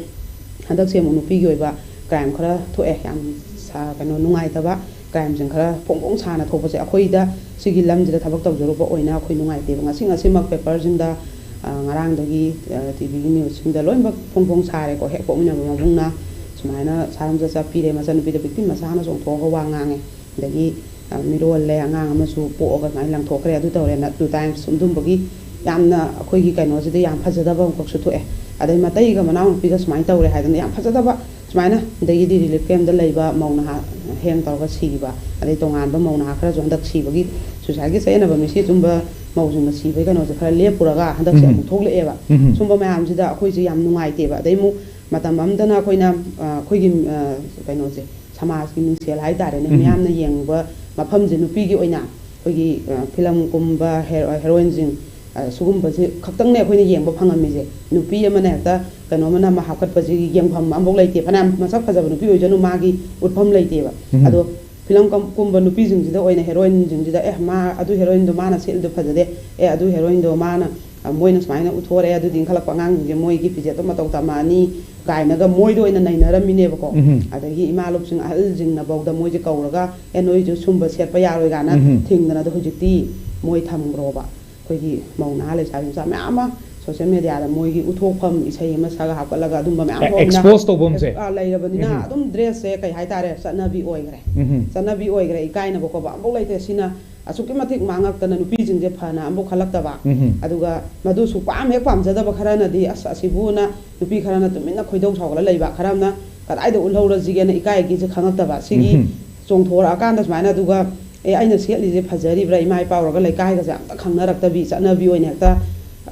ꯍꯟꯗꯛꯁꯦ ꯑꯃꯨꯛ ꯅꯨꯄꯤꯒꯤ ꯑꯣꯏꯕ ꯀ꯭ꯔꯥꯏꯝ ꯈꯔ ꯊꯣꯛꯑꯦ, ꯌꯥꯝ ꯁꯥ-, ꯀꯩꯅꯣ, ꯅꯨꯡꯉꯥꯏꯇꯕ ꯀ꯭ꯔꯥꯏꯝꯁꯤꯡ ꯈꯔ ꯐꯣꯡ ꯐꯣꯡ ꯁꯥꯅ ꯊꯣꯛꯄꯁꯦ꯫ ꯑꯩꯈꯣꯏꯗ ꯁꯤꯒꯤ ꯂꯝꯁꯤꯗ ꯊꯕꯛ ꯇꯧꯖꯔꯨꯕ ꯑꯣꯏꯅ ꯑꯩꯈꯣꯏ ꯅꯨꯡꯉꯥꯏꯇꯦꯕ꯫ ꯉꯁꯤ ꯉꯁꯤꯃꯛ ꯄꯦꯄꯔꯁꯤꯡꯗ, ꯑ, ꯉꯔꯥꯡꯗꯒꯤ, ꯑ, ꯇꯤ ꯚꯤꯒꯤ ꯅ꯭ꯌꯨꯁꯁꯤꯡꯗ ꯂꯣꯏꯅꯃꯛ ꯐꯣꯡ ꯐꯣꯡ ꯁꯥꯔꯦꯀꯣ꯫ ꯍꯦꯛ ꯄꯣꯛꯃꯤꯟꯅꯕ ꯃꯕꯨꯡꯅ ꯁꯨꯃꯥꯏꯅ ꯁꯥꯔꯝ ꯆꯠꯆ ꯄꯤꯔꯦ, ꯃꯆꯥꯅꯨꯄꯤꯗ ꯚꯤꯛꯇꯤꯝ ꯃꯆꯥꯅ ꯆꯣꯡꯊꯣꯛꯑꯒ ꯋꯥ ꯉꯥꯡꯉꯦ, ꯑꯗꯒꯤ, ꯑ, ꯃꯤꯔꯣꯜꯂꯦ, ꯑꯉꯥꯡ ꯑꯃꯁꯨ ꯄꯣꯛꯑꯒ ꯁꯨꯃꯥꯏꯅ ꯂꯪꯊꯣꯛꯈ꯭ꯔꯦ, ꯑꯗꯨ ꯇꯧꯔꯦꯅ ꯇꯨ ꯇꯥꯏꯝꯁ ꯑꯗꯨꯝꯕꯒꯤ ꯌꯥꯝꯅ ꯑꯩꯈꯣꯏꯒꯤ ꯀꯩꯅꯣꯁꯤꯗ ꯌꯥꯝ ꯐꯖꯗꯕ ꯑꯃꯈꯛꯁꯨ ꯊꯣꯛꯑꯦ꯫ ꯑꯗꯩ ꯃꯇꯩꯒ ꯃꯅꯥꯎꯅꯨꯄꯤꯒ ꯁꯨꯃꯥꯏꯅ ꯇꯧꯔꯦ ꯍꯥꯏꯗꯅ ꯌꯥꯝ ꯐꯖꯗꯕ ꯁꯨꯃꯥꯏꯅ, ꯑꯗꯒꯤꯗꯤ ꯔꯤꯂꯤꯐ ꯀꯦꯝꯗ ꯂꯩꯕ ꯃꯧ ꯅꯍꯥ ꯍꯦꯡ ꯇꯧꯔꯒ ꯁꯤꯈꯤꯕ, ꯑꯗꯩ ꯇꯣꯉꯥꯟꯕ ꯃꯧ ꯅꯍꯥ ꯈꯔꯁꯨ ꯍꯟꯗꯛ ꯁꯤꯕꯒꯤ, ꯁꯨꯏꯁꯥꯏꯗꯀꯤ ꯆꯌꯦꯠꯅꯕ ꯃꯤꯁꯤ ꯑꯆꯨꯝꯕ ꯃꯧꯁꯤꯡꯅ ꯁꯤꯕꯒꯤ ꯀꯩꯅꯣꯁꯦ ꯈꯔ ꯂꯦꯞꯄꯨꯔꯒ ꯍꯟꯗꯛꯁꯦ ꯎꯝ꯫ ꯑꯃꯨꯛ ꯊꯣꯛꯂꯛꯑꯦꯕ꯫ ꯎꯝ꯫ ꯁꯨꯝꯕ ꯃꯌꯥꯝꯁꯤꯗ ꯑꯩꯈꯣꯏꯁꯦ ꯌꯥꯝ ꯅꯨꯡꯉꯥꯏꯇꯦꯕ꯫ ꯑꯗꯩ ꯑꯃꯨꯛ ꯃꯇꯝ ꯑꯃꯗꯅ ꯑꯩꯈꯣꯏꯅ, ꯑ, ꯑꯩꯈꯣꯏꯒꯤ, ꯑ, ꯀꯩꯅꯣꯁꯦ, ꯁꯃꯥꯖꯀꯤ ꯃꯤꯡꯁꯦꯜ ꯍꯥꯏꯇꯥꯔꯦꯅꯦ, ꯎꯝ꯫ ꯃꯤꯌꯥꯝꯅ ꯌꯦꯡꯕ ꯃꯐꯝꯁꯦ ꯅꯨꯄꯤꯒꯤ ꯑꯣꯏꯅ ꯑꯩꯈꯣꯏꯒꯤ, ꯑ, ꯐꯤꯂꯝ ꯀꯨꯝꯕ ꯍꯦꯔꯣ-, ꯍꯦꯔꯣꯏꯟꯁꯤꯡ, ꯑ, ꯁꯤꯒꯨꯝꯕꯁꯤ ꯈꯛꯇꯪꯅꯦ ꯑꯩꯈꯣꯏꯅ ꯌꯦꯡꯕ ꯐꯪꯉꯝꯃꯤꯁꯦ꯫ ꯅꯨꯄꯤ ꯑꯃꯅ ꯍꯦꯛꯇ ꯀꯩꯅꯣꯝꯃ ꯅꯝꯃ ꯍꯥꯞꯀꯠꯄꯁꯤꯒꯤ ꯌꯦꯡꯐꯝ ꯑꯃꯐꯥꯎ ꯂꯩꯇꯦ꯫ ꯐꯅꯌꯥꯝ ꯃꯁꯛ ꯐꯖꯕ ꯅꯨꯄꯤ ꯑꯣꯏꯖꯅꯨ, ꯃꯥꯒꯤ ꯎꯠꯐꯝ ꯂꯩꯇꯦꯕ꯫ ꯎꯝ꯫ ꯑꯗꯣ ꯐꯤꯂꯝ ꯀꯝ-, ꯀꯨꯝꯕ ꯅꯨꯄꯤꯁꯤꯡꯁꯤꯗ ꯑꯣꯏꯅ ꯍꯦꯔꯣꯏꯟꯁꯤꯡꯁꯤꯗ, "ꯑꯦ, ꯃꯥ ꯑꯗꯨ ꯍꯦꯔꯣꯏꯟꯗꯣ ꯃꯥꯅ ꯁꯦꯠꯂꯤꯗꯣ ꯐꯖꯗꯦ, ꯑꯦ, ꯑꯗꯨ ꯍꯦꯔꯣꯏꯟꯗꯣ ꯃꯥꯅ, ꯑ, ꯃꯣꯏꯅ ꯁꯨꯃꯥꯏꯅ ꯎꯠꯊꯣꯔꯛꯑꯦ", ꯑꯗꯨꯗꯤ ꯏꯟꯈꯠꯂꯛꯄ ꯑꯉꯥꯡꯁꯤꯡꯁꯦ ꯃꯣꯏꯒꯤ ꯐꯤꯖꯦꯠꯇꯣ ꯃꯇꯧ ꯇꯝꯃꯛꯑꯅꯤ ꯀꯥꯏꯅꯒ ꯃꯣꯏꯗ ꯑꯣꯏꯅ ꯅꯩꯅꯔꯝꯃꯤꯅꯦꯕꯀꯣ꯫ ꯎꯝ꯫ ꯑꯗꯒꯤ ꯏꯃꯥ ꯂꯨꯞꯁꯤꯡ ꯑꯍꯜꯁꯤꯡꯅꯐꯥꯎꯗ ꯃꯣꯏꯁꯦ ꯀꯧꯔꯒ, "ꯑꯦ, ꯅꯣꯏꯁꯨ ꯁꯨꯝꯕ ꯁꯦꯠꯄ ꯌꯥꯔꯣꯏ" ꯀꯥꯏꯅ ꯎꯝ꯫ ꯊꯤꯡꯗꯅ꯫ ꯑꯗꯣ ꯍꯧꯖꯤꯛꯇꯤ ꯃꯣꯏ ꯊꯝꯈ꯭ꯔꯣꯕ꯫ ꯑꯩꯈꯣꯏꯒꯤ ꯃꯧ ꯅꯍꯥ ꯂꯩꯁꯥꯕꯤ ꯃꯆꯥ ꯃꯌꯥꯝ ꯑꯃ ꯁꯣꯁꯦꯜ ꯃꯦꯗꯤꯌꯥꯗ ꯃꯣꯏꯒꯤ ꯎꯠꯊꯣꯛꯐꯝ, ꯏꯁꯩ ꯑꯃ ꯁꯛꯑꯒ ꯍꯥꯞꯀꯠꯂꯒ ꯑꯗꯨꯝꯕ ꯃꯌꯥꯝ ꯑꯦ-, ꯊꯣꯛꯑꯃꯤꯅ, expose ꯇꯧꯐꯝꯁꯦ꯫ ꯑ, ꯂꯩꯔꯕꯅꯤꯅ ꯎꯝ꯫ ꯑꯗꯨꯝ ꯗ꯭ꯔꯦꯁꯁꯦ ꯀꯩ ꯍꯥꯏꯇꯥꯔꯦ, ꯆꯠꯅꯕꯤ ꯑꯣꯏꯈ꯭ꯔꯦ꯫ ꯎꯝ꯫ ꯆꯠꯅꯕꯤ ꯑꯣꯏꯈ꯭ꯔꯦ, ꯏꯀꯥꯏꯅꯕ ꯈꯣꯠꯄ ꯑꯝꯐꯥꯎ ꯂꯩꯇ꯭ꯔꯦ꯫ ꯁꯤꯅ ꯑꯁꯨꯛꯀꯤ ꯃꯇꯤꯛ ꯃꯥꯡꯉꯛꯇꯅ ꯅꯨꯄꯤꯁꯤꯡꯁꯦ ꯐꯅ ꯑꯃꯐꯥꯎ ꯈꯜꯂꯛꯇꯕ꯫ ꯎꯝ꯫ ꯑꯗꯨꯒ ꯃꯗꯨ ꯁꯨꯛꯄꯥꯝ ꯍꯦꯛ ꯄꯥꯝꯖꯗꯕ ꯈꯔꯅꯗꯤ, "ꯑꯁ, ꯑꯁꯤꯕꯨꯅ", ꯅꯨꯄꯤ ꯈꯔꯅ ꯇꯨꯃꯤꯟꯅ ꯈꯣꯏꯗꯧ ꯁꯥꯎꯒꯠꯂ ꯂꯩꯕ, ꯈꯔ ꯑꯃꯅ ꯀꯗꯥꯏꯗ ꯎꯠꯍꯧꯔꯁꯤꯒꯦꯅ ꯏꯀꯥꯏꯒꯤꯁꯦ ꯈꯪꯉꯛꯇꯕ꯫ ꯁꯤꯒꯤ ꯎꯝ꯫ ꯆꯣꯡꯊꯣꯔꯛꯑꯀꯥꯟꯗ ꯁꯨꯃꯥꯏꯅ, ꯑꯗꯨꯒ "ꯑꯦ, ꯑꯩꯅ ꯁꯦꯠꯂꯤꯁꯦ ꯐꯖꯔꯤꯕ꯭ꯔꯥ?" ꯏꯃꯥ ꯏꯄꯥ ꯑꯣꯏꯔꯒ ꯂꯩꯀꯥꯏꯒꯁꯦ ꯑꯝꯇ ꯈꯪꯅꯔꯛꯇꯕꯤ, ꯆꯠꯅꯕꯤ ꯑꯣꯏꯅ ꯍꯦꯛꯇ,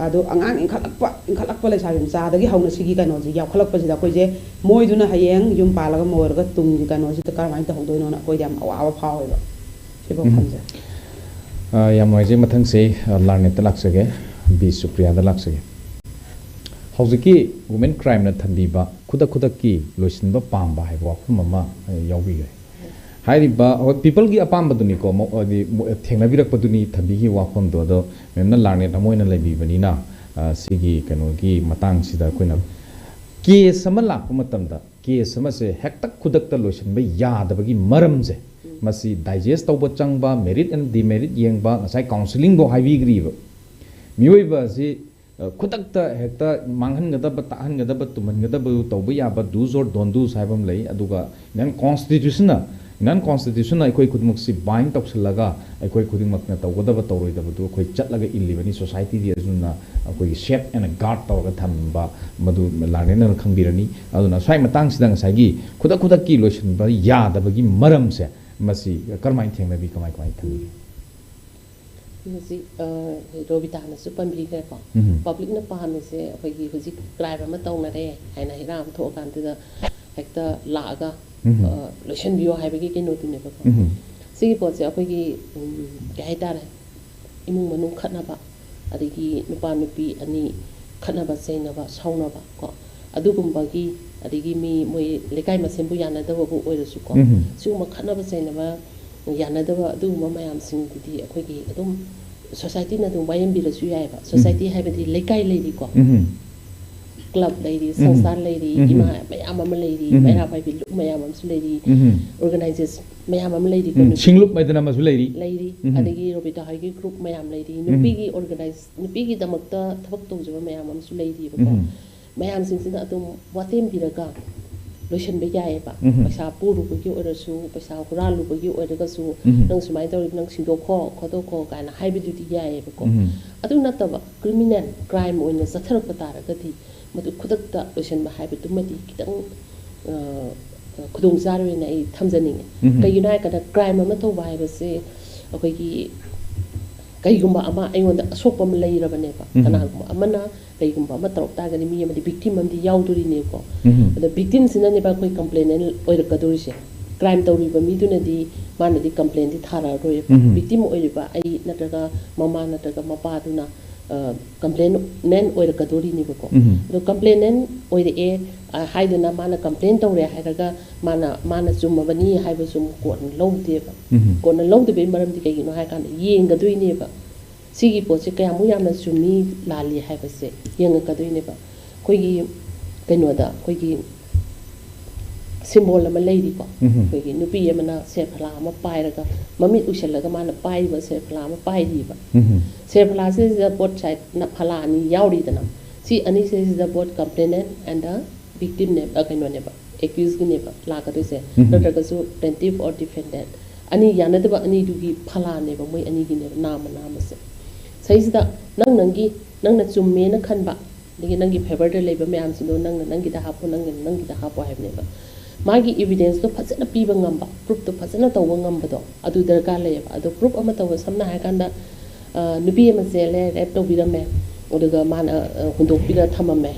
ꯑꯗꯣ ꯑꯉꯥꯡ ꯏꯟꯈꯠꯂꯛꯄ ꯏꯟꯈꯠꯂꯛꯄ ꯂꯩꯁꯥꯕꯤ ꯃꯆꯥꯗꯒꯤ ꯍꯧꯅ ꯁꯤꯒꯤ ꯀꯩꯅꯣꯁꯦ ꯌꯥꯎꯈꯠꯂꯛꯄꯁꯤꯗ ꯑꯩꯈꯣꯏꯁꯦ ꯃꯣꯏꯗꯨꯅ ꯍꯌꯦꯡ ꯌꯨꯝ ꯄꯥꯜꯂꯒ ꯃꯣꯏꯔꯒ ꯇꯨꯡꯒꯤ ꯀꯩꯅꯣꯁꯤꯗ ꯀꯔꯝꯍꯥꯏꯅ ꯇꯧꯍꯧꯗꯣꯏꯅꯣꯅ ꯑꯩꯈꯣꯏꯗ ꯌꯥꯝ ꯑꯋꯥꯕ ꯐꯥꯎꯋꯦꯕ꯫ ꯁꯤꯐꯥꯎ ꯎꯝ꯫ ꯊꯝꯖꯩ꯫ ꯑ, ꯌꯥꯝ ꯅꯨꯡꯉꯥꯏꯖꯩ꯫ ꯃꯊꯪꯁꯦ, ꯑ, ꯂꯥꯔꯅꯦꯠꯇ ꯂꯥꯛꯆꯒꯦ, ꯕꯤ ꯁꯨꯄ꯭ꯔꯤꯌꯥꯗ ꯂꯥꯛꯆꯒꯦ꯫ ꯍꯧꯖꯤꯛꯀꯤ ꯋꯨꯃꯦꯟ ꯀ꯭ꯔꯥꯏꯝꯅ ꯊꯝꯕꯤꯕ ꯈꯨꯗꯛ ꯈꯨꯗꯛꯀꯤ ꯂꯣꯏꯁꯤꯟꯕ ꯄꯥꯝꯕ ꯍꯥꯏꯕ ꯋꯥꯐꯝ ꯑꯃ, ꯑ, ꯌꯥꯎꯕꯤꯈ꯭ꯔꯦ꯫ ꯍꯥꯏꯔꯤꯕ, ꯍꯣꯏ, ꯄꯤꯄꯜꯒꯤ ꯑꯄꯥꯝꯕꯗꯨꯅꯤꯀꯣ, ꯃ-, ꯍꯥꯏꯗꯤ, ꯃ-, ꯊꯦꯡꯅꯕꯤꯔꯛꯄꯗꯨꯅꯤ ꯊꯝꯕꯤꯈꯤꯕ ꯋꯥꯐꯝꯗꯣ꯫ ꯑꯗꯣ ꯃꯦꯝꯅ ꯂꯥꯔꯅꯦꯠ ꯑꯃ ꯑꯣꯏꯅ ꯂꯩꯕꯤꯕꯅꯤꯅ, ꯑ, ꯁꯤꯒꯤ ꯀꯩꯅꯣꯒꯤ ꯃꯇꯥꯡꯁꯤꯗ ꯑꯩꯈꯣꯏꯅ ꯀꯦꯁ ꯑꯃ ꯂꯥꯛꯄ ꯃꯇꯝꯗ, ꯀꯦꯁ ꯑꯃꯁꯦ ꯍꯦꯛꯇ ꯈꯨꯗꯛꯇ ꯂꯣꯏꯁꯤꯟꯕ ꯌꯥꯗꯕꯒꯤ ꯃꯔꯝꯁꯦ, ꯎꯝ꯫ ꯃꯁꯤ ꯗꯥꯏꯖꯦꯁ ꯇꯧꯕ ꯆꯪꯕ, ꯃꯦꯔꯤꯠ ꯑꯦꯟ ꯗꯤꯃꯦꯔꯤꯠ ꯌꯦꯡꯕ, ꯉꯁꯥꯏ ꯀꯥꯎꯟꯁꯤꯂꯤꯡꯐꯧ ꯍꯥꯏꯕꯤꯈ꯭ꯔꯤꯕ꯫ ꯃꯤꯑꯣꯏꯕ ꯑꯁꯤ, ꯑ, ꯈꯨꯗꯛꯇ ꯍꯦꯛꯇ ꯃꯥꯡꯍꯟꯒꯗꯕ, ꯇꯥꯛꯍꯟꯒꯗꯕ, ꯇꯨꯝꯍꯟꯒꯗꯕ ꯇꯧꯕ ꯌꯥꯕ do's or don't do's ꯍꯥꯏꯕ ꯑꯃ ꯂꯩ꯫ ꯑꯗꯨꯒ ꯏꯟꯗꯤꯌꯥꯟ ꯀꯣꯟꯁꯇꯤꯇ꯭ꯌꯨꯁꯟꯅ, ꯏꯟꯗꯤꯌꯥꯟ ꯀꯣꯟꯁꯇꯤꯇ꯭ꯌꯨꯁꯟꯅ ꯑꯩꯈꯣꯏ ꯈꯨꯗꯤꯡꯃꯛꯁꯤ ꯕꯥꯏꯟ ꯇꯧꯁꯤꯜꯂꯒ, ꯑꯩꯈꯣꯏ ꯈꯨꯗꯤꯡꯃꯛꯅ ꯇꯧꯒꯗꯕ ꯇꯧꯔꯣꯏꯗꯕꯗꯨ ꯑꯩꯈꯣꯏ ꯆꯠꯂꯒ ꯏꯜꯂꯤꯕꯅꯤ꯫ ꯁꯣꯁꯥꯏꯇꯤꯗꯤ ꯑꯗꯨꯅ ꯑꯩꯈꯣꯏꯒꯤ ꯁꯦꯞ ꯑꯦꯟ ꯒꯥꯔꯗ ꯇꯧꯔꯒ ꯊꯝꯕ, ꯃꯗꯨ ꯂꯥꯔꯅꯦꯠꯅ ꯈꯪꯕꯤꯔꯅꯤ꯫ ꯑꯗꯨꯅ ꯁ꯭ꯋꯥꯏ ꯃꯇꯥꯡꯁꯤꯗ ꯉꯁꯥꯏꯒꯤ ꯈꯨꯗꯛ ꯈꯨꯗꯛꯀꯤ ꯂꯣꯏꯁꯤꯟꯕ ꯌꯥꯗꯕꯒꯤ ꯃꯔꯝꯁꯦ, ꯃꯁꯤ ꯀꯔꯝꯍꯥꯏꯅ ꯊꯦꯡꯅꯕꯤ, ꯀꯃꯥꯏ ꯀꯃꯥꯏꯅ ꯊꯦꯡꯅꯕꯤ? ꯍꯧꯖꯤꯛ, ꯑ, ꯔꯣꯕꯤꯇꯥꯅꯁꯨ ꯄꯟꯕꯤꯈ꯭ꯔꯦꯀꯣ꯫ ꯎꯝ꯫ ꯄꯕ꯭ꯂꯤꯛꯅ ꯄꯥꯝꯃꯤꯁꯦ ꯑꯩꯈꯣꯏꯒꯤ ꯍꯧꯖꯤꯛ ꯀ꯭ꯔꯥꯏꯝ ꯑꯃ ꯇꯧꯅꯔꯦ ꯍꯥꯏꯅ ꯏꯔꯥꯡ ꯑꯃ ꯊꯣꯛꯑꯀꯥꯟꯗꯨꯗ ꯍꯦꯛꯇ ꯂꯥꯛꯑꯒ, ꯎꯝ꯫ ꯑ, ꯂꯣꯏꯁꯤꯟꯕꯤꯌꯣ ꯍꯥꯏꯕꯒꯤ ꯀꯩꯅꯣꯗꯨꯅꯦꯕꯀꯣ꯫ ꯎꯝ꯫ ꯁꯤꯒꯤ ꯄꯣꯠꯁꯦ ꯑꯩꯈꯣꯏꯒꯤ, ꯎꯝ, ꯀꯩ ꯍꯥꯏꯇꯥꯔꯦ, ꯏꯃꯨꯡ ꯃꯅꯨꯡ ꯈꯠꯅꯕ, ꯑꯗꯒꯤ ꯅꯨꯄꯥ ꯅꯨꯄꯤ ꯑꯅꯤ ꯈꯠꯅꯕ ꯆꯩꯅꯕ ꯁꯥꯎꯅꯕ ꯀꯣ, ꯑꯗꯨꯒꯨꯝꯕꯒꯤ, ꯑꯗꯒꯤ ꯃꯤ ꯃꯣꯏ ꯂꯩꯀꯥꯏ ꯃꯁꯦꯟꯕꯨ ꯌꯥꯅꯗꯕꯕꯨ ꯑꯣꯏꯔꯁꯨꯀꯣ, ꯎꯝ꯫ ꯁꯤꯒꯨꯝꯕ ꯈꯠꯅꯕ ꯆꯩꯅꯕ ꯌꯥꯅꯗꯕ ꯑꯗꯨꯒꯨꯝꯕ ꯃꯌꯥꯝꯁꯤꯡꯗꯨꯗꯤ ꯑꯩꯈꯣꯏꯒꯤ ꯑꯗꯨꯝ ꯁꯣꯁꯥꯏꯇꯤꯅ ꯑꯗꯨꯝ ꯋꯥꯌꯦꯟꯕꯤꯔꯁꯨ ꯌꯥꯏꯑꯕ꯫ ꯁꯣꯁꯥꯏꯇꯤ ꯍꯥꯏꯕꯗꯤ ꯂꯩꯀꯥꯏ ꯂꯩꯔꯤꯀꯣ, ꯎꯝ꯫ ꯀ꯭ꯂꯕ ꯂꯩꯔꯤ, ꯎꯝ꯫ ꯁꯪꯁꯊꯥꯟ ꯂꯩꯔꯤ, ꯎꯝ꯫ ꯏꯃꯥ ꯃꯌꯥꯝ ꯑꯃ ꯂꯩꯔꯤ, ꯎꯝ꯫ ꯃꯩꯔꯥ ꯄꯥꯏꯕꯤ ꯂꯨꯞ ꯃꯌꯥꯝ ꯑꯃꯁꯨ ꯂꯩꯔꯤ, ꯎꯝ꯫ ꯑꯣꯔꯒꯅꯥꯏꯖꯦꯁꯟ ꯃꯌꯥꯝ ꯑꯃ ꯂꯩꯔꯤꯀꯣ, ꯎꯝ꯫ ꯅꯨꯄꯤ ꯁꯤꯡꯂꯨꯞ ꯍꯥꯏꯗꯅ ꯑꯃꯁꯨ ꯂꯩꯔꯤ꯫ ꯂꯩꯔꯤ꯫ ꯎꯝ꯫ ꯑꯗꯒꯤ ꯔꯣꯕꯤꯇꯥ ꯍꯣꯏꯒꯤ ꯒ꯭ꯔꯨꯞ ꯃꯌꯥꯝ ꯂꯩꯔꯤ, ꯎꯝ꯫ ꯅꯨꯄꯤꯒꯤ ꯑꯣꯔꯒꯅꯥꯏꯖ-, ꯅꯨꯄꯤꯒꯤꯗꯃꯛꯇ ꯊꯕꯛ ꯇꯧꯖꯕ ꯃꯌꯥꯝ ꯑꯃꯁꯨ ꯂꯩꯔꯤꯕꯀꯣ꯫ ꯎꯝ꯫ ꯃꯌꯥꯝꯁꯤꯡꯁꯤꯅ ꯑꯗꯨꯝ ꯋꯥꯇꯦꯝꯕꯤꯔꯒ ꯂꯣꯏꯁꯤꯟꯕ ꯌꯥꯏꯑꯕ꯫ ꯎꯝ꯫ ꯄꯩꯁꯥ ꯄꯨꯔꯨꯕꯒꯤ ꯑꯣꯏꯔꯁꯨ, ꯄꯩꯁꯥ ꯍꯨꯔꯥꯜꯂꯨꯕꯒꯤ ꯑꯣꯏꯔꯒꯁꯨ, ꯎꯝ꯫ "ꯅꯪ ꯁꯨꯃꯥꯏꯅ ꯇꯧꯔꯤ, ꯅꯪ ꯁꯤꯟꯗꯣꯛꯈꯣ, ꯈꯣꯠꯇꯣꯛꯈꯣ" ꯀꯥꯏꯅ ꯍꯥꯏꯕꯗꯨꯗꯤ ꯌꯥꯏꯑꯕꯀꯣ꯫ ꯎꯝ꯫ ꯑꯗꯨ ꯅꯠꯇꯕ ꯀ꯭ꯔꯤꯃꯤꯅꯦꯜ ꯀ꯭ꯔꯥꯏꯝ ꯑꯣꯏꯅ ꯆꯠꯊꯔꯛꯄ ꯇꯥꯔꯒꯗꯤ ꯃꯗꯨ ꯈꯨꯗꯛꯇ ꯂꯣꯏꯁꯤꯟꯕ ꯍꯥꯏꯕꯗꯨꯃꯗꯤ ꯈꯤꯇꯪ, ꯑ, ꯈꯨꯗꯣꯡꯆꯥꯔꯣꯏꯅ ꯑꯩ ꯊꯝꯖꯅꯤꯡꯉꯦ꯫ ꯎꯝ꯫ ꯀꯩꯒꯤꯅꯣ ꯍꯥꯏꯔꯀꯥꯟꯗ ꯀ꯭ꯔꯥꯏꯝ ꯑꯃ ꯇꯧꯕ ꯍꯥꯏꯕꯁꯦ ꯑꯩꯈꯣꯏꯒꯤ ꯀꯩꯒꯨꯝꯕ ꯑꯃ ꯑꯩꯉꯣꯟꯗ ꯑꯁꯣꯛꯄ ꯑꯃ ꯂꯩꯔꯕꯅꯦꯕ, ꯀꯅꯥꯒꯨꯝꯕ ꯑꯃꯅ ꯀꯩꯒꯨꯝꯕ ꯑꯃ ꯇꯧꯔꯛ ꯇꯥꯔꯒꯗꯤ ꯃꯤ ꯑꯃꯗꯤ ꯕꯤꯛꯇꯤꯝ ꯑꯃꯗꯤ ꯌꯥꯎꯗꯣꯔꯤꯅꯦꯕꯀꯣ꯫ ꯑꯗꯣ ꯕꯤꯛꯇꯤꯝꯁꯤꯅꯅꯦꯕ ꯑꯩꯈꯣꯏ ꯀꯝꯄ꯭ꯂꯦꯅꯦꯟ ꯑꯣꯏꯔꯛꯀꯗꯣꯔꯤꯁꯦ꯫ ꯀ꯭ꯔꯥꯏꯝ ꯇꯧꯔꯤꯕ ꯃꯤꯗꯨꯅꯗꯤ ꯃꯥꯅꯗꯤ ꯀꯝꯄ꯭ꯂꯦꯟꯗꯤ ꯊꯥꯔꯛꯑꯔꯣꯏꯕ꯫ ꯕꯤꯛꯇꯤꯝ ꯑꯣꯏꯔꯤꯕ ꯑꯩ ꯅꯠꯇ꯭ꯔꯒ ꯃꯃꯥ ꯅꯠꯇ꯭ꯔꯒ ꯃꯄꯥꯗꯨꯅ ꯀꯝꯄ꯭ꯂꯦꯅꯦꯟ ꯑꯣꯏꯔꯛꯀꯗꯣꯔꯤꯅꯦꯕꯀꯣ꯫ ꯑꯗꯣ ꯀꯝꯄ꯭ꯂꯦꯅꯦꯟ ꯑꯣꯏꯔꯛꯑꯦ ꯍꯥꯏꯗꯅ ꯃꯥꯅ ꯀꯝꯄ꯭ꯂꯦꯟ ꯇꯧꯔꯦ ꯍꯥꯏꯔꯒ ꯃꯥꯅ ꯃꯥꯅ ꯆꯨꯝꯃꯕꯅꯤ ꯍꯥꯏꯕꯁꯨ ꯑꯃꯨꯛ ꯀꯣꯔꯠꯅ ꯂꯧꯗꯦꯕ꯫ ꯀꯣꯔꯠꯅ ꯂꯧꯗꯕꯩ ꯃꯔꯝꯗꯤ ꯀꯩꯒꯤꯅꯣ ꯍꯥꯏ ꯀꯥꯟꯗ ꯌꯦꯡꯒꯗꯣꯏꯅꯦꯕ꯫ ꯁꯤꯒꯤ ꯄꯣꯠꯁꯦ ꯀꯌꯥꯃꯨꯛ ꯌꯥꯝꯅ ꯆꯨꯝꯃꯤ ꯂꯥꯜꯂꯤ ꯍꯥꯏꯕꯁꯦ ꯌꯦꯡꯉꯛꯀꯗꯣꯏꯅꯦꯕ꯫ ꯑꯩꯈꯣꯏꯒꯤ ꯀꯩꯅꯣꯗ ꯑꯩꯈꯣꯏꯒꯤ ꯁꯤꯝꯕꯣꯜ ꯑꯃ ꯂꯩꯔꯤꯀꯣ꯫ ꯑꯩꯈꯣꯏꯒꯤ ꯅꯨꯄꯤ ꯑꯃꯅ ꯁꯦꯐꯂꯥ ꯑꯃ ꯄꯥꯏꯔꯒ ꯃꯃꯤꯠ ꯎꯏꯁꯜꯂꯒ ꯃꯥꯅ ꯄꯥꯏꯔꯤꯕ ꯁꯦꯐꯂꯥ ꯑꯃ ꯄꯥꯏꯔꯤꯕ꯫ ꯁꯦꯐꯂꯥꯁꯤꯗ ꯕꯣꯠ ꯁꯥꯏꯠꯅ ꯐꯂꯥ ꯑꯅꯤ ꯌꯥꯎꯔꯤꯗꯅ꯫ ꯁꯤ ꯑꯅꯤꯁꯤꯗꯩꯁꯤꯗ ꯕꯣꯠ ꯀꯝꯄ꯭ꯂꯦꯅꯦꯟ ꯑꯦꯟ ꯗ ꯕꯤꯛꯇꯤꯝꯅꯦꯕ ꯀꯩꯅꯣꯅꯦꯕ ꯑꯦꯀ꯭ꯌꯨꯁꯀꯤꯅꯦꯕ ꯂꯥꯛꯀꯗꯣꯏꯁꯦ꯫ ꯅꯠꯇ꯭ꯔꯒꯁꯨ ꯄ꯭ꯂꯦꯟꯇꯤꯐ ꯑꯣꯔ ꯗꯤꯐꯦꯟꯗꯦꯟ ꯑꯅꯤ ꯌꯥꯅꯗꯕ ꯑꯅꯤꯗꯨꯒꯤ ꯐꯂꯥꯅꯦꯕ ꯃꯣꯏ ꯑꯅꯤꯒꯤꯅꯦꯕ ꯅꯥꯝꯃ ꯅꯥꯝꯃꯁꯦ꯫ ꯁꯤꯁꯤꯗ ꯅꯪ ꯅꯪꯒꯤ ꯅꯪꯅ ꯆꯨꯝꯃꯦꯅ ꯈꯟꯕ ꯑꯗꯒꯤ ꯅꯪꯒꯤ ꯐꯦꯕꯔꯗ ꯂꯩꯕ ꯃꯌꯥꯝꯁꯤꯡꯗꯣ ꯅꯪꯅ ꯅꯪꯒꯤꯗ ꯍꯥꯞꯄꯣ, ꯅꯪꯅ ꯅꯪꯒꯤꯗ ꯍꯥꯞꯄꯣ ꯍꯥꯏꯕꯅꯦꯕ꯫ ꯃꯥꯒꯤ ꯏꯕꯤꯗꯦꯟꯁꯇꯣ ꯐꯖꯅ ꯄꯤꯕ ꯉꯝꯕ, ꯄ꯭ꯔꯨꯐꯇꯣ ꯐꯖꯅ ꯇꯧꯕ ꯉꯝꯕꯗꯣ ꯑꯗꯨ ꯗꯔꯀꯥꯔ ꯂꯩꯌꯦꯕ꯫ ꯑꯗꯣ ꯄ꯭ꯔꯨꯐ ꯑꯃ ꯇꯧꯕ, ꯁꯝꯅ ꯍꯥꯏꯔꯀꯥꯟꯗ ꯅꯨꯄꯤ ꯑꯃꯁꯦ ꯔꯦꯞ ꯇꯧꯕꯤꯔꯝꯃꯦ, ꯑꯗꯨꯒ ꯃꯥꯅ ꯍꯨꯟꯗꯣꯛꯄꯤꯔ ꯊꯝꯃꯝꯃꯦ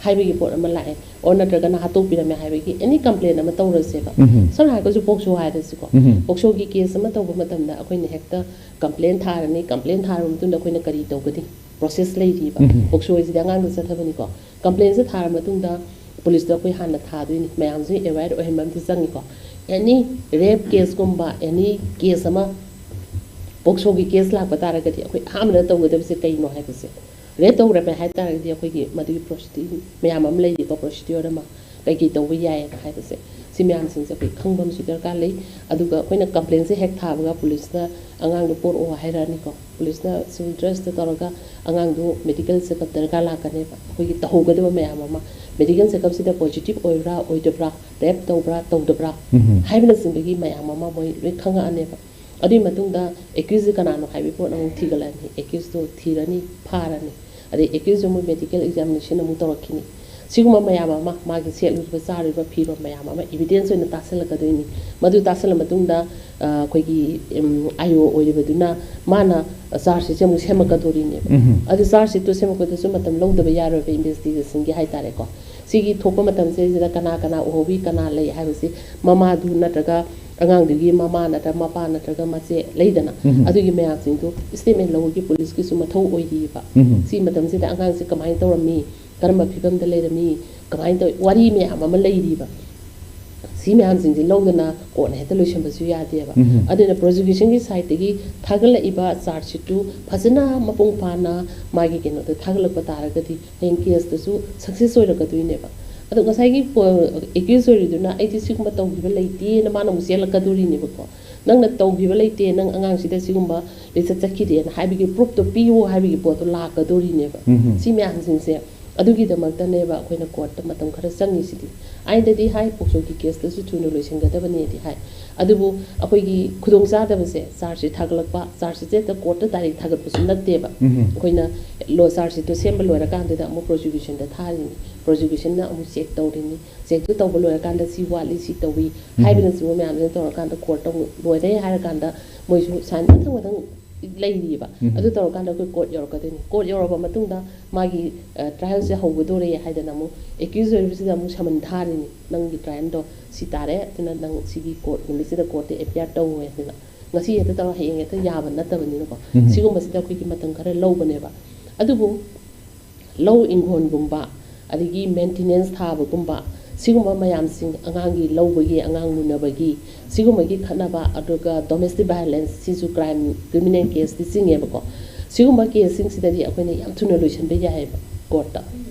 ꯍꯥꯏꯕꯒꯤ ꯄꯣꯠ ꯑꯃ ꯂꯥꯛꯑꯦ, ꯑꯣꯔ ꯅꯠꯇ꯭ꯔꯒꯅ ꯍꯥꯠꯇꯣꯛꯄꯤꯔꯝꯃꯦ ꯍꯥꯏꯕꯒꯤ ꯑꯦꯅꯤ ꯀꯝꯄ꯭ꯂꯦꯟ ꯑꯃ ꯇꯧꯔꯁꯦꯕ꯫ ꯁꯝꯅ ꯍꯥꯏꯔꯒꯁꯨ ꯄꯣꯛꯁꯣ ꯍꯥꯏꯔꯁꯤꯀꯣ꯫ ꯄꯣꯛꯁꯣꯒꯤ ꯀꯦꯁ ꯑꯃ ꯇꯧꯕ ꯃꯇꯝꯗ ꯑꯩꯈꯣꯏꯅ ꯍꯦꯛꯇ ꯀꯝꯄ꯭ꯂꯦꯟ ꯊꯥꯔꯅꯤ, ꯀꯝꯄ꯭ꯂꯦꯟ ꯊꯥꯔꯕ ꯃꯇꯨꯡꯗ ꯑꯩꯈꯣꯏꯅ ꯀꯔꯤ ꯇꯧꯒꯅꯤ? ꯄ꯭ꯔꯣꯁꯦꯁ ꯂꯩꯔꯤꯕ꯫ ꯄꯣꯛꯁꯣ ꯍꯥꯏꯁꯤꯗꯤ ꯑꯉꯥꯡꯗ ꯆꯠꯊꯕꯅꯤꯀꯣ꯫ ꯀꯝꯄ꯭ꯂꯦꯟꯁꯦ ꯊꯥꯔ ꯃꯇꯨꯡꯗ ꯄꯨꯂꯤꯁꯇ ꯑꯩꯈꯣꯏ ꯍꯥꯟꯅ ꯊꯥꯗꯣꯏꯅꯤ, ꯃꯌꯥꯝꯁꯨ ꯑꯦꯋꯦꯌꯔ ꯑꯣꯏꯍꯟꯕ ꯑꯃꯗꯤ ꯆꯪꯉꯤꯀꯣ꯫ ꯑꯦꯅꯤ ꯔꯦꯞ ꯀꯦꯁꯀꯨꯝꯕ ꯑꯦꯅꯤ ꯀꯦꯁ ꯑꯃ ꯄꯣꯛꯁꯣꯒꯤ ꯀꯦꯁ ꯂꯥꯛꯄ ꯇꯥꯔꯒꯗꯤ ꯑꯩꯈꯣꯏ ꯑꯍꯥꯟꯕꯗ ꯇꯧꯒꯗꯕꯁꯦ ꯀꯩꯅꯣ ꯍꯥꯏꯕꯁꯦ, ꯔꯦꯞ ꯇꯧꯔꯝꯃꯦ ꯍꯥꯏ ꯇꯥꯔꯒꯗꯤ ꯑꯩꯈꯣꯏꯒꯤ ꯃꯗꯨꯒꯤ ꯄ꯭ꯔꯣꯁꯤꯗꯤꯡ ꯃꯌꯥꯝ ꯑꯃ ꯂꯩꯔꯤꯀꯣ, ꯄ꯭ꯔꯣꯁꯤꯗꯤꯌꯣꯔ ꯑꯃ ꯀꯩꯀꯩ ꯇꯧꯕ ꯌꯥꯏꯌꯦꯅ ꯍꯥꯏꯕꯁꯦ꯫ ꯁꯤ ꯃꯌꯥꯝꯁꯤꯡꯁꯦ ꯑꯩꯈꯣꯏ ꯈꯪꯕ ꯑꯃꯁꯨ ꯗꯔꯀꯥꯔ ꯂꯩ꯫ ꯑꯗꯨꯒ ꯑꯩꯈꯣꯏꯅ ꯀꯝꯄ꯭ꯂꯦꯟꯁꯦ ꯍꯦꯛ ꯊꯥꯕꯒ ꯄꯨꯂꯤꯁꯅ ꯑꯉꯥꯡꯗꯣ ꯄꯣꯔꯛꯑꯣ ꯍꯥꯏꯔꯛꯑꯅꯤꯀꯣ꯫ ꯄꯨꯂꯤꯁꯅ ꯁꯤꯚꯤꯜ ꯗ꯭ꯔꯦꯁꯇ ꯇꯧꯔꯒ ꯑꯉꯥꯡꯗꯣ ꯃꯦꯗꯤꯀꯦꯜ ꯆꯦꯛꯑꯞ ꯗꯔꯀꯥꯔ ꯂꯥꯛꯀꯅꯦꯕ꯫ ꯑꯩꯈꯣꯏꯒꯤ ꯇꯧꯍꯧꯒꯗꯕ ꯃꯌꯥꯝ ꯑꯃ, ꯃꯦꯗꯤꯀꯦꯜ ꯆꯦꯛꯑꯞꯁꯤꯗ ꯄꯣꯖꯤꯇꯤꯚ ꯑꯣꯏꯕ꯭ꯔꯥ ꯑꯣꯏꯗꯕ꯭ꯔꯥ, ꯔꯦꯞ ꯇꯧꯕ꯭ꯔꯥ ꯇꯧꯗꯕ꯭ꯔꯥ ꯍꯥꯏꯕꯅꯆꯤꯡꯕꯒꯤ ꯃꯌꯥꯝ ꯑꯃ ꯃꯣꯏ ꯂꯣꯏ ꯈꯪꯉꯛꯑꯅꯦꯕ꯫ ꯑꯗꯨꯒꯤ ꯃꯇꯨꯡꯗ ꯑꯦꯀ꯭ꯌꯨꯁꯁꯦ ꯀꯅꯥꯅꯣ ꯍꯥꯏꯕꯒꯤ ꯄꯣꯠ ꯑꯃꯨꯛ ꯊꯤꯒꯠꯂꯅꯤ, ꯑꯦꯀ꯭ꯌꯨꯁꯇꯣ ꯊꯤꯔꯅꯤ, ꯐꯥꯔꯅꯤ꯫ ꯑꯗꯩ ꯑꯦꯀ꯭ꯌꯨꯁꯁꯦ ꯃꯣꯏ ꯃꯦꯗꯤꯀꯦꯜ ꯑꯦꯛꯖꯥꯃꯤꯅꯦꯁꯟ ꯑꯃꯨꯛ ꯇꯧꯔꯛꯈꯤꯅꯤ꯫ ꯁꯤꯒꯨꯝꯕ ꯃꯌꯥꯝ ꯑꯃ, ꯃꯥꯒꯤ ꯁꯦꯠꯂꯨꯔꯤꯕ, ꯆꯥꯔꯨꯔꯤꯕ ꯐꯤꯔꯣꯜ ꯃꯌꯥꯝ ꯑꯃ evidence ꯑꯣꯏꯅ ꯇꯥꯁꯤꯜꯂꯛꯀꯗꯣꯏꯅꯤ꯫ ꯃꯗꯨ ꯇꯥꯁꯤꯜꯂ ꯃꯇꯨꯡꯗ, ꯑ, ꯑꯩꯈꯣꯏꯒꯤ, ꯎꯝ, IO ꯑꯣꯏꯔꯤꯕꯗꯨꯅ ꯃꯥꯅ charge sheetꯁꯦ ꯑꯃꯨꯛ ꯁꯦꯝꯃꯛꯀꯗꯣꯔꯤꯅꯦꯕ꯫ ꯎꯝ꯫ ꯑꯗꯨ charge sheetꯇꯨ ꯁꯦꯝꯃꯛꯄꯗꯁꯨ ꯃꯇꯝ ꯂꯧꯗꯕ ꯌꯥꯔꯣꯏꯕ investigationꯒꯤ ꯍꯥꯏꯇꯥꯔꯦꯀꯣ꯫ ꯁꯤꯒꯤ ꯊꯣꯛꯄ ꯃꯇꯝꯁꯤꯗꯩꯁꯤꯗ ꯀꯅꯥ ꯀꯅꯥ ꯎꯍꯧꯋꯤ, ꯀꯅꯥ ꯂꯩ ꯍꯥꯏꯕꯁꯤ ꯃꯃꯥꯗꯨ ꯅꯠꯇ꯭ꯔꯒ ꯑꯉꯥꯡꯗꯨꯒꯤ ꯃꯃꯥ ꯅꯠꯇ꯭ꯔꯒ ꯃꯄꯥ ꯅꯠꯇ꯭ꯔꯒ ꯃꯆꯦ ꯂꯩꯗꯅ, ꯎꯝ꯫ ꯑꯗꯨꯒꯤ ꯃꯌꯥꯝꯁꯤꯡꯗꯨ statement ꯂꯧꯕꯒꯤ policeꯀꯤꯁꯨ ꯃꯊꯧ ꯑꯣꯏꯔꯤꯕ꯫ ꯎꯝ꯫ ꯁꯤ ꯃꯇꯝꯁꯤꯗ ꯑꯉꯥꯡꯁꯦ ꯀꯃꯥꯏꯅ ꯇꯧꯔꯝꯃꯤ, ꯀꯔꯝꯕ ꯐꯤꯕꯝꯗ ꯂꯩꯔꯝꯃꯤ, ꯀꯃꯥꯏꯅ ꯇꯧꯏ, ꯋꯥꯔꯤ ꯃꯌꯥꯝ ꯑꯃ ꯂꯩꯔꯤꯕ꯫ ꯁꯤ ꯃꯌꯥꯝꯁꯤꯡꯁꯦ ꯂꯧꯗꯅ courtꯅ ꯍꯦꯛꯇ ꯂꯣꯏꯁꯤꯟꯕꯁꯨ ꯌꯥꯗꯦꯕ꯫ ꯎꯝ꯫ ꯑꯗꯨꯅ prosecutionꯒꯤ sideꯇꯒꯤ ꯊꯥꯒꯠꯂꯛꯏꯕ charge sheetꯇꯨ ꯐꯖꯅ ꯃꯄꯨꯡ ꯐꯥꯅ ꯃꯥꯒꯤ ꯀꯩꯅꯣꯗ ꯊꯥꯒꯠꯂꯛꯄ ꯇꯥꯔꯒꯗꯤ ꯍꯌꯦꯡ caseꯇꯁꯨ success ꯑꯣꯏꯔꯛꯀꯗꯣꯏꯅꯦꯕ꯫ ꯑꯗꯣ ꯉꯁꯥꯏꯒꯤ ꯄꯣ-, accused ꯑꯣꯏꯔꯤꯗꯨꯅ "ꯑꯩꯗꯤ ꯁꯤꯒꯨꯝꯕ ꯇꯧꯈꯤꯕ ꯂꯩꯇꯦꯅ" ꯃꯥꯅ ꯑꯃꯨꯛ ꯆꯦꯜꯂꯛꯀꯗꯣꯔꯤꯅꯦꯕꯀꯣ꯫ "ꯅꯪꯅ ꯇꯧꯈꯤꯕ ꯂꯩꯇꯦ, ꯅꯪ ꯑꯉꯥꯡꯁꯤꯗ ꯁꯤꯒꯨꯝꯕ ꯂꯤꯆꯠ ꯆꯠꯈꯤꯗꯦꯅ" ꯍꯥꯏꯕꯒꯤ proofꯇꯣ ꯄꯤꯌꯨ ꯍꯥꯏꯕꯒꯤ ꯄꯣꯠꯇꯣ ꯂꯥꯛꯀꯗꯣꯔꯤꯅꯦꯕ꯫ ꯎꯝ꯫ ꯁꯤ ꯃꯌꯥꯝꯁꯤꯡꯁꯦ ꯑꯗꯨꯒꯤꯗꯃꯛꯇꯅꯦꯕ ꯑꯩꯈꯣꯏꯅ courtꯇ ꯃꯇꯝ ꯈꯔ ꯆꯪꯉꯤꯁꯤꯗꯤ꯫ ꯑꯥꯏꯟꯗꯗꯤ ꯍꯥꯏ, POCSOꯒꯤ caseꯇꯁꯨ ꯊꯨꯅ ꯂꯣꯏꯁꯤꯟꯒꯗꯕꯅꯦꯗꯤ ꯍꯥꯏ, ꯑꯗꯨꯕꯨ ꯑꯩꯈꯣꯏꯒꯤ ꯈꯨꯗꯣꯡꯆꯥꯗꯕꯁꯦ, charge sheet ꯊꯥꯒꯠꯂꯛꯄ, charge sheetꯁꯦ ꯍꯦꯛꯇ courtꯇ direct ꯊꯥꯒꯠꯄꯁꯨ ꯅꯠꯇꯦꯕ꯫ ꯎꯝ꯫ ꯑꯩꯈꯣꯏꯅ ꯂꯣ-, charge sheetꯇꯣ ꯁꯦꯝꯕ ꯂꯣꯏꯔꯀꯥꯟꯗꯨꯗ ꯑꯃꯨꯛ prosecutionꯗ ꯊꯥꯔꯤꯅꯤ, prosecutionꯅ ꯑꯃꯨꯛ check ꯇꯧꯔꯤꯅꯤ, checkꯇꯨ ꯇꯧꯕ ꯂꯣꯏꯔꯀꯥꯟꯗ ꯁꯤ ꯋꯥꯠꯂꯤ, ꯁꯤ ꯇꯧꯏ ꯎꯝ꯫ ꯍꯥꯏꯕꯅꯆꯤꯡꯕ ꯃꯌꯥꯝꯁꯤꯅ ꯇꯧꯔꯀꯥꯟꯗ courtꯇ ꯑꯃꯨꯛ ꯂꯣꯏꯔꯦ ꯍꯥꯏꯔꯀꯥꯟꯗ ꯃꯣꯏꯁꯨ sign ꯃꯊꯪ ꯃꯊꯪ ꯂꯩꯔꯤꯕ꯫ ꯎꯝ꯫ ꯑꯗꯨ ꯇꯧꯔꯀꯥꯟꯗ ꯑꯩꯈꯣꯏ court ꯌꯧꯔꯛꯀꯗꯣꯏꯅꯤ꯫ Court ꯌꯧꯔꯕ ꯃꯇꯨꯡꯗ ꯃꯥꯒꯤ, ꯑ, trialꯁꯦ ꯍꯧꯒꯗꯣꯔꯦ ꯍꯥꯏꯗꯅ ꯑꯃꯨꯛ accused ꯑꯣꯏꯔꯤꯕꯁꯤꯗ ꯑꯃꯨꯛ summon ꯊꯥꯔꯤꯅꯤ꯫ "ꯅꯪꯒꯤ trialꯗꯣ ꯁꯤ ꯇꯥꯔꯦ, ꯑꯗꯨꯅ ꯅꯪ ꯁꯤꯒꯤ court ꯅꯨꯃꯤꯠꯁꯤꯗ courtꯇ appear ꯇꯧ" ꯍꯥꯏꯗꯅ꯫ ꯉꯁꯤ ꯍꯦꯛꯇ ꯇꯧꯔ ꯍꯌꯦꯡ ꯍꯦꯛꯇ ꯌꯥꯕ ꯅꯠꯇꯕꯅꯤꯅꯀꯣ꯫ ꯎꯝ꯫ ꯁꯤꯒꯨꯝꯕꯁꯤꯗ ꯑꯩꯈꯣꯏꯒꯤ ꯃꯇꯝ ꯈꯔ ꯂꯧꯕꯅꯦꯕ꯫ ꯑꯗꯨꯕꯨ ꯂꯧ ꯏꯪꯈꯣꯜꯒꯨꯝꯕ, ꯑꯗꯒꯤ maintenance ꯊꯥꯕꯒꯨꯝꯕ, ꯁꯤꯒꯨꯝꯕ ꯃꯌꯥꯝꯁꯤꯡ, ꯑꯉꯥꯡꯒꯤ ꯂꯧꯕꯒꯤ, ꯑꯉꯥꯡ ꯎꯅꯕꯒꯤ, ꯁꯤꯒꯨꯝꯕꯒꯤ ꯈꯠꯅꯕ, ꯑꯗꯨꯒ domestic violence, ꯁꯤꯁꯨ crime, criminal caseꯇꯤ ꯆꯤꯡꯉꯦꯕꯀꯣ꯫ ꯁꯤꯒꯨꯝꯕ caseꯁꯤꯡꯁꯤꯗꯗꯤ ꯑꯩꯈꯣꯏꯅ ꯌꯥꯝ ꯊꯨꯅ ꯂꯣꯏꯁꯤꯟꯕ ꯌꯥꯏꯑꯕ courtꯇ꯫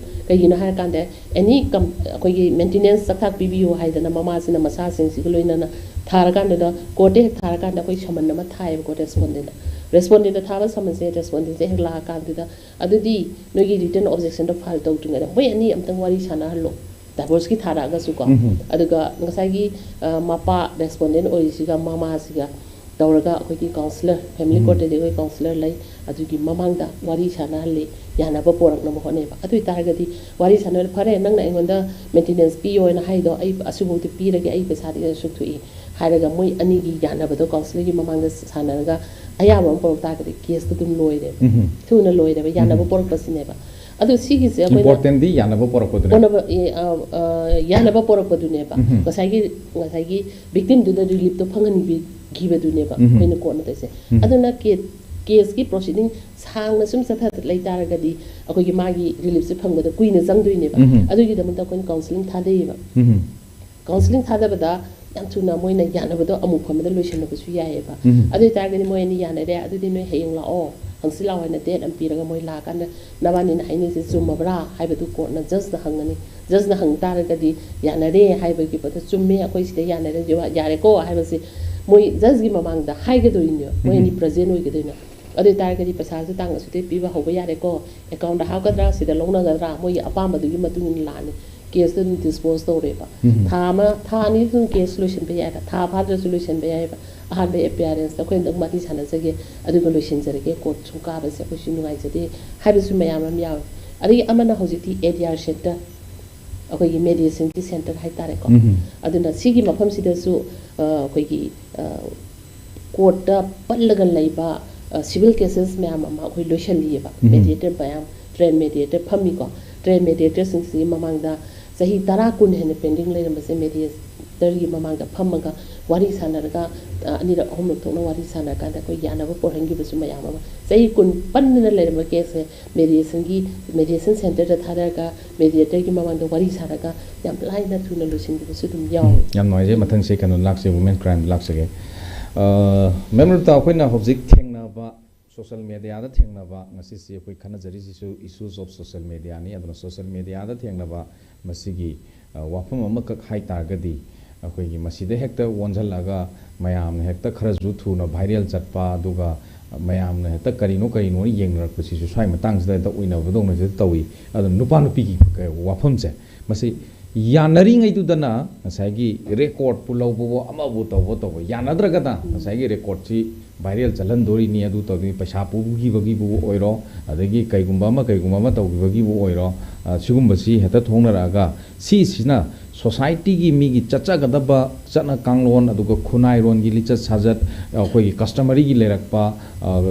ꯀꯩꯒꯤꯅꯣ ꯍꯥꯏꯔꯀꯥꯟꯗ, any com-, ꯑꯩꯈꯣꯏꯒꯤ maintenance ꯆꯥꯛꯊꯥꯛ ꯄꯤꯕꯤꯌꯨ ꯍꯥꯏꯗꯅ ꯃꯃꯥꯁꯤꯅ ꯃꯆꯥꯁꯤꯡꯁꯤꯒ ꯂꯣꯏꯅꯅ ꯊꯥꯔꯀꯥꯟꯗꯨꯗ, courtꯇ ꯍꯦꯛ ꯊꯥꯔꯀꯥꯟꯗ ꯑꯩꯈꯣꯏ summon ꯑꯃ ꯊꯥꯏꯌꯦꯕꯀꯣ, respondentꯅ꯫ Respondentꯇ ꯊꯥꯕ summonꯁꯦ, respondentꯁꯦ ꯍꯦꯛ ꯂꯥꯛꯑꯀꯥꯟꯗꯨꯗ, "ꯑꯗꯨꯗꯤ ꯅꯣꯏꯒꯤ written objectionꯗꯣ file ꯇꯧꯗ꯭ꯔꯤꯉꯩꯗ ꯃꯣꯏ ꯑꯅꯤ ꯑꯝꯇꯪ ꯋꯥꯔꯤ ꯁꯥꯟꯅꯍꯜꯂꯣ, divorceꯀꯤ ꯊꯥꯔꯛꯑꯒꯁꯨꯀꯣ꯫ ꯎꯝ꯫ ꯑꯗꯨꯒ ꯉꯁꯥꯏꯒꯤ, ꯑ, ꯃꯄꯥ respondent ꯑꯣꯏꯔꯤꯁꯤꯒ ꯃꯃꯥꯁꯤꯒ ꯇꯧꯔꯒ ꯑꯩꯈꯣꯏꯒꯤ ꯀꯥꯎꯟꯁꯤꯂꯔ, ꯐꯦꯃꯤꯂꯤ ꯎꯝ꯫ ꯀꯣꯔꯠꯇꯗꯤ ꯑꯩꯈꯣꯏ ꯀꯥꯎꯟꯁꯤꯂꯔ ꯂꯩ, ꯑꯗꯨꯒꯤ ꯃꯃꯥꯡꯗ ꯋꯥꯔꯤ ꯁꯥꯟꯅꯍꯜꯂꯤ, ꯌꯥꯅꯕ ꯄꯣꯔꯛꯅꯕ ꯍꯣꯠꯅꯩꯕ꯫ ꯑꯗꯨ ꯑꯣꯏꯇꯥꯔꯒꯗꯤ ꯋꯥꯔꯤ ꯁꯥꯟꯅꯔ, "ꯐꯔꯦ, ꯅꯪꯅ ꯑꯩꯉꯣꯟꯗ ꯃꯦꯟꯇꯦꯅꯦꯟꯁ ꯄꯤꯌꯣꯅ ꯍꯥꯏꯗꯣ, ꯑꯩ ꯑꯁꯨꯛꯐꯥꯎꯗꯤ ꯄꯤꯔꯒꯦ, ꯑꯩ ꯄꯩꯁꯥꯗꯤ ꯑꯁꯨꯛ ꯊꯣꯛꯏ" ꯍꯥꯏꯔꯒ ꯃꯣꯏ ꯑꯅꯤꯒꯤ ꯌꯥꯅꯕꯗꯣ ꯀꯥꯎꯟꯁꯤꯂꯔꯒꯤ ꯃꯃꯥꯡꯗ ꯁꯥꯟꯅꯔꯒ ꯑꯌꯥꯕ ꯑꯃ ꯄꯣꯔꯛ ꯇꯥꯔꯒꯗꯤ ꯀꯦꯁꯇꯣ ꯑꯗꯨꯝ ꯂꯣꯏꯔꯦꯕ꯫ ꯎꯝ꯫ ꯊꯨꯅ ꯂꯣꯏꯔꯦꯕ, ꯌꯥꯅꯕ ꯎꯝ꯫ ꯄꯣꯔꯛꯄꯁꯤꯅꯦꯕ꯫ ꯑꯗꯣ ꯁꯤꯒꯤꯁꯦ ꯑꯩꯈꯣꯏꯅ ꯏꯝꯄꯣꯔꯇꯦꯟꯗꯤ ꯌꯥꯅꯕ ꯄꯣꯔꯛꯄꯗꯨꯅꯦ꯫ ꯄꯣꯔꯛꯅꯕ, ꯑꯦ, ꯑ, ꯑ, ꯌꯥꯅꯕ ꯄꯣꯔꯛꯄꯗꯨꯅꯦꯕ꯫ ꯎꯝ꯫ ꯉꯁꯥꯏꯒꯤ, ꯉꯁꯥꯏꯒꯤ ꯚꯤꯛꯇꯤꯝꯗꯨꯗ ꯔꯤꯂꯤꯐꯇꯣ ꯐꯪꯍꯟꯕꯤꯈꯤꯕꯗꯨꯅꯦꯕ ꯎꯝ꯫ ꯑꯩꯈꯣꯏꯅ ꯀꯣꯔꯠꯅ ꯇꯧꯔꯤꯁꯦ꯫ ꯎꯝ꯫ ꯑꯗꯨꯅ ꯀꯦ-, ꯀꯦꯁꯀꯤ ꯄ꯭ꯔꯣꯁꯤꯗꯤꯡ ꯁꯥꯡꯅ ꯁꯨꯝ ꯆꯠꯊ ꯂꯩ ꯇꯥꯔꯒꯗꯤ ꯑꯩꯈꯣꯏꯒꯤ ꯃꯥꯒꯤ ꯔꯤꯂꯤꯐꯁꯦ ꯐꯪꯕꯗ ꯀꯨꯏꯅ ꯆꯪꯗꯣꯏꯅꯦꯕ꯫ ꯎꯝ꯫ ꯑꯗꯨꯒꯤꯗꯃꯛꯇ ꯑꯩꯈꯣꯏꯅ ꯀꯥꯎꯟꯁꯤꯂꯤꯡ ꯊꯥꯗꯩꯌꯦꯕ꯫ ꯎꯝ꯫ ꯀꯥꯎꯟꯁꯤꯂꯤꯡ ꯊꯥꯗꯕꯗ ꯌꯥꯝ ꯊꯨꯅ ꯃꯣꯏꯅ ꯌꯥꯅꯕꯗꯣ ꯑꯃꯨꯛ ꯐꯝꯕꯗ ꯂꯣꯏꯁꯤꯟꯅꯕꯁꯨ ꯌꯥꯏꯑꯕ꯫ ꯎꯝ꯫ ꯑꯗꯨ ꯑꯣꯏꯇꯥꯔꯒꯗꯤ ꯃꯣꯏ ꯑꯅꯤ ꯌꯥꯅꯔꯦ, ꯑꯗꯨꯗꯤ ꯅꯣꯏ ꯍꯌꯦꯡ ꯂꯥꯛꯑꯣ, ꯍꯪꯆꯤꯠ ꯂꯥꯛꯑꯣ ꯍꯥꯏꯅ ꯗꯦꯠ ꯑꯃ ꯄꯤꯔꯒ ꯃꯣꯏ ꯂꯥꯛꯑꯀꯥꯟꯗ ꯅꯕꯥꯅꯤꯅ ꯍꯥꯏꯅꯩꯁꯦ ꯆꯨꯝꯃꯕ꯭ꯔꯥ ꯍꯥꯏꯕꯗꯨ ꯀꯣꯔꯠꯅ ꯖꯖꯅ ꯍꯪꯒꯅꯤ꯫ ꯖꯖꯅ ꯍꯪ ꯇꯥꯔꯒꯗꯤ ꯌꯥꯅꯔꯦ ꯍꯥꯏꯕꯒꯤ ꯄꯣꯠꯇꯣ ꯆꯨꯝꯃꯦ, ꯑꯩꯈꯣꯏ ꯁꯤꯗ ꯌꯥꯅꯔꯦ, ꯌꯥꯔꯦꯀꯣ ꯍꯥꯏꯕꯁꯦ ꯃꯣꯏ ꯖꯖꯀꯤ ꯃꯃꯥꯡꯗ ꯍꯥꯏꯒꯗꯣꯏꯅꯦꯕ, ꯃꯣꯏ ꯑꯅꯤ ꯎꯝ꯫ ꯄ꯭ꯔꯖꯦꯟ ꯑꯣꯏꯒꯗꯣꯏꯅꯦ꯫ ꯑꯗꯨ ꯑꯣꯏꯇꯥꯔꯒꯗꯤ ꯄꯩꯁꯥꯁꯦ ꯇꯥꯡ ꯑꯁꯨꯛꯇꯩ ꯄꯤꯕ ꯍꯧꯕ ꯌꯥꯔꯦꯀꯣ, ꯑꯦꯀꯥꯎꯟꯗ ꯍꯥꯞꯀꯗ꯭ꯔꯥ, ꯁꯤꯗ ꯂꯧꯅꯒꯗ꯭ꯔꯥ, ꯃꯣꯏꯒꯤ ꯑꯄꯥꯝꯕꯗꯨꯒꯤ ꯃꯇꯨꯡ ꯏꯟꯅ ꯂꯥꯛꯑꯅꯤ꯫ ꯀꯦꯁꯇꯣ ꯑꯗꯨꯝ ꯗꯤꯁꯄꯣꯖ ꯇꯧꯔꯦꯕ꯫ ꯎꯝ꯫ ꯊꯥ ꯑꯃ, ꯊꯥ ꯑꯅꯤꯗ ꯑꯗꯨꯝ ꯀꯦꯁ ꯂꯣꯏꯁꯤꯟꯕ ꯌꯥꯏꯕ, ꯊꯥ ꯐꯥꯗ꯭ꯔꯁꯨ ꯂꯣꯏꯁꯤꯟꯕ ꯌꯥꯏꯕ꯫ ꯑꯍꯥꯟꯕ ꯑꯦꯄꯤꯌꯥꯔꯦꯟꯁꯇ ꯑꯩꯈꯣꯏ ꯍꯟꯗꯛ ꯃꯥꯇꯤ ꯁꯥꯟꯅꯖꯒꯦ, ꯑꯗꯨꯒ ꯂꯣꯏꯁꯤꯟꯖꯔꯒꯦ, ꯀꯣꯔꯠ ꯁꯨꯝ ꯀꯥꯕꯁꯦ ꯑꯩꯈꯣꯏꯁꯨ ꯅꯨꯡꯉꯥꯏꯖꯗꯦ ꯍꯥꯏꯕꯁꯨ ꯃꯌꯥꯝ ꯑꯃ ꯌꯥꯎꯋꯦ꯫ ꯑꯗꯒꯤ ꯑꯃꯅ ꯍꯧꯖꯤꯛꯇꯤ ꯑꯦ ꯗꯤ ꯑꯥꯔ ꯁꯦꯟꯇꯔ, ꯑꯩꯈꯣꯏꯒꯤ ꯃꯦꯗꯤꯌꯦꯁꯟꯒꯤ ꯁꯦꯟꯇꯔ ꯍꯥꯏꯇꯥꯔꯦꯀꯣ꯫ ꯎꯝ꯫ ꯑꯗꯨꯅ ꯁꯤꯒꯤ ꯃꯐꯝꯁꯤꯗꯁꯨ, ꯑ, ꯑꯩꯈꯣꯏꯒꯤ, ꯑ, ꯀꯣꯔꯠꯇ ꯄꯜꯂꯒ ꯂꯩꯕ, ꯑ, ꯁꯤꯚꯤꯜ ꯀꯦꯁꯦꯁ ꯃꯌꯥꯝ ꯑꯃ ꯑꯩꯈꯣꯏ ꯂꯣꯏꯁꯤꯜꯂꯤꯑꯕ꯫ ꯎꯝ꯫ ꯃꯦꯗꯤꯌꯦꯇꯔ ꯃꯌꯥꯝ, ꯇ꯭ꯔꯦꯟ ꯃꯦꯗꯤꯌꯦꯇꯔ ꯐꯝꯃꯤꯀꯣ꯫ ꯇ꯭ꯔꯦꯟ ꯃꯦꯗꯤꯌꯦꯇꯔꯁꯤꯡꯁꯤꯒꯤ ꯃꯃꯥꯡꯗ ꯆꯍꯤ ꯇꯔꯥ ꯀꯨꯟ ꯍꯦꯟꯅ ꯄꯦꯟꯗꯤꯡ ꯂꯩꯔꯝꯕꯁꯦ ꯃꯦꯗꯤꯌꯦꯇꯔꯒꯤ ꯃꯃꯥꯡꯗ ꯐꯝꯃꯒ ꯋꯥꯔꯤ ꯁꯥꯟꯅꯔꯒ, ꯑ, ꯑꯅꯤꯔꯛ ꯑꯍꯨꯝꯂꯛ ꯊꯣꯛꯅ ꯋꯥꯔꯤ ꯁꯥꯟꯅꯔꯀꯥꯟꯗ ꯑꯩꯈꯣꯏ ꯌꯥꯅꯕ ꯄꯨꯔꯛꯍꯟꯈꯤꯕꯁꯨ ꯃꯌꯥꯝ ꯑꯃ꯫ ꯆꯍꯤ ꯀꯨꯟ ꯄꯟꯗꯅ ꯂꯩꯔꯝꯕ ꯀꯦꯁꯁꯦ ꯃꯦꯗꯤꯌꯦꯁꯟꯒꯤ, ꯃꯦꯗꯤꯌꯦꯁꯟ ꯁꯦꯟꯇꯔꯗ ꯊꯥꯗꯔꯒ ꯃꯦꯗꯤꯌꯦꯇꯔꯒꯤ ꯃꯃꯥꯡꯗ ꯋꯥꯔꯤ ꯁꯥꯔꯒ ꯌꯥꯝ ꯂꯥꯏꯅ ꯊꯨꯅ ꯂꯣꯏꯁꯤꯟꯈꯤꯕꯁꯨ ꯑꯗꯨꯝ ꯌꯥꯎꯋꯦ꯫ ꯎꯝ, ꯌꯥꯝ ꯅꯨꯡꯉꯥꯏꯖꯩ꯫ ꯃꯊꯪꯁꯦ ꯀꯩꯅꯣ ꯂꯥꯛꯆꯒꯦ, ꯋꯨꯃꯦꯟ ꯀ꯭ꯔꯥꯏꯝꯗ ꯂꯥꯛꯆꯒꯦ꯫ ꯑ, ꯃꯦꯝ ꯔꯨꯇꯥ, ꯑꯩꯈꯣꯏꯅ ꯍꯧꯖꯤꯛ ꯊꯦꯡꯅꯕ, ꯁꯣꯁꯦꯜ ꯃꯦꯗꯤꯌꯥꯗ ꯊꯦꯡꯅꯕ, ꯉꯁꯤꯁꯦ ꯑꯩꯈꯣꯏ ꯈꯟꯅꯖꯔꯤꯁꯤꯁꯨ issues of social mediaꯅꯤ꯫ ꯑꯗꯨꯅ ꯁꯣꯁꯦꯜ ꯃꯦꯗꯤꯌꯥꯗ ꯊꯦꯡꯅꯕ ꯃꯁꯤꯒꯤ, ꯑ, ꯋꯥꯐꯝ ꯑꯃꯈꯛ ꯍꯥꯏ ꯇꯥꯔꯒꯗꯤ, ꯑꯩꯈꯣꯏꯒꯤ ꯃꯁꯤꯗ ꯍꯦꯛꯇ ꯑꯣꯟꯁꯤꯜꯂꯒ ꯃꯌꯥꯝꯅ ꯍꯦꯛꯇ ꯈꯔꯁꯨ ꯊꯨꯅ ꯚꯥꯏꯔꯦꯜ ꯆꯠꯄ, ꯑꯗꯨꯒ ꯃꯌꯥꯝꯅ ꯍꯦꯛꯇ ꯀꯔꯤꯅꯣ ꯀꯔꯤꯅꯣꯅ ꯌꯦꯡꯅꯔꯛꯄꯁꯤꯁꯨ ꯁ꯭ꯋꯥꯏ ꯃꯇꯥꯡꯁꯤꯗ ꯍꯦꯛꯇ ꯑꯣꯏꯅꯕꯗꯧꯅ ꯍꯦꯛꯇ ꯇꯧꯏ꯫ ꯑꯗꯨꯅ ꯅꯨꯄꯥ ꯅꯨꯄꯤꯒꯤ ꯀ-, ꯋꯥꯐꯝꯁꯦ, ꯃꯁꯤ ꯌꯥꯅꯔꯤꯉꯩꯗꯨꯗꯅ ꯉꯁꯥꯏꯒꯤ ꯔꯦꯀꯣꯔꯠꯄꯨ ꯂꯧꯕꯋꯣ, ꯑꯃꯕꯨ ꯇꯧꯕ ꯇꯧꯕ, ꯌꯥꯅꯗ꯭ꯔꯒꯅ ꯉꯁꯥꯏꯒꯤ ꯔꯦꯀꯣꯔꯠꯁꯤ ꯚꯥꯏꯔꯦꯜ ꯆꯠꯍꯟꯗꯣꯔꯤꯅꯤ, ꯑꯗꯨ ꯇꯧꯗꯣꯏꯅꯤ, ꯄꯩꯁꯥ ꯄꯨꯈꯤꯕꯒꯤꯕꯨ ꯑꯣꯏꯔꯣ, ꯑꯗꯒꯤ ꯀꯩꯒꯨꯝꯕ ꯑꯃ ꯀꯩꯒꯨꯝꯕ ꯑꯃ ꯇꯧꯈꯤꯕꯒꯤꯕꯨ ꯑꯣꯏꯔꯣ, ꯑ, ꯁꯤꯒꯨꯝꯕꯁꯤ ꯍꯦꯛꯇ ꯊꯣꯛꯅꯔꯛꯑꯒ, ꯁꯤꯁꯤꯅ ꯁꯣꯁꯥꯏꯇꯤꯒꯤ ꯃꯤꯒꯤ ꯆꯠꯆꯒꯗꯕ ꯆꯠꯅ ꯀꯥꯡꯂꯣꯟ, ꯑꯗꯨꯒ ꯈꯨꯟꯅꯥꯏꯔꯣꯟꯒꯤ ꯂꯤꯆꯠ ꯁꯥꯖꯠ, ꯑꯩꯈꯣꯏꯒꯤ ꯀꯁꯇꯃꯔꯤꯒꯤ ꯂꯩꯔꯛꯄ, ꯑ,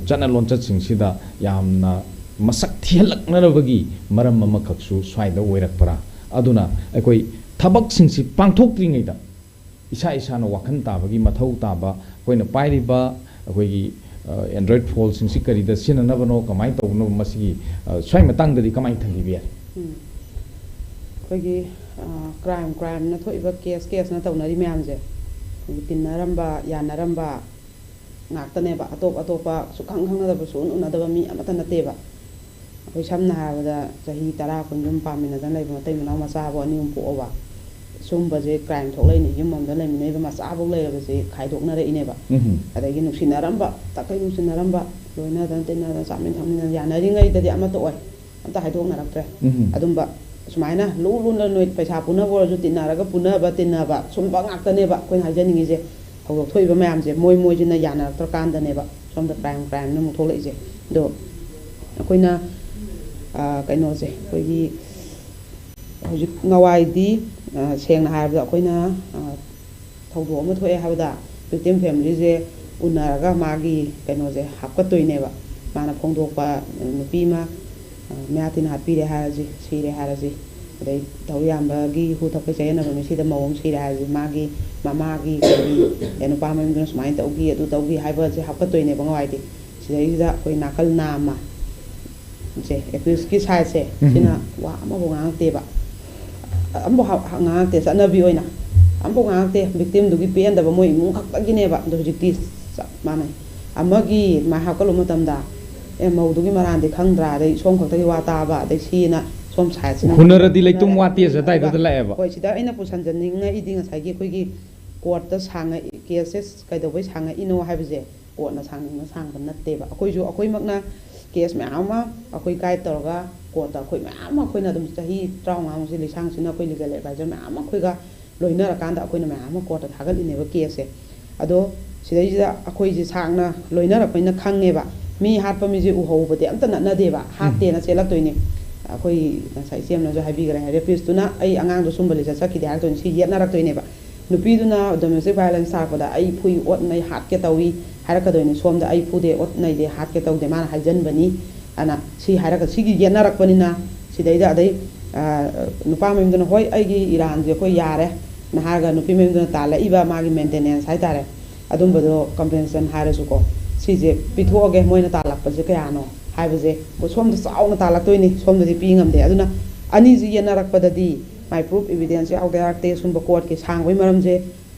ꯆꯠꯅ ꯂꯣꯟꯆꯠꯁꯤꯡꯁꯤꯗ ꯌꯥꯝꯅ ꯃꯁꯛ ꯊꯤꯍꯜꯂꯛꯅꯅꯕꯒꯤ ꯃꯔꯝ ꯑꯃꯈꯛꯁꯨ ꯁ꯭ꯋꯥꯏꯗ ꯑꯣꯏꯔꯛꯄ꯭ꯔꯥ? ꯑꯗꯨꯅ ꯑꯩꯈꯣꯏ ꯊꯕꯛꯁꯤꯡꯁꯤ ꯄꯥꯡꯊꯣꯛꯇ꯭ꯔꯤꯉꯩꯗ ꯏꯁꯥ ꯏꯁꯥꯅ ꯋꯥꯈꯜ ꯇꯥꯕꯒꯤ ꯃꯊꯧ ꯇꯥꯕ, ꯑꯩꯈꯣꯏꯅ ꯄꯥꯏꯔꯤꯕ ꯑꯩꯈꯣꯏꯒꯤ, ꯑ, ꯑꯦꯟꯗ꯭ꯔꯣꯏꯗ ꯐꯣꯟꯁꯤꯡꯁꯤ ꯀꯔꯤꯗ ꯁꯤꯖꯤꯟꯅꯅꯕꯅꯣ, ꯀꯃꯥꯏꯅ ꯇꯧꯕꯅꯣ, ꯃꯁꯤꯒꯤ, ꯑ, ꯁ꯭ꯋꯥꯏ ꯃꯇꯥꯡꯗꯗꯤ ꯀꯃꯥꯏꯅ ꯊꯝꯕꯤꯕ ꯌꯥꯏ? ꯎꯝ꯫ ꯑꯩꯈꯣꯏꯒꯤ, ꯑ, ꯀ꯭ꯔꯥꯏꯝ, ꯀ꯭ꯔꯥꯏꯝꯅ ꯊꯣꯛꯏꯕ ꯀꯦꯁ, ꯀꯦꯁꯅ ꯇꯧꯅꯔꯤ ꯃꯌꯥꯝꯁꯦ, ꯑꯩꯈꯣꯏꯒꯤ ꯇꯤꯟꯅꯔꯝꯕ, ꯌꯥꯅꯔꯝꯕ ꯉꯥꯛꯇꯅꯦꯕ꯫ ꯑꯇꯣꯞ ꯑꯇꯣꯞꯄ ꯁꯨꯛꯈꯪ ꯈꯪꯅꯗꯕ, ꯁꯨꯛꯎꯟ ꯎꯅꯗꯕ ꯃꯤ ꯑꯃꯠꯇ ꯅꯠꯇꯦꯕ꯫ ꯑꯩꯈꯣꯏ ꯁꯝꯅ ꯍꯥꯏꯔꯕꯗ ꯆꯍꯤ ꯇꯔꯥ, ꯀꯨꯟ ꯌꯨꯝ ꯄꯥꯟꯃꯤꯟꯅꯗꯅ ꯂꯩꯕ ꯃꯇꯩ ꯃꯅꯥꯎ ꯃꯆꯥꯕꯨ ꯑꯅꯤ ꯑꯍꯨꯝ ꯄꯣꯛꯑꯕ, ꯁꯨꯝꯕꯁꯦ ꯀ꯭ꯔꯥꯏꯝ ꯊꯣꯛꯂꯛꯏꯅꯦ꯫ ꯌꯨꯝ ꯑꯃꯗ ꯂꯩꯃꯤꯟꯅꯩꯕ ꯃꯆꯥꯐꯧ ꯂꯩꯔꯕꯁꯦ ꯈꯥꯏꯗꯣꯛꯅꯔꯛꯏꯅꯦꯕ꯫ ꯎꯝ꯫ ꯑꯗꯒꯤ ꯅꯨꯡꯁꯤꯅꯔꯝꯕ, ꯇꯈꯩ ꯅꯨꯡꯁꯤꯅꯔꯝꯕ, ꯂꯣꯏꯅꯗꯅ ꯇꯤꯟꯅꯗꯅ ꯆꯥꯃꯤꯟ ꯊꯛꯃꯤꯟꯅ ꯌꯥꯅꯔꯤꯉꯩꯗꯗꯤ ꯑꯃꯠꯇ ꯑꯣꯏ, ꯑꯝꯇ ꯍꯥꯏꯗꯣꯛꯅꯔꯛꯇ꯭ꯔꯦ꯫ ꯎꯝ꯫ ꯑꯗꯨꯝꯕ ꯁꯨꯃꯥꯏꯅ ꯂꯨ ꯂꯨꯅ ꯅꯣꯏ ꯄꯩꯁꯥ ꯄꯨꯅꯕ ꯑꯣꯏꯔꯁꯨ ꯇꯤꯟꯅꯔꯒ ꯄꯨꯅꯕ, ꯇꯤꯟꯅꯕ ꯁꯨꯝꯕ ꯉꯥꯛꯇꯅꯦꯕ ꯑꯩꯈꯣꯏꯅ ꯍꯥꯏꯖꯅꯤꯡꯉꯤꯁꯦ꯫ ꯊꯧꯗꯣꯛ ꯊꯣꯛꯏꯕ ꯃꯌꯥꯝꯁꯦ ꯃꯣꯏ ꯃꯣꯏꯁꯤꯅ ꯌꯥꯅꯔꯛꯇ꯭ꯔꯀꯥꯟꯗꯅꯦꯕ ꯁꯣꯝꯗ ꯀ꯭ꯔꯥꯏꯝ, ꯀ꯭ꯔꯥꯏꯝꯅ ꯑꯃꯨꯛ ꯊꯣꯛꯂꯛꯏꯁꯦ꯫ ꯑꯗꯣ ꯑꯩꯈꯣꯏꯅ, ꯑ, ꯀꯩꯅꯣꯁꯦ, ꯑꯩꯈꯣꯏꯒꯤ ꯍꯧꯖꯤꯛ ꯉꯋꯥꯏꯗꯤ, ꯑ, ꯁꯦꯡꯅ ꯍꯥꯏꯔꯕꯗ ꯑꯩꯈꯣꯏꯅ, ꯑ, ꯊꯧꯗꯣꯛ ꯑꯃ ꯊꯣꯛꯑꯦ ꯍꯥꯏꯕꯗ ꯚꯤꯛꯇꯤꯝ ꯐꯦꯃꯤꯂꯤꯁꯦ ꯎꯅꯔꯒ ꯃꯥꯒꯤ ꯀꯩꯅꯣꯁꯦ ꯍꯥꯞꯀꯠꯇꯣꯏꯅꯦꯕ꯫ ꯃꯥꯅ ꯐꯣꯡꯗꯣꯛꯄ ꯅꯨꯄꯤ ꯑꯃ, ꯑ, ꯃꯌꯥ ꯊꯤꯟꯅ ꯍꯥꯠꯄꯤꯔꯦ ꯍꯥꯏꯔꯁꯤ, ꯁꯤꯔꯦ ꯍꯥꯏꯔꯁꯤ, ꯑꯗꯩ ꯊꯧꯔꯤꯌꯥꯝꯕꯒꯤ ꯍꯨ ꯊꯛꯄꯩ ꯆꯌꯦꯠꯅꯕ ꯃꯤꯁꯤꯗ ꯃꯧ ꯑꯃ ꯁꯤꯔꯦ ꯍꯥꯏꯔꯁꯤ, ꯃꯥꯒꯤ ꯃꯃꯥꯒꯤ ꯀꯩꯒꯤ, ꯑꯦ, ꯅꯨꯄꯥ ꯃꯌꯨꯝꯗꯨꯅ ꯁꯨꯃꯥꯏꯅ ꯇꯧꯈꯤ, ꯑꯗꯨ ꯇꯧꯈꯤ ꯍꯥꯏꯕꯁꯦ ꯍꯥꯞꯀꯠꯇꯣꯏꯅꯦꯕ ꯉꯋꯥꯏꯗꯤ꯫ ꯁꯤꯗꯩꯁꯤꯗ ꯑꯩꯈꯣꯏ ꯅꯥꯀꯜ ꯅꯥꯝꯃ ꯁꯦ, ꯑꯦꯀ꯭ꯌꯨꯁꯀꯤ ꯁꯥꯏꯠꯁꯦ, ꯎꯝ꯫ ꯁꯤꯅ ꯋꯥ ꯑꯃꯐꯥꯎ ꯉꯥꯡꯉꯛꯇꯦꯕ꯫ ꯑꯃꯐꯥꯎ ꯍꯥ-, ꯍꯥ-, ꯉꯥꯡꯉꯛꯇꯦ, ꯆꯠꯅꯕꯤ ꯑꯣꯏꯅ ꯑꯃꯐꯥꯎ ꯉꯥꯡꯉꯛꯇꯦ꯫ ꯚꯤꯛꯇꯤꯝꯗꯨꯒꯤ ꯄꯦꯟꯗꯕ ꯃꯣꯏ ꯏꯃꯨꯡ ꯈꯛꯇꯒꯤꯅꯦꯕ꯫ ꯑꯗꯣ ꯍꯧꯖꯤꯛꯇꯤ ꯆꯞ ꯃꯥꯟꯅꯩ꯫ ꯑꯃꯒꯤ ꯑꯗꯨꯃꯥꯏꯅ ꯍꯥꯞꯀꯠꯂꯨꯕ ꯃꯇꯝꯗ, "ꯑꯦ, ꯃꯧꯗꯨꯒꯤ ꯃꯔꯥꯟꯗꯤ ꯈꯪꯗ꯭ꯔꯥ?" ꯑꯗꯩ ꯁꯣꯝ ꯈꯛꯇꯒꯤ ꯋꯥ ꯇꯥꯕ, ꯑꯗꯩ ꯁꯤꯅ ꯁꯣꯝ ꯁꯥꯏꯠꯁꯤꯅ ꯍꯨꯟꯅꯔꯗꯤ ꯂꯩꯇꯨꯝ ꯍꯨꯟꯅꯔ-, ꯋꯥ ꯇꯦꯁ ꯑꯗꯥꯏꯗꯨꯗ ꯍꯨꯟꯅꯔ-, ꯂꯥꯛꯑꯦꯕ꯫ ꯍꯣꯏ, ꯁꯤꯗ ꯑꯩꯅ ꯄꯨꯁꯟꯖꯅꯤꯡꯉꯛꯏꯗꯤ ꯉꯁꯥꯏꯒꯤ ꯑꯩꯈꯣꯏꯒꯤ ꯀꯣꯔꯠꯇ ꯁꯥꯡꯉꯛꯏ, ꯀꯦꯁꯦꯁ ꯀꯩꯗꯧꯕꯩ ꯁꯥꯡꯉꯛꯏꯅꯣ ꯍꯥꯏꯕꯁꯦ ꯀꯣꯔꯠꯅ ꯁꯥꯡꯅꯤꯡꯅ ꯁꯥꯡꯕ ꯅꯠꯇꯦꯕ꯫ ꯑꯩꯈꯣꯏꯁꯨ, ꯑꯩꯈꯣꯏꯃꯛꯅ ꯀꯦꯁ ꯃꯌꯥꯝ ꯑꯃ ꯑꯩꯈꯣꯏ ꯒꯥꯏꯗ ꯇꯧꯔꯒ ꯀꯣꯔꯠꯇ ꯑꯩꯈꯣꯏ ꯃꯌꯥꯝ ꯑꯃ, ꯑꯩꯈꯣꯏꯅ ꯑꯗꯨꯝ ꯆꯍꯤ ꯇꯔꯥꯃꯉꯥꯃꯨꯛꯁꯦ ꯂꯤꯁꯥꯡꯁꯤꯟꯅ ꯑꯩꯈꯣꯏ ꯂꯤꯒꯦꯜ ꯑꯦꯗꯚꯥꯏꯖꯔ ꯃꯌꯥꯝ ꯑꯃ ꯑꯩꯈꯣꯏꯒ ꯂꯣꯏꯅꯔꯀꯥꯟꯗ ꯑꯩꯈꯣꯏꯅ ꯃꯌꯥꯝ ꯑꯃ ꯀꯣꯔꯠꯇ ꯊꯥꯒꯠꯂꯤꯅꯦꯕ ꯀꯦꯁꯁꯦ꯫ ꯑꯗꯣ ꯁꯤꯗꯩꯁꯤꯗ ꯑꯩꯈꯣꯏꯁꯦ ꯁꯥꯡꯅ ꯂꯣꯏꯅꯔꯛꯄꯅꯤꯅ ꯈꯪꯉꯦꯕ꯫ ꯃꯤ ꯍꯥꯠꯄ ꯃꯤꯁꯦ ꯎꯍꯧꯕꯗꯤ ꯑꯝꯇ ꯅꯠꯅꯗꯦꯕ, ꯍꯥꯠꯇꯦꯅ ꯆꯦꯜꯂꯛꯇꯣꯏꯅꯤ꯫ ꯑꯩꯈꯣꯏ ꯉꯁꯥꯏ ꯏꯆꯦꯝꯅꯁꯨ ꯍꯥꯏꯕꯤꯈ꯭ꯔꯦ, ꯔꯦꯄꯤꯁꯇꯨꯅ ꯑꯩ ꯑꯉꯥꯡꯗꯣ ꯁꯨꯝꯕ ꯂꯤꯆꯠ ꯆꯠꯈꯤꯗꯦ ꯍꯥꯏꯔꯛꯇꯣꯏꯅꯤ, ꯁꯤ ꯌꯦꯠꯅꯔꯛꯇꯣꯏꯅꯦꯕ꯫ ꯅꯨꯄꯤꯗꯨꯅ ꯗꯣꯃꯦꯁꯇꯤꯛ ꯚꯥꯏꯑꯣꯂꯦꯟꯁ ꯇꯥꯔꯛꯄꯗ ꯑꯩ ꯐꯨꯏ, ꯑꯣꯠꯅꯩ, ꯍꯥꯠꯀꯦ ꯇꯧꯏ ꯍꯥꯏꯔꯛꯀꯗꯣꯏꯅꯤ꯫ ꯁꯣꯝꯗ ꯑꯩ ꯐꯨꯗꯦ, ꯑꯣꯠꯅꯩꯗꯦ, ꯍꯥꯠꯀꯦ ꯇꯧꯗꯦ, ꯃꯥꯅ ꯍꯥꯏꯖꯟꯕꯅꯤ꯫ ꯑꯅ ꯁꯤ ꯍꯥꯏꯔꯒ ꯁꯤꯒꯤ ꯌꯦꯠꯅꯔꯛꯄꯅꯤꯅ ꯁꯤꯗꯩꯗ ꯑꯗꯩ, ꯑ, ꯅꯨꯄꯥ ꯃꯌꯨꯝꯗꯨꯅ "ꯍꯣꯏ, ꯑꯩꯒꯤ ꯏꯔꯥꯟꯁꯦ ꯑꯩꯈꯣꯏ ꯌꯥꯔꯦ" ꯅ ꯍꯥꯏꯔꯒ ꯅꯨꯄꯤ ꯃꯌꯨꯝꯗꯨꯅ ꯇꯥꯜꯂꯛꯏꯕ ꯃꯥꯒꯤ ꯃꯦꯟꯇꯦꯅꯦꯟꯁ ꯍꯥꯏꯇꯥꯔꯦ, ꯑꯗꯨꯝꯕꯗꯣ ꯀꯝꯄꯦꯟꯁꯦꯁꯟ ꯍꯥꯏꯔꯁꯨꯀꯣ, ꯁꯤꯁꯦ ꯄꯤꯊꯣꯛꯑꯒꯦ, ꯃꯣꯏꯅ ꯇꯥꯜꯂꯛꯄꯁꯦ ꯀꯌꯥꯅꯣ ꯍꯥꯏꯕꯁꯦ꯫ ꯑꯩꯈꯣꯏ ꯁꯣꯝꯗ ꯆꯥꯎꯅ ꯇꯥꯜꯂꯛꯇꯣꯏꯅꯤ, ꯁꯣꯝꯗꯗꯤ ꯄꯤ ꯉꯝꯗꯦ꯫ ꯑꯗꯨꯅ ꯑꯅꯤꯁꯤ ꯌꯦꯠꯅꯔꯛꯄꯗꯗꯤ ꯃꯥꯏ ꯄ꯭ꯔꯨꯐ ꯏꯕꯤꯗꯦꯟꯁ ꯌꯥꯎꯗ ꯌꯥꯔꯛꯇꯦ꯫ ꯁꯨꯝꯕ ꯀꯣꯔꯠꯀꯤ ꯁꯥꯡꯕꯒꯤ ꯃꯔꯝꯁꯦ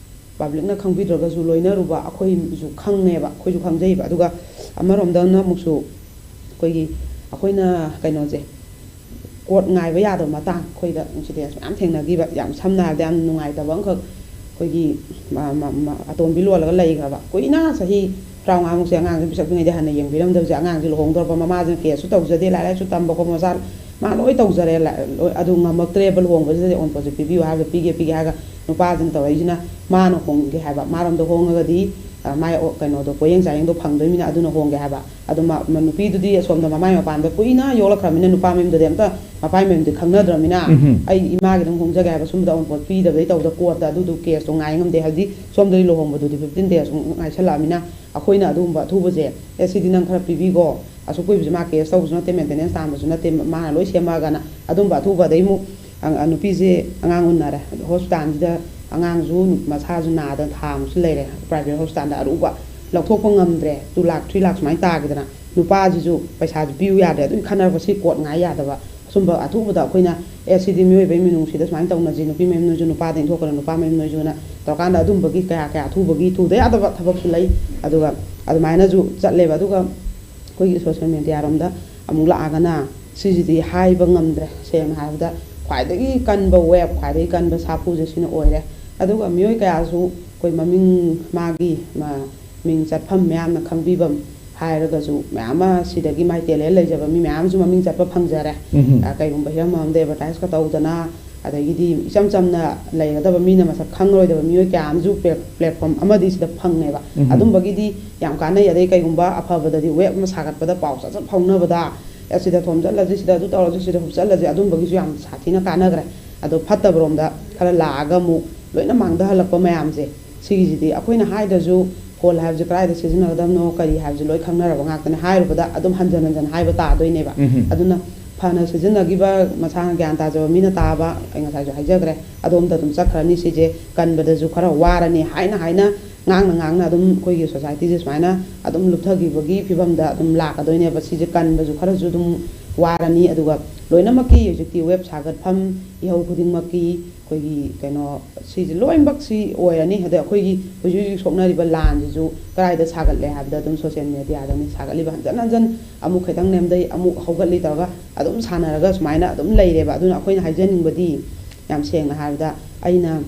ꯄꯕ꯭ꯂꯤꯛꯅ ꯈꯪꯕꯤꯗ꯭ꯔꯒꯁꯨ ꯂꯣꯏꯅꯔꯨꯕ ꯑꯩꯈꯣꯏꯁꯨ ꯈꯪꯉꯦꯕ, ꯑꯩꯈꯣꯏꯁꯨ ꯈꯪꯖꯩꯕ꯫ ꯑꯗꯨꯒ ꯑꯃꯔꯣꯝꯗꯅ ꯑꯃꯨꯛꯁꯨ ꯑꯩꯈꯣꯏꯒꯤ, ꯑꯩꯈꯣꯏꯅ ꯀꯩꯅꯣꯁꯦ, ꯀꯣꯔꯠ ꯉꯥꯏꯕ ꯌꯥꯗꯕ ꯃꯇꯥꯡ ꯑꯩꯈꯣꯏꯗ ꯏꯟꯁꯤꯗꯦꯟꯁ ꯃꯌꯥꯝ ꯊꯦꯡꯅꯈꯤꯕ꯫ ꯌꯥꯝ ꯁꯝꯅ ꯍꯥꯏꯔꯕꯗ ꯌꯥꯝ ꯅꯨꯡꯉꯥꯏꯇꯕ ꯑꯃꯈꯛ, ꯑꯩꯈꯣꯏꯒꯤ ꯃ-, ꯃ-, ꯃ-, ꯑꯇꯣꯝꯕꯤ ꯂꯣꯜꯂꯒ ꯂꯩꯈ꯭ꯔꯕ ꯀꯨꯏꯅ, ꯆꯍꯤ ꯇꯔꯥꯃꯉꯥꯃꯨꯛꯁꯦ ꯑꯉꯥꯡꯁꯦ ꯄꯤꯁꯛ ꯄꯤꯛꯉꯩꯗꯤ ꯍꯥꯟꯅ ꯌꯦꯡꯕꯤꯔꯝꯗꯕꯁꯦ, ꯑꯉꯥꯡꯁꯦ ꯂꯨꯍꯣꯡꯗꯣꯔꯕ, ꯃꯃꯥꯁꯤꯅ ꯀꯦꯁꯁꯨ ꯇꯧꯖꯗꯦ, ꯂꯥꯏꯔꯤꯛ ꯂꯥꯏꯁꯨ ꯇꯝꯕ ꯈꯣꯠꯄ ꯃꯆꯥ ꯃꯥ ꯂꯣꯏ ꯇꯧꯖꯔꯦ, ꯂꯥ-, ꯂꯣꯏ, ꯑꯗꯨ ꯉꯝꯃꯛꯇ꯭ꯔꯦꯕ ꯂꯨꯍꯣꯡꯕꯁꯤꯗꯗꯤ ꯑꯎꯟꯄꯣꯠꯁꯦ ꯄꯤꯕꯤꯌꯨ ꯍꯥꯏꯔꯒ ꯄꯤꯒꯦ ꯄꯤꯒꯦ ꯍꯥꯏꯔꯒ ꯅꯨꯄꯥꯁꯤꯅ ꯇꯧꯔꯛꯏꯁꯤꯅ ꯃꯥꯅ ꯍꯣꯡꯒꯦ ꯍꯥꯏꯕ, ꯃꯥꯔꯣꯝꯗ ꯍꯣꯡꯉꯒꯗꯤ, ꯑ, ꯃꯥꯏ ꯑꯣ-, ꯀꯩꯅꯣꯗꯣ, ꯄꯣꯌꯦꯡ ꯆꯥꯌꯦꯡꯗꯣ ꯐꯪꯗꯣꯏꯅꯤꯅ ꯑꯗꯨꯅ ꯍꯣꯡꯒꯦ ꯍꯥꯏꯕ꯫ ꯑꯗꯨ ꯃ-, ꯃ-, ꯅꯨꯄꯤꯗꯨꯗꯤ ꯑꯁꯣꯝꯗ ꯃꯃꯥꯏ ꯃꯄꯥꯟꯗ ꯀꯨꯏꯅ ꯌꯣꯛꯂꯛꯈ꯭ꯔꯕꯅꯤꯅ ꯅꯨꯄꯥ ꯃꯌꯨꯝꯗꯗꯤ ꯑꯝꯇ, ꯃꯄꯥꯏ ꯃꯌꯨꯝꯗꯤ ꯈꯪꯅꯗ꯭ꯔꯕꯅꯤꯅ, ꯎꯝꯍꯨꯝ꯫ "ꯑꯩ ꯏꯃꯥꯒꯤ ꯑꯗꯨꯝ ꯍꯣꯡꯖꯒꯦ" ꯍꯥꯏꯕ ꯁꯨꯝꯕꯗ ꯑꯎꯟꯄꯣꯠ ꯄꯤꯗꯕꯗꯩ ꯇꯧꯗ ꯀꯣꯔꯠꯇ ꯑꯗꯨꯗꯨ ꯀꯦꯁꯇꯣ ꯉꯥꯏ ꯉꯝꯗꯦ꯫ ꯍꯥꯏꯕꯗꯤ ꯁꯣꯝꯗꯗꯤ ꯂꯨꯍꯣꯡꯕꯗꯨꯗꯤ ꯐꯤꯐꯇꯤꯟ ꯗꯦꯖ ꯉꯥꯏꯁꯜꯂꯛꯑꯃꯤꯅ ꯑꯩꯈꯣꯏꯅ ꯑꯗꯨꯒꯨꯝꯕ ꯑꯊꯨꯕꯁꯦ, "ꯑꯦ, ꯁꯤꯗꯤ ꯅꯪ ꯈꯔ ꯄꯤꯕꯤꯈꯣ, ꯑꯁꯨꯛ ꯀꯨꯏꯕꯁꯦ ꯃꯥ ꯀꯦꯁ ꯇꯧꯕꯁꯨ ꯅꯠꯇꯦ, ꯃꯦꯟꯇꯦꯅꯦꯟꯁ ꯇꯥꯟꯕꯁꯨ ꯅꯠꯇꯦ, ꯃꯥꯅ ꯂꯣꯏ ꯁꯦꯝꯃꯛꯑꯒꯅ" ꯑꯗꯨꯝꯕ ꯑꯊꯨꯕ꯫ ꯑꯗꯩ ꯑꯃꯨꯛ ꯑ-, ꯑ, ꯅꯨꯄꯤꯁꯦ ꯑꯉꯥꯡ ꯎꯅꯔꯦ, ꯍꯣꯁꯄꯤꯇꯥꯜꯁꯤꯗ ꯑꯉꯥꯡꯁꯨ ꯅꯨ-, ꯃꯁꯥꯁꯨ ꯅꯥꯗꯅ ꯊꯥ ꯑꯃꯨꯛꯁꯨ ꯂꯩꯔꯦ, ꯄ꯭ꯔꯥꯏꯚꯦꯠ ꯍꯣꯁꯄꯤꯇꯥꯜꯗ ꯑꯔꯨꯕ ꯂꯧꯊꯣꯛꯄ ꯉꯝꯗ꯭ꯔꯦ, ꯇꯨ ꯂꯥꯛ, ꯊ꯭ꯔꯤ ꯂꯥꯛ ꯁꯨꯃꯥꯏꯅ ꯇꯥꯈꯤꯗꯅ ꯅꯨꯄꯥꯁꯤꯁꯨ ꯄꯩꯁꯥꯁꯨ ꯄꯤꯌꯨ ꯌꯥꯗ꯭ꯔꯦ꯫ ꯑꯗꯨꯒꯤ ꯈꯟꯅꯔꯛꯄ ꯁꯤ ꯀꯣꯔꯠ ꯉꯥꯏ ꯌꯥꯗꯕ꯫ ꯑꯁꯨꯝꯕ ꯑꯊꯨꯕꯗ ꯑꯩꯈꯣꯏꯅ, "ꯑꯦ, ꯁꯤꯗꯤ ꯃꯤꯑꯣꯏꯕꯒꯤ ꯃꯤꯅꯨꯡꯁꯤꯗ ꯁꯨꯃꯥꯏꯅ ꯇꯧꯅꯁꯤ, ꯅꯨꯄꯤ ꯃꯌꯨꯝ ꯅꯣꯏꯁꯨ, ꯅꯨꯄꯥꯗ ꯏꯟꯊꯣꯛꯈ꯭ꯔꯣ, ꯅꯨꯄꯥ ꯃꯌꯨꯝ ꯅꯣꯏꯁꯨꯅ" ꯇꯧꯔꯀꯥꯟꯗ ꯑꯗꯨꯝꯕꯒꯤ ꯀꯌꯥ ꯀꯌꯥ ꯑꯊꯨꯕꯒꯤ ꯇꯧꯗ ꯌꯥꯗꯕ ꯊꯕꯛꯁꯨ ꯂꯩ꯫ ꯑꯗꯨꯒ ꯑꯗꯨꯃꯥꯏꯅꯁꯨ ꯆꯠꯂꯦꯕ꯫ ꯑꯗꯨꯒ ꯑꯩꯈꯣꯏꯒꯤ ꯁꯣꯁꯦꯜ ꯃꯦꯗꯤꯌꯥꯔꯣꯝꯗ ꯑꯃꯨꯛ ꯂꯥꯛꯑꯒꯅ ꯁꯤꯁꯤꯗꯤ ꯍꯥꯏꯕ ꯉꯝꯗ꯭ꯔꯦ꯫ ꯁꯦꯡꯅ ꯍꯥꯏꯔꯕꯗ ꯈ꯭ꯋꯥꯏꯗꯒꯤ ꯀꯟꯕ ꯋꯦꯕ, ꯈ꯭ꯋꯥꯏꯗꯒꯤ ꯀꯟꯕ ꯁꯥꯐꯨꯁꯦ ꯁꯤꯅ ꯑꯣꯏꯔꯦ꯫ ꯑꯗꯨꯒ ꯃꯤꯑꯣꯏ ꯀꯌꯥꯁꯨ ꯑꯩꯈꯣꯏ ꯃꯃꯤꯡ, ꯃꯥꯒꯤ ꯃ-, ꯃꯤꯡ ꯆꯠꯐꯝ ꯃꯌꯥꯝꯅ ꯈꯪꯕꯤꯐꯝ ꯍꯥꯏꯔꯒꯁꯨ ꯃꯌꯥꯝ ꯑꯃ ꯁꯤꯗꯒꯤ ꯃꯥꯏ ꯇꯦꯂꯦꯟ ꯂꯩꯖꯕ ꯃꯤ ꯃꯌꯥꯝ ꯑꯃꯁꯨ ꯃꯃꯤꯡ ꯆꯠꯄ ꯐꯪꯖꯔꯦ꯫ ꯎꯝ꯫ ꯑ, ꯀꯩꯒꯨꯝꯕ ꯍꯤꯔꯝ ꯑꯃꯗ ꯑꯦꯗꯚꯔꯇꯥꯏꯁꯀ ꯇꯧꯗꯅ, ꯑꯗꯒꯤꯗꯤ ꯏꯆꯝ ꯆꯝꯅ ꯂꯩꯒꯗꯕ ꯃꯤꯅ ꯃꯁꯛ ꯈꯪꯉꯔꯣꯏꯗꯕ ꯃꯤꯑꯣꯏ ꯀꯌꯥ ꯑꯃꯁꯨ ꯄ꯭ꯂꯦꯠꯐꯣꯝ ꯑꯃꯗꯤ ꯁꯤꯗ ꯐꯪꯉꯦꯕ꯫ ꯎꯝ꯫ ꯑꯗꯨꯝꯕꯒꯤꯗꯤ ꯌꯥꯝ ꯀꯥꯟꯅꯩ꯫ ꯑꯗꯩ ꯀꯩꯒꯨꯝꯕ ꯑꯐꯕꯗꯗꯤ ꯋꯦꯕ ꯑꯃ ꯁꯥꯒꯠꯄꯗ ꯄꯥꯎ ꯆꯠ ꯆꯠ ꯐꯥꯎꯅꯕꯗ, "ꯑꯦ, ꯁꯤꯗ ꯊꯣꯝ ꯆꯠꯂꯁꯤ, ꯁꯤꯗ ꯑꯗꯨ ꯇꯧꯔꯁꯤ, ꯁꯤꯗ ꯍꯨꯞ ꯆꯠꯂꯁꯤ", ꯑꯗꯨꯝꯕꯒꯤꯁꯨ ꯌꯥꯝ ꯁꯥꯊꯤꯅ ꯀꯥꯟꯅꯈ꯭ꯔꯦ꯫ ꯑꯗꯣ ꯐꯠꯇꯕꯔꯣꯝꯗ ꯈꯔ ꯂꯥꯛꯑꯒ ꯑꯃꯨꯛ ꯂꯣꯏꯅ ꯃꯥꯡꯊꯍꯜꯂꯛꯄ ꯃꯌꯥꯝꯁꯦ, ꯁꯤꯒꯤꯁꯤꯗꯤ ꯑꯩꯈꯣꯏꯅ ꯍꯥꯏꯗ꯭ꯔꯁꯨ ꯐꯣꯟ ꯍꯥꯏꯕꯁꯦ ꯀꯗꯥꯏꯗ ꯁꯤꯖꯤꯟꯅꯒꯗꯕꯅꯣ, ꯀꯔꯤ ꯍꯥꯏꯕꯁꯦ ꯂꯣꯏ ꯈꯪꯅꯔꯕ ꯉꯥꯛꯇꯅꯦ꯫ ꯍꯥꯏꯔꯨꯕꯗ ꯑꯗꯨꯝ ꯍꯟꯖꯟ ꯍꯟꯖꯟ ꯍꯥꯏꯕ ꯇꯥꯗꯣꯏꯅꯦꯕ꯫ ꯎꯝ꯫ ꯑꯗꯨꯅ ꯐꯅ ꯁꯤꯖꯤꯟꯅꯈꯤꯕ, ꯃꯁꯥꯅ ꯒ꯭ꯌꯥꯟ ꯇꯥꯖꯕ ꯃꯤꯅ ꯇꯥꯕ, ꯑꯩ ꯉꯁꯥꯏꯁꯨ ꯍꯥꯏꯖꯈ꯭ꯔꯦ, ꯑꯗꯣꯝꯗ ꯑꯗꯨꯝ ꯆꯠꯈ꯭ꯔꯅꯤ꯫ ꯁꯤꯁꯦ ꯀꯟꯕꯗꯁꯨ ꯈꯔ ꯋꯥꯔꯅꯤ꯫ ꯍꯥꯏꯅ ꯍꯥꯏꯅ, ꯉꯥꯡꯅ ꯉꯥꯡꯅ ꯑꯗꯨꯝ ꯑꯩꯈꯣꯏꯒꯤ ꯁꯣꯁꯥꯏꯇꯤꯁꯦ ꯁꯨꯃꯥꯏꯅ ꯑꯗꯨꯝ ꯂꯨꯞꯊꯈꯤꯕꯒꯤ ꯐꯤꯕꯝꯗ ꯑꯗꯨꯝ ꯂꯥꯛꯀꯗꯣꯏꯅꯦꯕ꯫ ꯁꯤꯁꯦ ꯀꯟꯕꯁꯨ ꯈꯔꯁꯨ ꯑꯗꯨꯝ ꯋꯥꯔꯅꯤ꯫ ꯑꯗꯨꯒ ꯂꯣꯏꯅꯃꯛꯀꯤ ꯍꯧꯖꯤꯛꯇꯤ ꯋꯦꯕ ꯁꯥꯒꯠꯐꯝ, ꯏꯍꯧ ꯈꯨꯗꯤꯡꯃꯛꯀꯤ ꯑꯩꯈꯣꯏꯒꯤ ꯀꯩꯅꯣ, ꯁꯤꯁꯦ ꯂꯣꯏꯅꯃꯛꯁꯤ ꯑꯣꯏꯔꯅꯤ꯫ ꯑꯗ ꯑꯩꯈꯣꯏꯒꯤ ꯍꯧꯖꯤꯛ ꯍꯧꯖꯤꯛ ꯁꯣꯛꯅꯔꯤꯕ ꯂꯥꯟꯁꯤꯁꯨ ꯀꯗꯥꯏꯗ ꯁꯥꯒꯠꯂꯦ ꯍꯥꯏꯕꯗ ꯑꯗꯨꯝ ꯁꯣꯁꯤꯌꯦꯜ ꯃꯦꯗꯤꯌꯥꯗꯅꯤ ꯁꯥꯒꯠꯂꯤꯕ꯫ ꯍꯟꯖꯟ ꯍꯟꯖꯟ ꯑꯃꯨꯛ ꯈꯤꯇꯪ ꯅꯦꯝꯗꯩ, ꯑꯃꯨꯛ ꯍꯧꯒꯠꯂꯤ ꯇꯧꯔꯒ ꯑꯗꯨꯝ ꯁꯥꯟꯅꯔꯒ ꯁꯨꯃꯥꯏꯅ ꯑꯗꯨꯝ ꯂꯩꯔꯦꯕ꯫ ꯑꯗꯨꯅ ꯑꯩꯈꯣꯏꯅ ꯍꯥꯏꯖꯅꯤꯡꯕꯗꯤ, ꯌꯥꯝ ꯁꯦꯡꯅ ꯍꯥꯏꯔꯕꯗ, ꯑꯩꯅ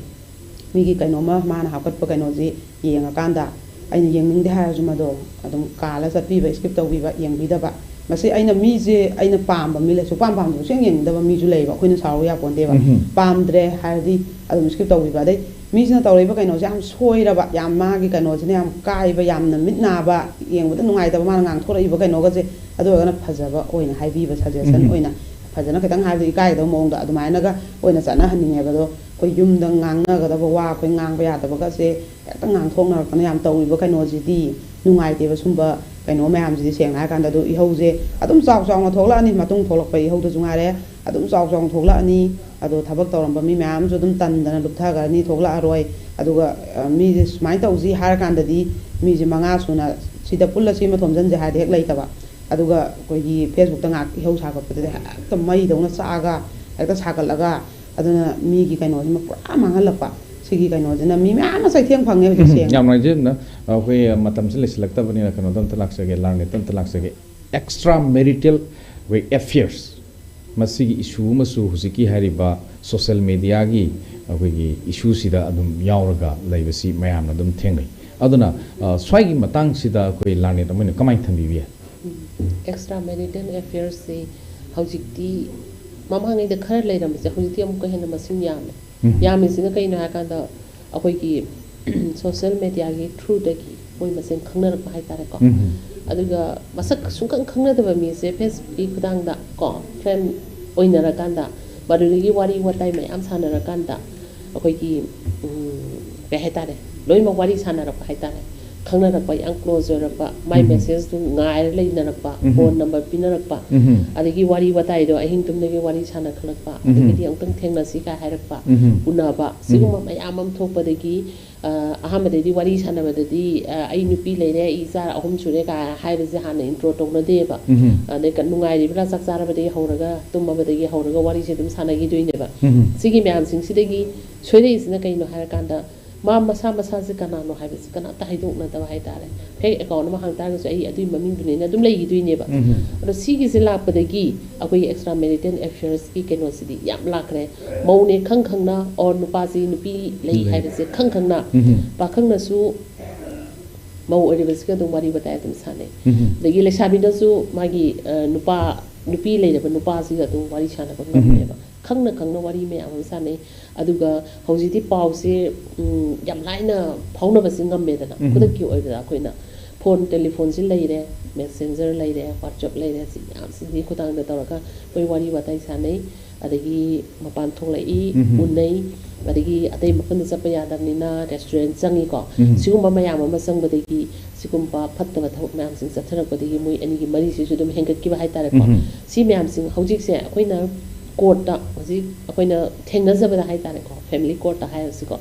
ꯃꯤꯒꯤ ꯀꯩꯅꯣꯝꯃ ꯃꯥꯅ ꯍꯥꯞꯀꯠꯄ ꯀꯩꯅꯣꯁꯤ ꯌꯦꯡꯉꯀꯥꯟꯗ ꯑꯩꯅ ꯌꯦꯡꯅꯤꯡꯗꯦ ꯍꯥꯏꯔꯁꯨ ꯃꯗꯣ ꯑꯗꯨꯝ ꯀꯥꯜꯂ ꯆꯠꯄꯤꯕ, ꯁ꯭ꯀꯤꯞ ꯇꯧꯕꯤꯕ, ꯌꯦꯡꯕꯤꯗꯕ꯫ ꯃꯁꯤ ꯑꯩꯅ ꯃꯤꯁꯦ ꯑꯩꯅ ꯄꯥꯝꯕ ꯃꯤ ꯂꯩ, ꯁꯨꯛꯄꯥꯝ ꯄꯥꯝꯗꯕ, ꯁꯨꯡꯌꯦꯡ ꯌꯦꯡꯅꯤꯡꯗꯕ ꯃꯤꯁꯨ ꯂꯩꯕ, ꯑꯩꯈꯣꯏꯅ ꯁꯥꯎꯔꯨ ꯌꯥꯄꯣꯟꯇꯦꯕ꯫ ꯎꯝꯍꯨꯝ꯫ ꯄꯥꯝꯗ꯭ꯔꯦ ꯍꯥꯏꯔꯗꯤ ꯑꯗꯨꯝ ꯁ꯭ꯀꯤꯞ ꯇꯧꯕꯤꯕ꯫ ꯑꯗꯩ ꯃꯤꯁꯤꯅ ꯇꯧꯔꯛꯏꯕ ꯀꯩꯅꯣꯁꯦ ꯌꯥꯝ ꯁꯣꯏꯔꯕ, ꯌꯥꯝ ꯃꯥꯒꯤ ꯀꯩꯅꯣꯁꯤꯅ ꯌꯥꯝ ꯀꯥꯏꯕ, ꯌꯥꯝꯅ ꯃꯤꯠ ꯅꯥꯕ, ꯌꯦꯡꯕꯗ ꯅꯨꯡꯉꯥꯏꯇꯕ ꯃꯥꯅ ꯉꯥꯡꯊꯣꯔꯛꯏꯕ ꯀꯩꯅꯣꯒꯁꯦ, ꯑꯗꯨ ꯑꯣꯏꯔꯒꯅ ꯐꯖꯕ ꯑꯣꯏꯅ ꯍꯥꯏꯕꯤꯕ, ꯁꯖꯦꯁꯟ ꯎꯝꯍꯨꯝ꯫ ꯑꯣꯏꯅ ꯐꯖꯅ ꯈꯤꯇꯪ ꯍꯥꯏꯕꯗ ꯏꯀꯥꯏꯒꯗꯕ ꯃꯑꯣꯡꯗ ꯑꯗꯨꯃꯥꯏꯅꯒ ꯑꯣꯏꯅ ꯆꯠꯅꯍꯟꯅꯤꯡꯉꯦꯕ꯫ ꯑꯗꯣ ꯑꯩꯈꯣꯏ ꯌꯨꯝꯗ ꯉꯥꯡꯅꯒꯗꯕ ꯋꯥ ꯑꯩꯈꯣꯏ ꯉꯥꯡꯕ ꯌꯥꯗꯕꯒꯁꯦ ꯍꯦꯛꯇ ꯉꯥꯡꯊꯣꯛꯅꯔꯛꯇꯅ ꯌꯥꯝ ꯇꯧꯔꯤꯕ ꯀꯩꯅꯣꯁꯤꯗꯤ ꯅꯨꯡꯉꯥꯏꯇꯦꯕ꯫ ꯁꯨꯝꯕ ꯀꯩꯅꯣ ꯃꯌꯥꯝꯁꯤꯗꯤ ꯁꯦꯡꯅ ꯍꯥꯏꯔꯀꯥꯟꯗ꯫ ꯑꯗꯨ ꯏꯍꯧꯁꯦ ꯑꯗꯨꯝ ꯆꯥꯎ ꯆꯥꯎꯅ ꯊꯣꯛꯂꯛꯑꯅꯤ, ꯃꯇꯨꯡ ꯊꯣꯛꯂꯛꯄ ꯏꯍꯧꯗꯁꯨ ꯉꯥꯏꯔꯦ, ꯑꯗꯨꯝ ꯆꯥꯎ ꯆꯥꯎꯅ ꯊꯣꯛꯂꯛꯑꯅꯤ꯫ ꯑꯗꯣ ꯊꯕꯛ ꯇꯧꯔꯝꯕ ꯃꯤ ꯃꯌꯥꯝꯁꯨ ꯑꯗꯨꯝ ꯇꯟꯗꯅ ꯂꯨꯞꯊꯈ꯭ꯔꯅꯤ, ꯊꯣꯛꯂꯛꯑꯔꯣꯏ꯫ ꯑꯗꯨꯒ, ꯑ, ꯃꯤꯁꯦ ꯁꯨꯃꯥꯏꯅ ꯇꯧꯁꯤ ꯍꯥꯏꯔꯀꯥꯟꯗꯗꯤ ꯃꯤꯁꯦ ꯃꯉꯥ ꯁꯨꯅ ꯁꯤꯗ ꯄꯨꯜꯂ ꯁꯤ ꯑꯃ ꯊꯣꯝꯖꯤꯟꯁꯦ ꯍꯥꯏꯔꯗꯤ ꯍꯦꯛ ꯂꯩꯇꯕ꯫ ꯑꯗꯨꯒ ꯑꯩꯈꯣꯏꯒꯤ ꯐꯦꯁꯕꯨꯛꯇ ꯉꯥꯏꯍꯥꯛ ꯏꯍꯧ ꯁꯥꯒꯠꯄꯗꯨꯗꯤ ꯍꯦꯛꯇ ꯃꯩꯗꯧꯅ ꯆꯥꯛꯑꯒ, ꯍꯦꯛꯇ ꯁꯥꯒꯠꯂꯒ, ꯑꯗꯨꯅ ꯃꯤꯒꯤ ꯀꯩꯅꯣꯁꯤꯃ ꯄꯨꯔꯥ ꯃꯥꯡꯍꯜꯂꯛꯄ꯫ ꯁꯤꯒꯤ ꯀꯩꯅꯣꯁꯤꯅ ꯃꯤ ꯃꯌꯥꯝ ꯑꯃ ꯆꯩꯊꯦꯡ ꯐꯪꯉꯦ ꯍꯧꯖꯤꯛ꯫ ꯎꯝ, ꯁꯦꯡꯅ꯫ ꯌꯥꯝ ꯅꯨꯡꯉꯥꯏꯖꯩ꯫ ꯑꯗꯨꯅ ꯑꯩꯈꯣꯏ ꯃꯇꯝꯁꯤ ꯂꯩꯁꯤꯜꯂꯛꯇꯕꯅꯤꯅ ꯀꯩꯅꯣꯗ ꯑꯝꯇ ꯂꯥꯛꯆꯒꯦ, ꯂꯥꯔꯅꯦꯠꯇ ꯑꯝꯇ ꯂꯥꯛꯆꯒꯦ꯫ ꯑꯦꯛꯁꯇ꯭ꯔꯥ ꯃꯦꯔꯤꯇꯦꯜ ꯑꯩꯈꯣꯏ ꯑꯦꯐꯤꯌꯔꯁ, ꯃꯁꯤꯒꯤ ꯏꯁꯨ ꯑꯃꯁꯨ ꯍꯧꯖꯤꯛꯀꯤ ꯍꯥꯏꯔꯤꯕ ꯁꯣꯁꯦꯜ ꯃꯦꯗꯤꯌꯥꯒꯤ ꯑꯩꯈꯣꯏꯒꯤ ꯏꯁꯨꯁꯤꯗ ꯑꯗꯨꯝ ꯌꯥꯎꯔꯒ ꯂꯩꯕꯁꯤ ꯃꯌꯥꯝꯅ ꯑꯗꯨꯝ ꯊꯦꯡꯅꯩ꯫ ꯑꯗꯨꯅ ꯑ, ꯁ꯭ꯋꯥꯏꯒꯤ ꯃꯇꯥꯡꯁꯤꯗ ꯑꯩꯈꯣꯏ ꯂꯥꯔꯅꯦꯠ ꯑꯃ ꯑꯣꯏꯅ ꯀꯃꯥꯏꯅ ꯊꯝꯕꯤꯕ ꯌꯥꯏ? ꯑꯦꯛꯁꯇ꯭ꯔꯥ ꯃꯦꯔꯤꯇꯦꯜ ꯑꯦꯐꯤꯌꯔꯁꯁꯤ ꯍꯧꯖꯤꯛꯇꯤ, ꯃꯃꯥꯡꯉꯩꯗ ꯈꯔ ꯂꯩꯔꯝꯕꯁꯦ ꯍꯧꯖꯤꯛꯇꯤ ꯑꯃꯨꯛꯀ ꯍꯦꯟꯅ ꯃꯁꯤꯡ ꯌꯥꯝꯃꯦ꯫ ꯎꯝ. ꯌꯥꯝꯃꯤꯁꯤꯅ ꯀꯩꯅꯣ ꯍꯥꯏꯀꯥꯟꯗ, ꯑꯩꯈꯣꯏꯒꯤ ꯁꯣꯁꯦꯜ ꯃꯦꯗꯤꯌꯥꯒꯤ ꯊ꯭ꯔꯨꯗꯒꯤ ꯃꯣꯏ ꯃꯁꯦꯟ ꯈꯪꯅꯔꯛꯄ ꯍꯥꯏꯇꯥꯔꯦꯀꯣ꯫ ꯎꯝ. ꯑꯗꯨꯒ ꯃꯁꯛ ꯁꯨꯡꯈꯪ ꯈꯪꯅꯗꯕ ꯃꯤꯁꯦ ꯐꯦꯁꯕꯨꯛꯀꯤ ꯈꯨꯊꯥꯡꯗ ꯀꯣ, ꯐ꯭ꯔꯦꯟ ꯑꯣꯏꯅꯔꯀꯥꯟꯗ, ꯃꯗꯨꯗꯒꯤ ꯋꯥꯔꯤ ꯋꯥꯇꯥꯏ ꯃꯌꯥꯝ ꯁꯥꯟꯅꯔꯀꯥꯟꯗ, ꯑꯩꯈꯣꯏꯒꯤ ꯎꯝ, ꯀꯩ ꯍꯥꯏꯇꯥꯔꯦ, ꯂꯣꯏꯅꯃꯛ ꯋꯥꯔꯤ ꯁꯥꯟꯅꯔꯛꯄ ꯍꯥꯏꯇꯥꯔꯦ, ꯈꯪꯅꯔꯛꯄ, ꯌꯥꯝ ꯀ꯭ꯂꯣꯖ ꯑꯣꯏꯔꯛꯄ, ꯃꯥꯏ ꯎꯝ. ꯃꯦꯁꯦꯖꯇꯨ ꯉꯥꯏꯔ ꯂꯩꯅꯔꯛꯄ, ꯎꯝ. ꯐꯣꯟ ꯅꯝꯕꯔ ꯄꯤꯅꯔꯛꯄ, ꯎꯝ. ꯑꯗꯒꯤ ꯋꯥꯔꯤ ꯋꯥꯇꯥꯏꯗꯣ ꯑꯍꯤꯡ ꯇꯨꯝꯗꯒꯤ ꯋꯥꯔꯤ ꯁꯥꯟꯅꯈꯠꯂꯛꯄ, ꯎꯝ. ꯑꯗꯒꯤꯗꯤ ꯑꯃꯨꯛꯇꯪ ꯊꯦꯡꯅꯁꯤ ꯀꯥꯏ ꯍꯥꯏꯔꯛꯄ, ꯎꯝ. ꯎꯅꯕ, ꯁꯤꯒꯨꯝꯕ ꯃꯌꯥꯝ ꯑꯃ ꯊꯣꯛꯄꯗꯒꯤ ꯑ, ꯑꯍꯥꯟꯕꯗꯩꯗꯤ ꯋꯥꯔꯤ ꯁꯥꯟꯅꯕꯗꯗꯤ, ꯑ, "ꯑꯩ ꯅꯨꯄꯤ ꯂꯩꯔꯦ, ꯑꯩ ꯏꯆꯥ ꯑꯍꯨꯝ ꯁꯨꯔꯦ" ꯀꯥꯏ ꯍꯥꯏꯕꯁꯦ ꯍꯥꯟꯅ ꯏꯟꯇ꯭ꯔꯣ ꯇꯧꯅꯗꯦꯕ꯫ ꯎꯝ. ꯑꯗꯩ ꯀ-, ꯅꯨꯡꯉꯥꯏꯔꯤꯕ꯭ꯔꯥ, ꯆꯥꯛ ꯆꯥꯔꯕꯗꯒꯤ ꯍꯧꯔꯒ ꯇꯨꯝꯃꯕꯗꯒꯤ ꯍꯧꯔꯒ ꯋꯥꯔꯤꯁꯦ ꯑꯗꯨꯝ ꯁꯥꯟꯅꯈꯤꯗꯣꯏꯅꯦꯕ꯫ ꯎꯝ. ꯁꯤꯒꯤ ꯃꯌꯥꯝꯁꯤꯡꯁꯤꯗꯒꯤ ꯁꯣꯏꯔꯛꯏꯁꯤꯅ ꯀꯩꯅꯣ ꯍꯥꯏꯔꯀꯥꯟꯗ, ꯃꯥ ꯃꯁꯥ ꯃꯁꯥꯁꯦ ꯀꯅꯥꯅꯣ ꯍꯥꯏꯕꯁꯦ ꯀꯅꯥꯝꯇ ꯍꯥꯏꯗꯣꯛꯅꯗꯕ ꯍꯥꯏꯇꯥꯔꯦ꯫ ꯐꯦꯛ ꯑꯦꯀꯥꯎꯟ ꯑꯃ ꯍꯥꯡ ꯇꯥꯔꯒꯁꯨ ꯑꯩ ꯑꯗꯨꯒꯤ ꯃꯃꯤꯡꯗꯨꯅꯦꯅ ꯑꯗꯨꯝ ꯂꯩꯈꯤꯗꯣꯏꯅꯦꯕ꯫ ꯎꯝ. ꯑꯗꯣ ꯁꯤꯒꯤꯁꯦ ꯂꯥꯛꯄꯗꯒꯤ ꯑꯩꯈꯣꯏꯒꯤ ꯑꯦꯛꯁꯇ꯭ꯔꯥ ꯃꯦꯔꯤꯇꯦꯜ ꯑꯦꯐꯤꯌꯔꯁꯀꯤ ꯀꯩꯅꯣꯁꯤꯗꯤ ꯌꯥꯝ ꯂꯥꯛꯈ꯭ꯔꯦ꯫ ꯃꯧꯅꯦ ꯈꯪ ꯈꯪꯅ, ꯑꯣꯔ ꯅꯨꯄꯥꯁꯤ ꯅꯨꯄꯤ ꯂꯩ ꯂꯩ. ꯍꯥꯏꯕꯁꯦ ꯈꯪ ꯈꯪꯅ, ꯎꯝ. ꯄꯥꯈꯪꯅꯁꯨ ꯃꯧ ꯑꯣꯏꯔꯤꯕꯁꯤꯒ ꯑꯗꯨꯝ ꯋꯥꯔꯤ ꯋꯥꯇꯥꯏ ꯑꯗꯨꯝ ꯁꯥꯟꯅꯩ꯫ ꯎꯝ. ꯑꯗꯒꯤ ꯂꯩꯁꯥꯕꯤꯅꯁꯨ ꯃꯥꯒꯤ, ꯑ, ꯅꯨꯄꯥ, ꯅꯨꯄꯤ ꯂꯩꯔꯕ ꯅꯨꯄꯥꯁꯤꯒ ꯑꯗꯨꯝ ꯋꯥꯔꯤ ꯁꯥꯟꯅꯕ ꯎꯝ. ꯉꯝꯃꯦꯕ꯫ ꯈꯪꯅ ꯈꯪꯅ ꯋꯥꯔꯤ ꯃꯌꯥꯝ ꯑꯃ ꯁꯥꯟꯅꯩ꯫ ꯑꯗꯨꯒ ꯍꯧꯖꯤꯛꯇꯤ ꯄꯥꯎꯁꯦ, ꯎꯝ, ꯌꯥꯝ ꯂꯥꯏꯅ ꯐꯥꯎꯅꯕꯁꯦ ꯉꯝꯃꯦꯗꯅ꯫ ꯎꯝ. ꯈꯨꯗꯛꯀꯤ ꯑꯣꯏꯕꯗ ꯑꯩꯈꯣꯏꯅ ꯐꯣꯟ, ꯇꯦꯂꯤꯐꯣꯟꯁꯤ ꯂꯩꯔꯦ, ꯃꯦꯁꯦꯟꯖꯔ ꯂꯩꯔꯦ, ꯋꯥꯆꯞ ꯂꯩꯔꯦ, ꯁꯤ ꯃꯌꯥꯝꯁꯤꯒꯤ ꯈꯨꯊꯥꯡꯗ ꯇꯧꯔꯒ ꯑꯩꯈꯣꯏ ꯋꯥꯔꯤ ꯋꯥꯇꯥꯏ ꯁꯥꯟꯅꯩ꯫ ꯑꯗꯒꯤ ꯃꯄꯥꯟ ꯊꯣꯛꯂꯛꯏ, ꯎꯝ. ꯎꯅꯩ, ꯑꯗꯒꯤ ꯑꯇꯩ ꯃꯐꯝꯗ ꯆꯠꯄ ꯌꯥꯗꯕꯅꯤꯅ ꯔꯦꯁꯇꯨꯔꯦꯟ ꯆꯪꯉꯤꯀꯣ꯫ ꯎꯝ. ꯁꯤꯒꯨꯝꯕ ꯃꯌꯥꯝ ꯑꯃ ꯆꯪꯕꯗꯒꯤ ꯁꯤꯒꯨꯝꯕ ꯐꯠꯇꯕ ꯊꯕꯛ ꯃꯌꯥꯝꯁꯤꯡ ꯆꯠꯊꯔꯛꯄꯗꯒꯤ ꯃꯣꯏ ꯑꯅꯤꯒꯤ ꯃꯔꯤꯁꯤꯁꯨ ꯑꯗꯨꯝ ꯍꯦꯟꯒꯠꯈꯤꯕ ꯍꯥꯏꯇꯥꯔꯦꯀꯣ꯫ ꯎꯝ. ꯁꯤ ꯃꯌꯥꯝꯁꯤꯡ ꯍꯧꯖꯤꯛꯁꯦ ꯑꯩꯈꯣꯏꯅ ꯀꯣꯔꯠꯇ, ꯍꯧꯖꯤꯛ ꯑꯩꯈꯣꯏꯅ ꯊꯦꯡꯅꯖꯕꯗ ꯍꯥꯏꯇꯥꯔꯦꯀꯣ, ꯐꯦꯃꯤꯂꯤ ꯀꯣꯔꯠꯇ ꯍꯥꯏꯔꯁꯤꯀꯣ,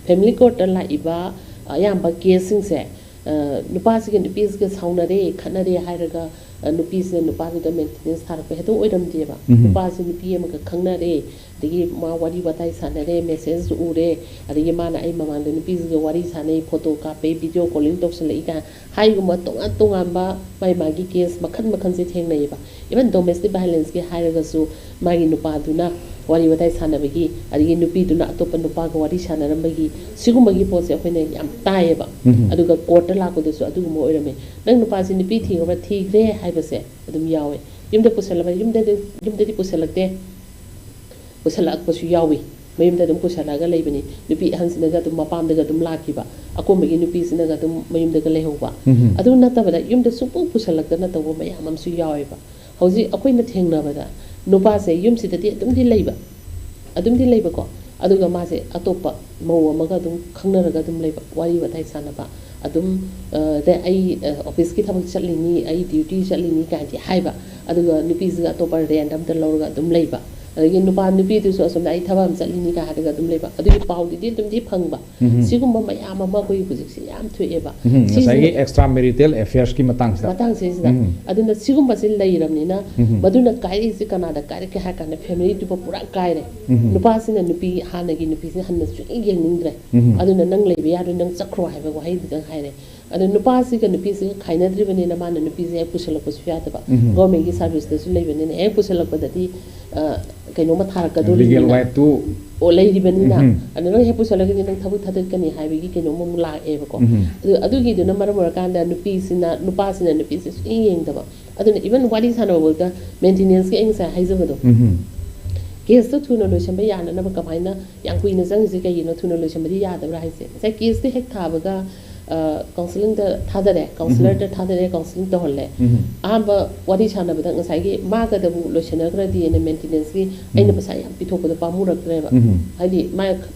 ꯐꯦꯃꯤꯂꯤ ꯀꯣꯔꯠꯇ ꯂꯥꯛꯏꯕ ꯑꯌꯥꯝꯕ ꯀꯦꯁꯁꯤꯡꯁꯦ, ꯑ, ꯅꯨꯄꯥꯁꯤꯒ ꯅꯨꯄꯤꯁꯤꯒ ꯁꯥꯎꯅꯔꯦ, ꯈꯠꯅꯔꯦ ꯍꯥꯏꯔꯒ, ꯑ, ꯅꯨꯄꯤꯁꯤꯅ ꯅꯨꯄꯥꯗꯨꯗ ꯃꯦꯟꯇꯦꯅꯦꯟꯁ ꯊꯥꯔꯛꯄ ꯍꯦꯛꯇ ꯑꯣꯏꯔꯝꯗꯦꯕ꯫ ꯎꯝ. ꯅꯨꯄꯥꯁꯤ ꯅꯨꯄꯤ ꯑꯃꯒ ꯈꯪꯅꯔꯦ, ꯑꯗꯒꯤ ꯃꯥ ꯋꯥꯔꯤ ꯋꯥꯇꯥꯏ ꯁꯥꯟꯅꯔꯦ, ꯃꯦꯁꯦꯖ ꯎꯔꯦ, ꯑꯗꯒꯤ ꯃꯥꯅ ꯑꯩ ꯃꯃꯥꯡꯗ ꯅꯨꯄꯤꯁꯤꯒ ꯋꯥꯔꯤ ꯁꯥꯟꯅꯩ, ꯐꯣꯇꯣ ꯀꯥꯞꯄꯦ, ꯚꯤꯗꯤꯑꯣ ꯀꯣꯂꯤꯡ ꯇꯧꯁꯜꯂꯛꯏ ꯀꯥꯏꯅ ꯍꯥꯏꯒꯨꯝꯕ ꯇꯣꯉꯥꯟ ꯇꯣꯉꯥꯟꯕ ꯃꯥꯏ ꯃꯥꯒꯤ ꯀꯦꯁ ꯃꯈꯜ ꯃꯈꯜꯁꯦ ꯊꯦꯡꯅꯩꯌꯦꯕ꯫ ꯏꯚꯟ ꯗꯣꯃꯦꯁꯇꯤꯛ ꯚꯥꯏꯂꯦꯟꯁꯀꯤ ꯍꯥꯏꯔꯒꯁꯨ ꯃꯥꯒꯤ ꯅꯨꯄꯥꯗꯨꯅ ꯋꯥꯔꯤ ꯋꯥꯇꯥꯏ ꯁꯥꯟꯅꯕꯒꯤ, ꯑꯗꯒꯤ ꯅꯨꯄꯤꯗꯨꯅ ꯑꯇꯣꯞꯄ ꯅꯨꯄꯥꯒ ꯋꯥꯔꯤ ꯁꯥꯟꯅꯔꯝꯕꯒꯤ, ꯁꯤꯒꯨꯝꯕꯒꯤ ꯄꯣꯠꯁꯦ ꯑꯩꯈꯣꯏꯅ ꯌꯥꯝ ꯇꯥꯏꯌꯦꯕ꯫ ꯎꯝ꯫ ꯑꯗꯨꯒ ꯀꯣꯔꯠꯇ ꯂꯥꯛꯄꯗꯁꯨ ꯑꯗꯨꯒꯨꯝꯕ ꯑꯣꯏꯔꯝꯃꯦ꯫ "ꯅꯪ ꯅꯨꯄꯥꯁꯤ ꯅꯨꯄꯤ ꯊꯤꯈ꯭ꯔꯕ?" "ꯊꯤꯈ꯭ꯔꯦ" ꯍꯥꯏꯕꯁꯦ ꯑꯗꯨꯝ ꯌꯥꯎꯋꯦ꯫ "ꯌꯨꯝꯗ ꯄꯨꯁꯜꯂꯕ?" "ꯌꯨꯝꯗꯗꯤ, ꯌꯨꯝꯗꯗꯤ ꯄꯨꯁꯜꯂꯛꯇꯦ"꯫ ꯄꯨꯁꯜꯂꯛꯄꯁꯨ ꯌꯥꯎꯏ꯫ ꯃꯌꯨꯝꯗ ꯑꯗꯨꯝ ꯄꯨꯁꯜꯂꯛꯑꯒ ꯂꯩꯕꯅꯤ꯫ ꯅꯨꯄꯤ ꯑꯍꯟꯁꯤꯅꯒ ꯑꯗꯨꯝ ꯃꯄꯥꯝꯗꯒ ꯑꯗꯨꯝ ꯂꯥꯛꯈꯤꯕ, ꯑꯀꯣꯟꯕꯒꯤ ꯅꯨꯄꯤꯁꯤꯅꯒ ꯑꯗꯨꯝ ꯃꯌꯨꯝꯗꯒ ꯂꯩꯍꯧꯕ꯫ ꯎꯝ꯫ ꯑꯗꯨ ꯅꯠꯇꯕꯗ ꯌꯨꯝꯗ ꯁꯨꯡꯄꯨ ꯄꯨꯁꯜꯂꯛꯇꯅ ꯇꯧꯕ ꯃꯌꯥꯝ ꯑꯃꯁꯨ ꯌꯥꯎꯋꯦꯕ꯫ ꯍꯧꯖꯤꯛ ꯑꯩꯈꯣꯏꯅ ꯊꯦꯡꯅꯕꯗ ꯅꯨꯄꯥꯁꯦ ꯌꯨꯝꯁꯤꯗꯗꯤ ꯑꯗꯨꯝꯗꯤ ꯂꯩꯕ, ꯑꯗꯨꯝꯗꯤ ꯂꯩꯕꯀꯣ, ꯑꯗꯨꯒ ꯃꯥꯁꯦ ꯑꯇꯣꯞꯄ ꯃꯧ ꯑꯃꯒ ꯑꯗꯨꯝ ꯈꯪꯅꯔꯒ ꯑꯗꯨꯝ ꯂꯩꯕ, ꯋꯥꯔꯤ ꯋꯥꯇꯥꯏ ꯁꯥꯟꯅꯕ꯫ ꯑꯗꯨꯝ, ꯑ, ꯗ-, ꯑꯩ, ꯑ, ꯑꯣꯐꯤꯁꯀꯤ ꯊꯕꯛ ꯆꯠꯂꯤꯅꯤ, ꯑꯩ ꯗ꯭ꯌꯨꯇꯤ ꯆꯠꯂꯤꯅꯤ ꯀꯥꯏꯅꯗꯤ ꯍꯥꯏꯕ, ꯑꯗꯨꯒ ꯅꯨꯄꯤꯁꯤꯒ ꯑꯇꯣꯞꯄ ꯔꯦꯟꯠ ꯑꯝꯗ ꯂꯧꯔꯒ ꯑꯗꯨꯝ ꯂꯩꯕ, ꯑꯗꯒꯤ ꯅꯨꯄꯥ, ꯅꯨꯄꯤꯗꯨꯁꯨ ꯑꯁꯣꯝꯗ "ꯑꯩ ꯊꯕꯛ ꯑꯃ ꯆꯠꯂꯤꯅꯤ" ꯀꯥꯏ ꯍꯥꯏꯔꯒ ꯑꯗꯨꯝ ꯂꯩꯕ, ꯑꯗꯨꯒꯤ ꯄꯥꯎꯗꯨꯗꯤ ꯑꯗꯨꯝꯗꯤ ꯐꯪꯕ꯫ ꯎꯝ꯫ ꯁꯤꯒꯨꯝꯕ ꯃꯌꯥꯝ ꯑꯃ ꯑꯩꯈꯣꯏ ꯍꯧꯖꯤꯛꯁꯦ ꯌꯥꯝ ꯊꯣꯛꯑꯦꯕ꯫ ꯎꯝ, ꯉꯁꯥꯏꯒꯤ ꯁꯤꯁꯤꯅ extra marital affairsꯀꯤ ꯃꯇꯥꯡꯁꯤꯗ꯫ ꯃꯇꯥꯡꯁꯤꯗꯩꯁꯤꯗ꯫ ꯎꯝ꯫ ꯑꯗꯨꯅ ꯁꯤꯒꯨꯝꯕꯁꯤ ꯂꯩꯔꯕꯅꯤꯅ, ꯎꯝ꯫ ꯃꯗꯨꯅ ꯀꯥꯏꯔꯛꯏꯁꯤ ꯀꯅꯥꯗ ꯀꯥꯏꯔꯛꯀꯦ ꯍꯥꯏ ꯀꯥꯟꯗ, ꯐꯦꯃꯤꯂꯤꯗꯨꯕꯨ ꯄꯨꯔꯥ ꯀꯥꯏꯔꯦ꯫ ꯎꯝ꯫ ꯅꯨꯄꯥꯁꯤꯅ ꯅꯨꯄꯤ, ꯍꯥꯟꯅꯒꯤ ꯅꯨꯄꯤꯁꯤꯅ ꯍꯟꯅ ꯁꯨꯡꯌꯦꯡ ꯌꯦꯡꯅꯤꯡꯗ꯭ꯔꯦ꯫ ꯎꯝ꯫ "ꯑꯗꯨꯅ ꯅꯪ ꯂꯩꯕ ꯌꯥꯔꯣꯏ, ꯅꯪ ꯆꯠꯈ꯭ꯔꯣ" ꯍꯥꯏꯕ ꯋꯥꯍꯩꯗꯨꯗꯪ ꯍꯥꯏꯔꯦ꯫ ꯑꯗꯣ ꯅꯨꯄꯥꯁꯤꯒ ꯅꯨꯄꯤꯁꯤꯒ ꯈꯥꯏꯅꯗ꯭ꯔꯤꯕꯅꯤꯅ ꯃꯥꯅ ꯅꯨꯄꯤꯁꯦ ꯍꯦꯛ ꯄꯨꯁꯜꯂꯛꯄꯁꯨ ꯌꯥꯗꯕ꯫ ꯎꯝ꯫ ꯒꯣꯔꯃꯦꯟꯒꯤ ꯁꯥꯔꯚꯤꯁꯇꯁꯨ ꯂꯩꯕꯅꯤꯅ ꯍꯦꯛ ꯄꯨꯁꯜꯂꯛꯄꯗꯗꯤ, ꯑ, ꯀꯩꯅꯣꯝꯃ ꯊꯥꯔꯛꯀꯗꯣꯔꯤꯕꯅꯤꯅ꯫ Legal rightꯇꯨ꯫ ꯑꯣ, ꯂꯩꯔꯤꯕꯅꯤꯅ꯫ ꯎꯝ꯫ ꯑꯗ ꯅꯪ ꯍꯦꯛ ꯄꯨꯁꯜꯂꯒꯗꯤ ꯅꯪ ꯊꯕꯛ ꯊꯥꯗꯠꯀꯅꯤ ꯍꯥꯏꯕꯒꯤ ꯀꯩꯅꯣꯝ ꯑꯃꯨꯛ ꯂꯥꯛꯑꯦꯕꯀꯣ꯫ ꯎꯝ꯫ ꯑꯗꯨ, ꯑꯗꯨꯒꯤꯗꯨꯅ ꯃꯔꯝ ꯑꯣꯏꯔꯀꯥꯟꯗ ꯅꯨꯄꯤꯁꯤꯅ, ꯅꯨꯄꯥꯁꯤꯅ ꯅꯨꯄꯤꯁꯦ ꯁꯨꯡꯌꯦꯡ ꯌꯦꯡꯗꯕ꯫ ꯑꯗꯨꯅ even ꯋꯥꯔꯤ ꯁꯥꯟꯅꯕꯐꯥꯎꯗ maintenanceꯀꯤ ꯑꯩ ꯉꯁꯥꯏ ꯍꯥꯏꯖꯕꯗꯣ, ꯎꯝ꯫ caseꯇꯣ ꯊꯨꯅ ꯂꯣꯏꯁꯟꯕ ꯌꯥꯅꯅꯕ ꯀꯃꯥꯏꯅ ꯌꯥꯝ ꯀꯨꯏꯅ ꯆꯪꯉꯤꯁꯦ ꯀꯩꯒꯤꯅꯣ, ꯊꯨꯅ ꯂꯣꯏꯁꯟꯕꯗꯤ ꯌꯥꯗꯕ꯭ꯔꯥ ꯍꯥꯏꯁꯦ? ꯉꯁꯥꯏ caseꯇꯣ ꯍꯦꯛ ꯊꯥꯕꯒ, ꯑ, counselingꯗ ꯊꯥꯗꯔꯦ, counsellorꯗ ꯊꯥꯗꯔꯦ, counselling ꯇꯧꯍꯜꯂꯦ꯫ ꯎꯝ꯫ ꯑꯍꯥꯟꯕ ꯋꯥꯔꯤ ꯁꯥꯟꯅꯕꯗ ꯉꯁꯥꯏꯒꯤ ꯃꯥꯒꯗꯕꯨ ꯂꯣꯏꯁꯟꯅꯈ꯭ꯔꯗꯤꯅ maintenanceꯀꯤ ꯑꯩꯅ ꯎꯝ꯫ ꯄꯩꯁꯥ ꯌꯥꯝ ꯄꯤꯊꯣꯛꯄꯗꯣ ꯄꯥꯝꯃꯨꯔꯛꯇ꯭ꯔꯦꯕ꯫ ꯎꯝ꯫ ꯍꯥꯏꯗꯤ ꯃꯥ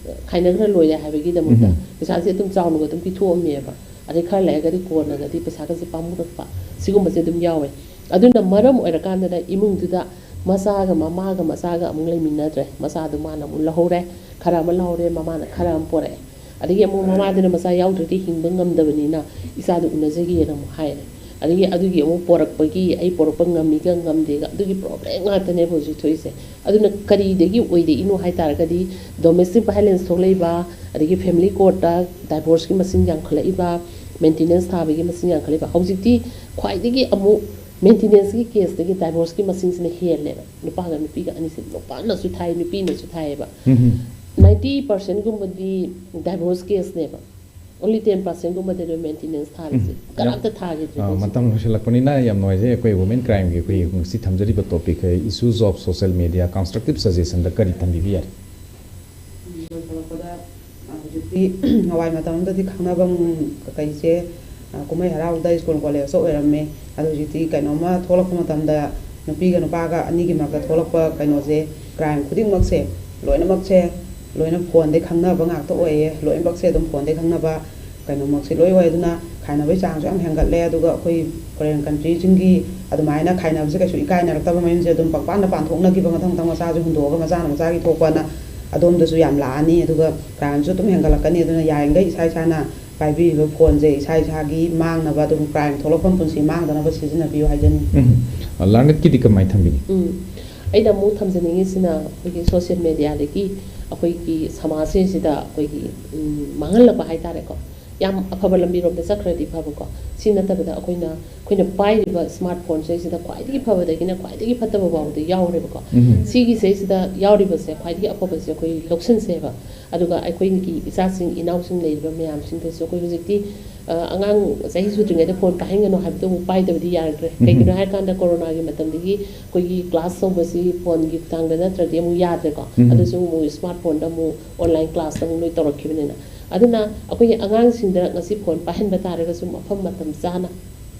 ꯈꯥꯏꯅꯈ꯭ꯔ ꯂꯣꯏꯔꯦ ꯍꯥꯏꯕꯒꯤꯗꯃꯛꯇ ꯎꯝ꯫ ꯄꯩꯁꯥꯁꯦ ꯑꯗꯨꯝ ꯆꯥꯎꯅꯒ ꯑꯗꯨꯝ ꯄꯤꯊꯣꯛꯑꯝꯃꯦꯕ꯫ ꯑꯗꯩ ꯈꯔ ꯂꯩꯔꯒꯗꯤ ꯀꯣꯟꯅꯒꯗꯤ ꯄꯩꯁꯥꯒꯁꯦ ꯄꯥꯝꯃꯨꯔꯛꯄ, ꯁꯤꯒꯨꯝꯕꯁꯦ ꯑꯗꯨꯝ ꯌꯥꯎꯋꯦ꯫ ꯑꯗꯨꯅ ꯃꯔꯝ ꯑꯣꯏꯔꯀꯥꯟꯗꯅ ꯏꯃꯨꯡꯗꯨꯗ ꯃꯆꯥꯒ ꯃꯃꯥꯒ ꯃꯆꯥꯒ ꯑꯃꯨꯛ ꯂꯩꯃꯤꯟꯅꯗ꯭ꯔꯦ꯫ ꯃꯆꯥꯗꯨ ꯃꯥꯅ ꯑꯃꯨꯛ ꯂꯧꯍꯧꯔꯦ, ꯈꯔ ꯑꯃ ꯂꯧꯍꯧꯔꯦ, ꯃꯃꯥꯅ ꯈꯔ ꯑꯃ ꯄꯣꯔꯛꯑꯦ꯫ ꯑꯗꯒꯤ ꯑꯃꯨꯛ ꯃꯃꯥꯗꯨꯅ "ꯃꯆꯥ ꯌꯥꯎꯗ꯭ꯔꯗꯤ ꯍꯤꯡꯕ ꯉꯝꯗꯕꯅꯤꯅ ꯏꯆꯥꯗꯨ ꯎꯅꯖꯒꯦꯅ" ꯑꯃꯨꯛ ꯍꯥꯏꯔꯦ꯫ ꯑꯗꯒꯤ ꯑꯗꯨꯒꯤ ꯑꯃꯨꯛ ꯄꯣꯔꯛꯄꯒꯤ, ꯑꯩ ꯄꯣꯔꯛꯄ ꯉꯝꯃꯤꯒ ꯉꯝꯗꯦꯒ, ꯑꯗꯨꯒꯤ problem ꯉꯥꯛꯇꯅꯦꯕ ꯍꯧꯖꯤꯛ ꯊꯣꯛꯏꯁꯦ꯫ ꯑꯗꯨꯅ ꯀꯔꯤꯗꯒꯤ ꯑꯣꯏꯔꯛꯏꯅꯣ ꯍꯥꯏ ꯇꯥꯔꯒꯗꯤ, domestic violence ꯊꯣꯛꯂꯛꯏꯕ, ꯑꯗꯒꯤ family courtꯇ divorceꯀꯤ ꯃꯁꯤꯡ ꯌꯥꯝꯈꯠꯂꯛꯏꯕ, maintenance ꯊꯥꯕꯒꯤ ꯃꯁꯤꯡ ꯌꯥꯝꯈꯠꯂꯛꯏꯕ꯫ ꯍꯧꯖꯤꯛꯇꯤ ꯈ꯭ꯋꯥꯏꯗꯒꯤ ꯑꯃꯨꯛ ꯃꯦꯟꯇꯦꯅꯦꯟꯁꯀꯤ ꯀꯦꯁꯇꯒꯤ ꯗꯥꯏꯚꯣꯔꯁꯀꯤ ꯃꯁꯤꯡꯁꯤꯅ ꯍꯦꯜꯂꯦꯕ꯫ ꯅꯨꯄꯥꯒ ꯅꯨꯄꯤꯒ ꯑꯅꯤꯁꯦ, ꯅꯨꯄꯥꯅꯁꯨ ꯊꯥꯏ, ꯅꯨꯄꯤꯅꯁꯨ ꯊꯥꯏꯌꯦꯕ꯫ ꯅꯥꯏꯟꯇꯤ ꯄꯥꯔꯁꯦꯟꯒꯨꯝꯕꯗꯤ ꯗꯥꯏꯚꯣꯔꯁ ꯀꯦꯁꯅꯦꯕ꯫ ꯑꯣꯟꯂꯤ ꯇꯦꯟ ꯄꯥꯔꯁꯦꯟꯒꯨꯝꯕꯗꯗꯤ ꯃꯦꯟꯇꯦꯅꯦꯟꯁ ꯊꯥꯔꯤꯁꯦ꯫ ꯎꯝ꯫ ꯀꯅꯥꯝꯇ ꯊꯥꯈꯤꯗ꯭ꯔꯦ ꯑꯥ, ꯍꯧꯖꯤꯛ꯫ ꯃꯇꯝ ꯂꯣꯏꯁꯤꯜꯂꯛꯄꯅꯤꯅ ꯌꯥꯝ ꯅꯨꯡꯉꯥꯏꯖꯩ꯫ ꯑꯩꯈꯣꯏ ꯋꯨꯃꯦꯟ ꯀ꯭ꯔꯥꯏꯝꯒꯤ ꯑꯩꯈꯣꯏꯒꯤ ꯉꯁꯤ ꯊꯝꯖꯔꯤꯕ topic, issues of social media constructive ꯁꯖꯦꯁꯟꯗ ꯀꯔꯤ ꯊꯝꯕꯤꯕ ꯌꯥꯏ? ꯂꯣꯏꯁꯤꯜꯂꯛꯄꯗ, ꯑ, ꯍꯧꯖꯤꯛꯇꯤ ꯅꯍꯥꯟꯋꯥꯏ ꯃꯇꯝ ꯑꯃꯗꯗꯤ ꯈꯪꯅꯐꯝ ꯀꯩꯁꯦ, ꯑ, ꯀꯨꯝꯍꯩ ꯍꯔꯥꯎꯗ ꯁ꯭ꯀꯨꯜ ꯀꯣꯂꯦꯖꯇ ꯑꯣꯏꯔꯝꯃꯦ꯫ ꯑꯗꯣ ꯍꯧꯖꯤꯛꯇꯤ ꯀꯩꯅꯣꯝꯃ ꯊꯣꯛꯂꯛꯄ ꯃꯇꯝꯗ ꯅꯨꯄꯤꯒ ꯅꯨꯄꯥꯒ ꯑꯅꯤꯒꯤ ꯃꯔꯛꯇ ꯊꯣꯛꯂꯛꯄ ꯀꯩꯅꯣꯁꯦ, ꯀ꯭ꯔꯥꯏꯝ ꯈꯨꯗꯤꯡꯃꯛꯁꯦ, ꯂꯣꯏꯅꯃꯛꯁꯦ, ꯂꯣꯏꯅ ꯐꯣꯟꯗꯩ ꯈꯪꯅꯕ ꯉꯥꯛꯇ ꯑꯣꯏꯌꯦ꯫ ꯂꯣꯏꯅꯃꯛꯁꯦ ꯑꯗꯨꯝ ꯐꯣꯟꯗꯩ ꯈꯪꯅꯕ ꯀꯩꯅꯣꯃꯛꯁꯦ ꯂꯣꯏ ꯑꯣꯏ꯫ ꯑꯗꯨꯅ ꯈꯥꯏꯅꯕꯒꯤ ꯆꯥꯡꯁꯨ ꯌꯥꯝ ꯍꯦꯟꯒꯠꯂꯦ꯫ ꯑꯗꯨꯒ ꯑꯩꯈꯣꯏ ꯐꯣꯔꯦꯟ ꯀꯟꯇ꯭ꯔꯤꯁꯤꯡꯒꯤ ꯑꯗꯨꯃꯥꯏꯅ ꯈꯥꯏꯅꯕꯁꯦ ꯀꯩꯁꯨ ꯏꯀꯥꯏꯅꯔꯛꯇꯕ, ꯃꯌꯨꯝꯁꯦ ꯑꯗꯨꯝ ꯄꯪꯄꯥꯟꯗ ꯄꯥꯟꯊꯣꯛꯅꯈꯤꯕ, ꯃꯊꯪ ꯃꯊꯪ ꯃꯆꯥꯁꯨ ꯍꯨꯟꯗꯣꯛꯑꯒ ꯃꯆꯥꯅ ꯃꯆꯥꯒꯤ ꯊꯣꯛꯄꯅ ꯑꯗꯣꯝꯗꯁꯨ ꯌꯥꯝ ꯂꯥꯛꯑꯅꯤ꯫ ꯑꯗꯨꯒ ꯀ꯭ꯔꯥꯏꯝꯁꯨ ꯑꯗꯨꯝ ꯍꯦꯟꯒꯠꯂꯛꯀꯅꯤ꯫ ꯑꯗꯨꯅ ꯌꯥꯔꯤꯈꯩ ꯏꯁꯥ ꯏꯁꯥꯅ ꯄꯥꯏꯕꯤꯔꯤꯕ ꯐꯣꯟꯁꯦ ꯏꯁꯥ ꯏꯁꯥꯒꯤ ꯃꯥꯡꯅꯕ, ꯑꯗꯨꯝ ꯀ꯭ꯔꯥꯏꯝ ꯊꯣꯛꯂꯛꯐꯝ ꯄꯨꯟꯁꯤ ꯃꯥꯡꯗꯅꯕ ꯁꯤꯖꯤꯟꯅꯕꯤꯌꯨ ꯍꯥꯏꯖꯅꯤꯡꯉꯤ꯫ ꯎꯝ꯫ ꯂꯥꯔꯅꯦꯠꯀꯤꯗꯤ ꯀꯃꯥꯏꯅ ꯊꯝꯕꯤꯅꯤ? ꯎꯝ꯫ ꯑꯩꯅ ꯑꯃꯨꯛ ꯊꯝꯖꯅꯤꯡꯉꯤꯁꯤꯅ, ꯑꯩꯈꯣꯏꯒꯤ ꯁꯣꯁꯤꯌꯦꯜ ꯃꯦꯗꯤꯌꯥꯗꯒꯤ ꯑꯩꯈꯣꯏꯒꯤ ꯁꯃꯥꯖꯁꯤꯗ ꯑꯩꯈꯣꯏꯒꯤ, ꯎꯝ, ꯃꯥꯡꯍꯜꯂꯛꯄ ꯍꯥꯏꯇꯥꯔꯦꯀꯣ꯫ ꯌꯥꯝ ꯑꯐꯕ ꯂꯝꯕꯤꯔꯣꯝꯗ ꯆꯠꯈ꯭ꯔꯗꯤ ꯐꯕꯀꯣ꯫ ꯁꯤ ꯅꯠꯇꯕꯗ ꯑꯩꯈꯣꯏꯅ, ꯑꯩꯈꯣꯏꯅ ꯄꯥꯏꯔꯤꯕ ꯁ꯭ꯃꯥꯔꯠ ꯐꯣꯟꯁꯤꯗꯩꯁꯤꯗ ꯈ꯭ꯋꯥꯏꯗꯒꯤ ꯐꯕꯗꯒꯤꯅ ꯈ꯭ꯋꯥꯏꯗꯒꯤ ꯐꯠꯇꯕ ꯐꯥꯎꯕꯗ ꯌꯥꯎꯔꯦꯕꯀꯣ꯫ ꯎꯝ꯫ ꯁꯤꯒꯤꯁꯤꯗꯩꯁꯤꯗ ꯌꯥꯎꯔꯤꯕꯁꯦ, ꯈ꯭ꯋꯥꯏꯗꯒꯤ ꯑꯐꯕꯁꯦ ꯑꯩꯈꯣꯏ ꯂꯧꯁꯤꯟꯁꯦꯕ꯫ ꯑꯗꯨꯒ ꯑꯩꯈꯣꯏꯒꯤ ꯏꯆꯥꯁꯤꯡ, ꯏꯅꯥꯎꯁꯤꯡ ꯂꯩꯔꯤꯕ ꯃꯌꯥꯝꯁꯤꯡꯗꯁꯨ ꯑꯩꯈꯣꯏ ꯍꯧꯖꯤꯛꯇꯤ, ꯑ, ꯑꯉꯥꯡ ꯆꯍꯤ ꯁꯨꯗ꯭ꯔꯤꯉꯩꯗ ꯐꯣꯟ ꯄꯥꯏꯍꯟꯒꯅꯨ ꯍꯥꯏꯕꯗꯨ ꯑꯃꯨꯛ ꯄꯥꯏꯗꯕꯗꯤ ꯌꯥꯔꯛꯇ꯭ꯔꯦ꯫ ꯎꯝ꯫ ꯀꯩꯒꯤꯅꯣ ꯍꯥꯏꯔꯀꯥꯟꯗ ꯀꯣꯔꯣꯅꯥꯒꯤ ꯃꯇꯝꯗꯒꯤ ꯑꯩꯈꯣꯏꯒꯤ ꯀ꯭ꯂꯥꯁ ꯇꯧꯕꯁꯤ ꯐꯣꯟꯒꯤ ꯈꯨꯠꯊꯥꯡꯗ ꯅꯠꯇ꯭ꯔꯗꯤ ꯑꯃꯨꯛ ꯌꯥꯗ꯭ꯔꯦꯀꯣ꯫ ꯎꯝ꯫ ꯑꯗꯨꯁꯨ ꯑꯃꯨꯛ ꯁ꯭ꯃꯥꯔꯠ ꯐꯣꯟꯗ ꯑꯃꯨꯛ ꯑꯣꯟꯂꯥꯏꯟ ꯀ꯭ꯂꯥꯁ ꯑꯃꯨꯛ ꯂꯣꯏ ꯇꯧꯔꯛꯈꯤꯕꯅꯤꯅ꯫ ꯑꯗꯨꯅ ꯑꯩꯈꯣꯏꯒꯤ ꯑꯉꯥꯡꯁꯤꯡꯗ ꯉꯁꯤ ꯐꯣꯟ ꯄꯥꯏꯍꯟꯕ ꯇꯥꯔꯒꯁꯨ ꯃꯐꯝ ꯃꯇꯝ ꯆꯥꯅ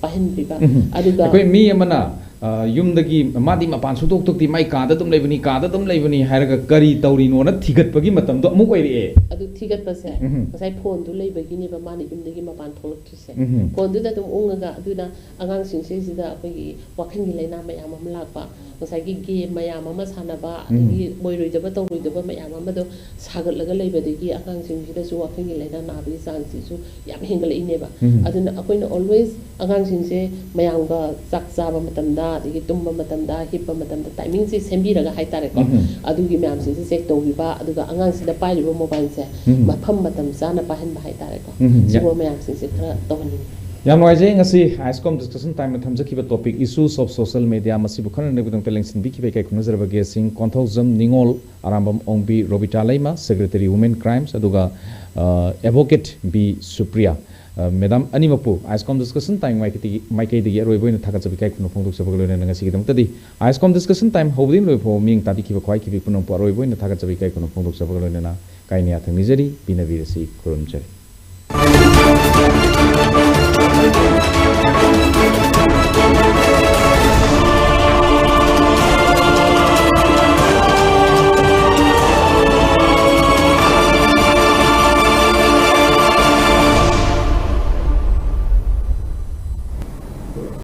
ꯄꯥꯏꯍꯟꯕꯤꯕ꯫ ꯎꯝ꯫ ꯑꯗꯨꯒ ꯑꯩꯈꯣꯏ ꯃꯤ ꯑꯃꯅ, ꯑ, ꯌꯨꯝꯗꯒꯤ ꯃꯥꯗꯤ ꯃꯄꯥꯟ ꯁꯨꯡꯊꯣꯛ ꯊꯣꯛꯇꯦ, ꯃꯥꯏ ꯀꯥꯗ ꯑꯗꯨꯝ ꯂꯩꯕꯅꯤ, ꯀꯥꯗ ꯑꯗꯨꯝ ꯂꯩꯕꯅꯤ ꯍꯥꯏꯔꯒ ꯀꯔꯤ ꯇꯧꯔꯤꯅꯣꯅ ꯊꯤꯒꯠꯄꯒꯤ ꯃꯇꯝꯗꯣ ꯑꯃꯨꯛ ꯑꯣꯏꯔꯛꯑꯦ꯫ ꯑꯗꯨ ꯊꯤꯒꯠꯄꯁꯦ ꯎꯝ꯫ ꯉꯁꯥꯏ ꯐꯣꯟꯗꯨ ꯂꯩꯕꯒꯤꯅꯦꯕ ꯃꯥꯅ ꯌꯨꯝꯗꯒꯤ ꯃꯄꯥꯟ ꯊꯣꯛꯂꯛꯇ꯭ꯔꯤꯁꯦ꯫ ꯎꯝ꯫ ꯐꯣꯟꯗꯨꯗ ꯑꯗꯨꯝ ꯎꯪꯉꯒ, ꯑꯗꯨꯅ ꯑꯉꯥꯡꯁꯤꯡꯁꯤꯗ ꯑꯩꯈꯣꯏꯒꯤ ꯋꯥꯈꯜꯒꯤ ꯂꯥꯏꯅꯥ ꯃꯌꯥꯝ ꯑꯃ ꯂꯥꯛꯄ, ꯉꯁꯥꯏꯒꯤ ꯒꯦꯝ ꯃꯌꯥꯝ ꯑꯃ ꯁꯥꯟꯅꯕ, ꯎꯝ꯫ ꯑꯗꯒꯤ ꯑꯣꯏꯔꯣꯏꯗꯕ ꯇꯧꯔꯣꯏꯗꯕ ꯃꯌꯥꯝ ꯑꯃꯗꯣ ꯁꯥꯒꯠꯂꯒ ꯂꯩꯕꯗꯒꯤ ꯑꯉꯥꯡꯁꯤꯡꯁꯤꯗꯁꯨ ꯋꯥꯈꯜꯒꯤ ꯂꯥꯏꯅꯥ ꯅꯥꯕꯒꯤ ꯆꯥꯡꯁꯤꯁꯨ ꯌꯥꯝ ꯍꯦꯟꯒꯠꯂꯛꯏꯅꯦꯕ꯫ ꯎꯝ꯫ ꯑꯗꯨꯅ ꯑꯩꯈꯣꯏꯅ always ꯑꯉꯥꯡꯁꯤꯡꯁꯦ ꯃꯌꯥꯝꯒ ꯆꯥꯛ ꯆꯥꯕ ꯃꯇꯝꯗ, ꯑꯗꯒꯤ ꯇꯨꯝꯕ ꯃꯇꯝꯗ, ꯍꯤꯞꯄ ꯃꯇꯝꯗ timingꯁꯦ ꯁꯦꯝꯕꯤꯔꯒ ꯍꯥꯏꯇꯥꯔꯦꯀꯣ, ꯎꯝ꯫ ꯑꯗꯨꯒꯤ ꯃꯌꯥꯝꯁꯤꯡꯁꯦ ꯆꯦꯛ ꯇꯧꯕꯤꯕ, ꯑꯗꯨꯒ ꯑꯉꯥꯡꯁꯤꯅ ꯄꯥꯏꯔꯤꯕ mobileꯁꯦ ꯎꯝ꯫ ꯃꯐꯝ ꯃꯇꯝ ꯆꯥꯅ ꯄꯥꯏꯍꯟꯕ ꯍꯥꯏꯇꯥꯔꯦꯀꯣ, ꯎꯝ꯫ ꯁꯤꯒꯨꯝꯕ ꯃꯌꯥꯝꯁꯤꯡꯁꯦ ꯈꯔ ꯇꯧꯍꯟꯅꯤꯡꯉꯤ꯫ ꯌꯥꯝ ꯅꯨꯡꯉꯥꯏꯖꯩ꯫ ꯉꯁꯤ ISCOM Discussion Time ꯅ ꯊꯝꯖꯈꯤꯕ topic Issues of Social Media ꯃꯁꯤꯕꯨ ꯈꯟꯅ ꯅꯩꯅꯕꯒꯤꯗꯃꯛꯇ ꯂꯦꯡꯁꯤꯟꯕꯤꯈꯤꯕ ꯏꯀꯥꯏ ꯈꯨꯝꯅꯖꯔꯕ guest ꯁꯤꯡ ꯀꯣꯟꯊꯧꯖꯝ ꯅꯤꯉꯣꯜ, ꯑꯔꯥꯝꯕꯝ ꯑꯣꯡꯕꯤ, ꯔꯣꯕꯤꯇꯥ ꯂꯩꯃ, Secretary Women Crimes, ꯑꯗꯨꯒ, ꯑ, Advocate ꯕꯤ ꯁꯨꯄ꯭ꯔꯤꯌꯥ꯫ ꯑ, madam ꯑꯅꯤꯃꯛꯄꯨ ISCOM Discussion Time ꯃꯥꯏꯀꯩꯗꯒꯤ, ꯃꯥꯏꯀꯩꯗꯒꯤ ꯑꯔꯣꯏꯕ ꯑꯣꯏꯅ ꯊꯥꯒꯠꯆꯕ ꯏꯀꯥꯏ ꯈꯨꯝꯅꯕ ꯐꯣꯡꯗꯣꯛꯆꯕꯒ ꯂꯣꯏꯅꯅ ꯉꯁꯤꯒꯤꯗꯃꯛꯇꯗꯤ ISCOM Discussion Time ꯍꯧꯕꯗꯒꯤ ꯂꯣꯏꯕ ꯐꯥꯎꯕ ꯃꯤꯠꯌꯦꯡ ꯇꯥꯕꯤꯈꯤꯕ ꯈ꯭ꯋꯥꯏꯈꯤꯕꯤ ꯄꯨꯝꯅꯃꯛꯄꯨ ꯑꯔꯣꯏꯕ ꯑꯣꯏꯅ ꯊꯥꯒꯠꯆꯕ ꯏꯀꯥꯏ ꯈꯨꯝꯅꯕ ꯐꯣꯡꯗꯣꯛꯆꯕꯒ ꯂꯣꯏꯅꯅ ꯀꯥꯏꯅ ꯌꯥꯊꯪ ꯅꯤꯖꯔꯤ, ꯄꯤꯅꯕꯤꯔꯁꯤ, ꯈꯨꯔꯨꯝꯖꯔꯤ꯫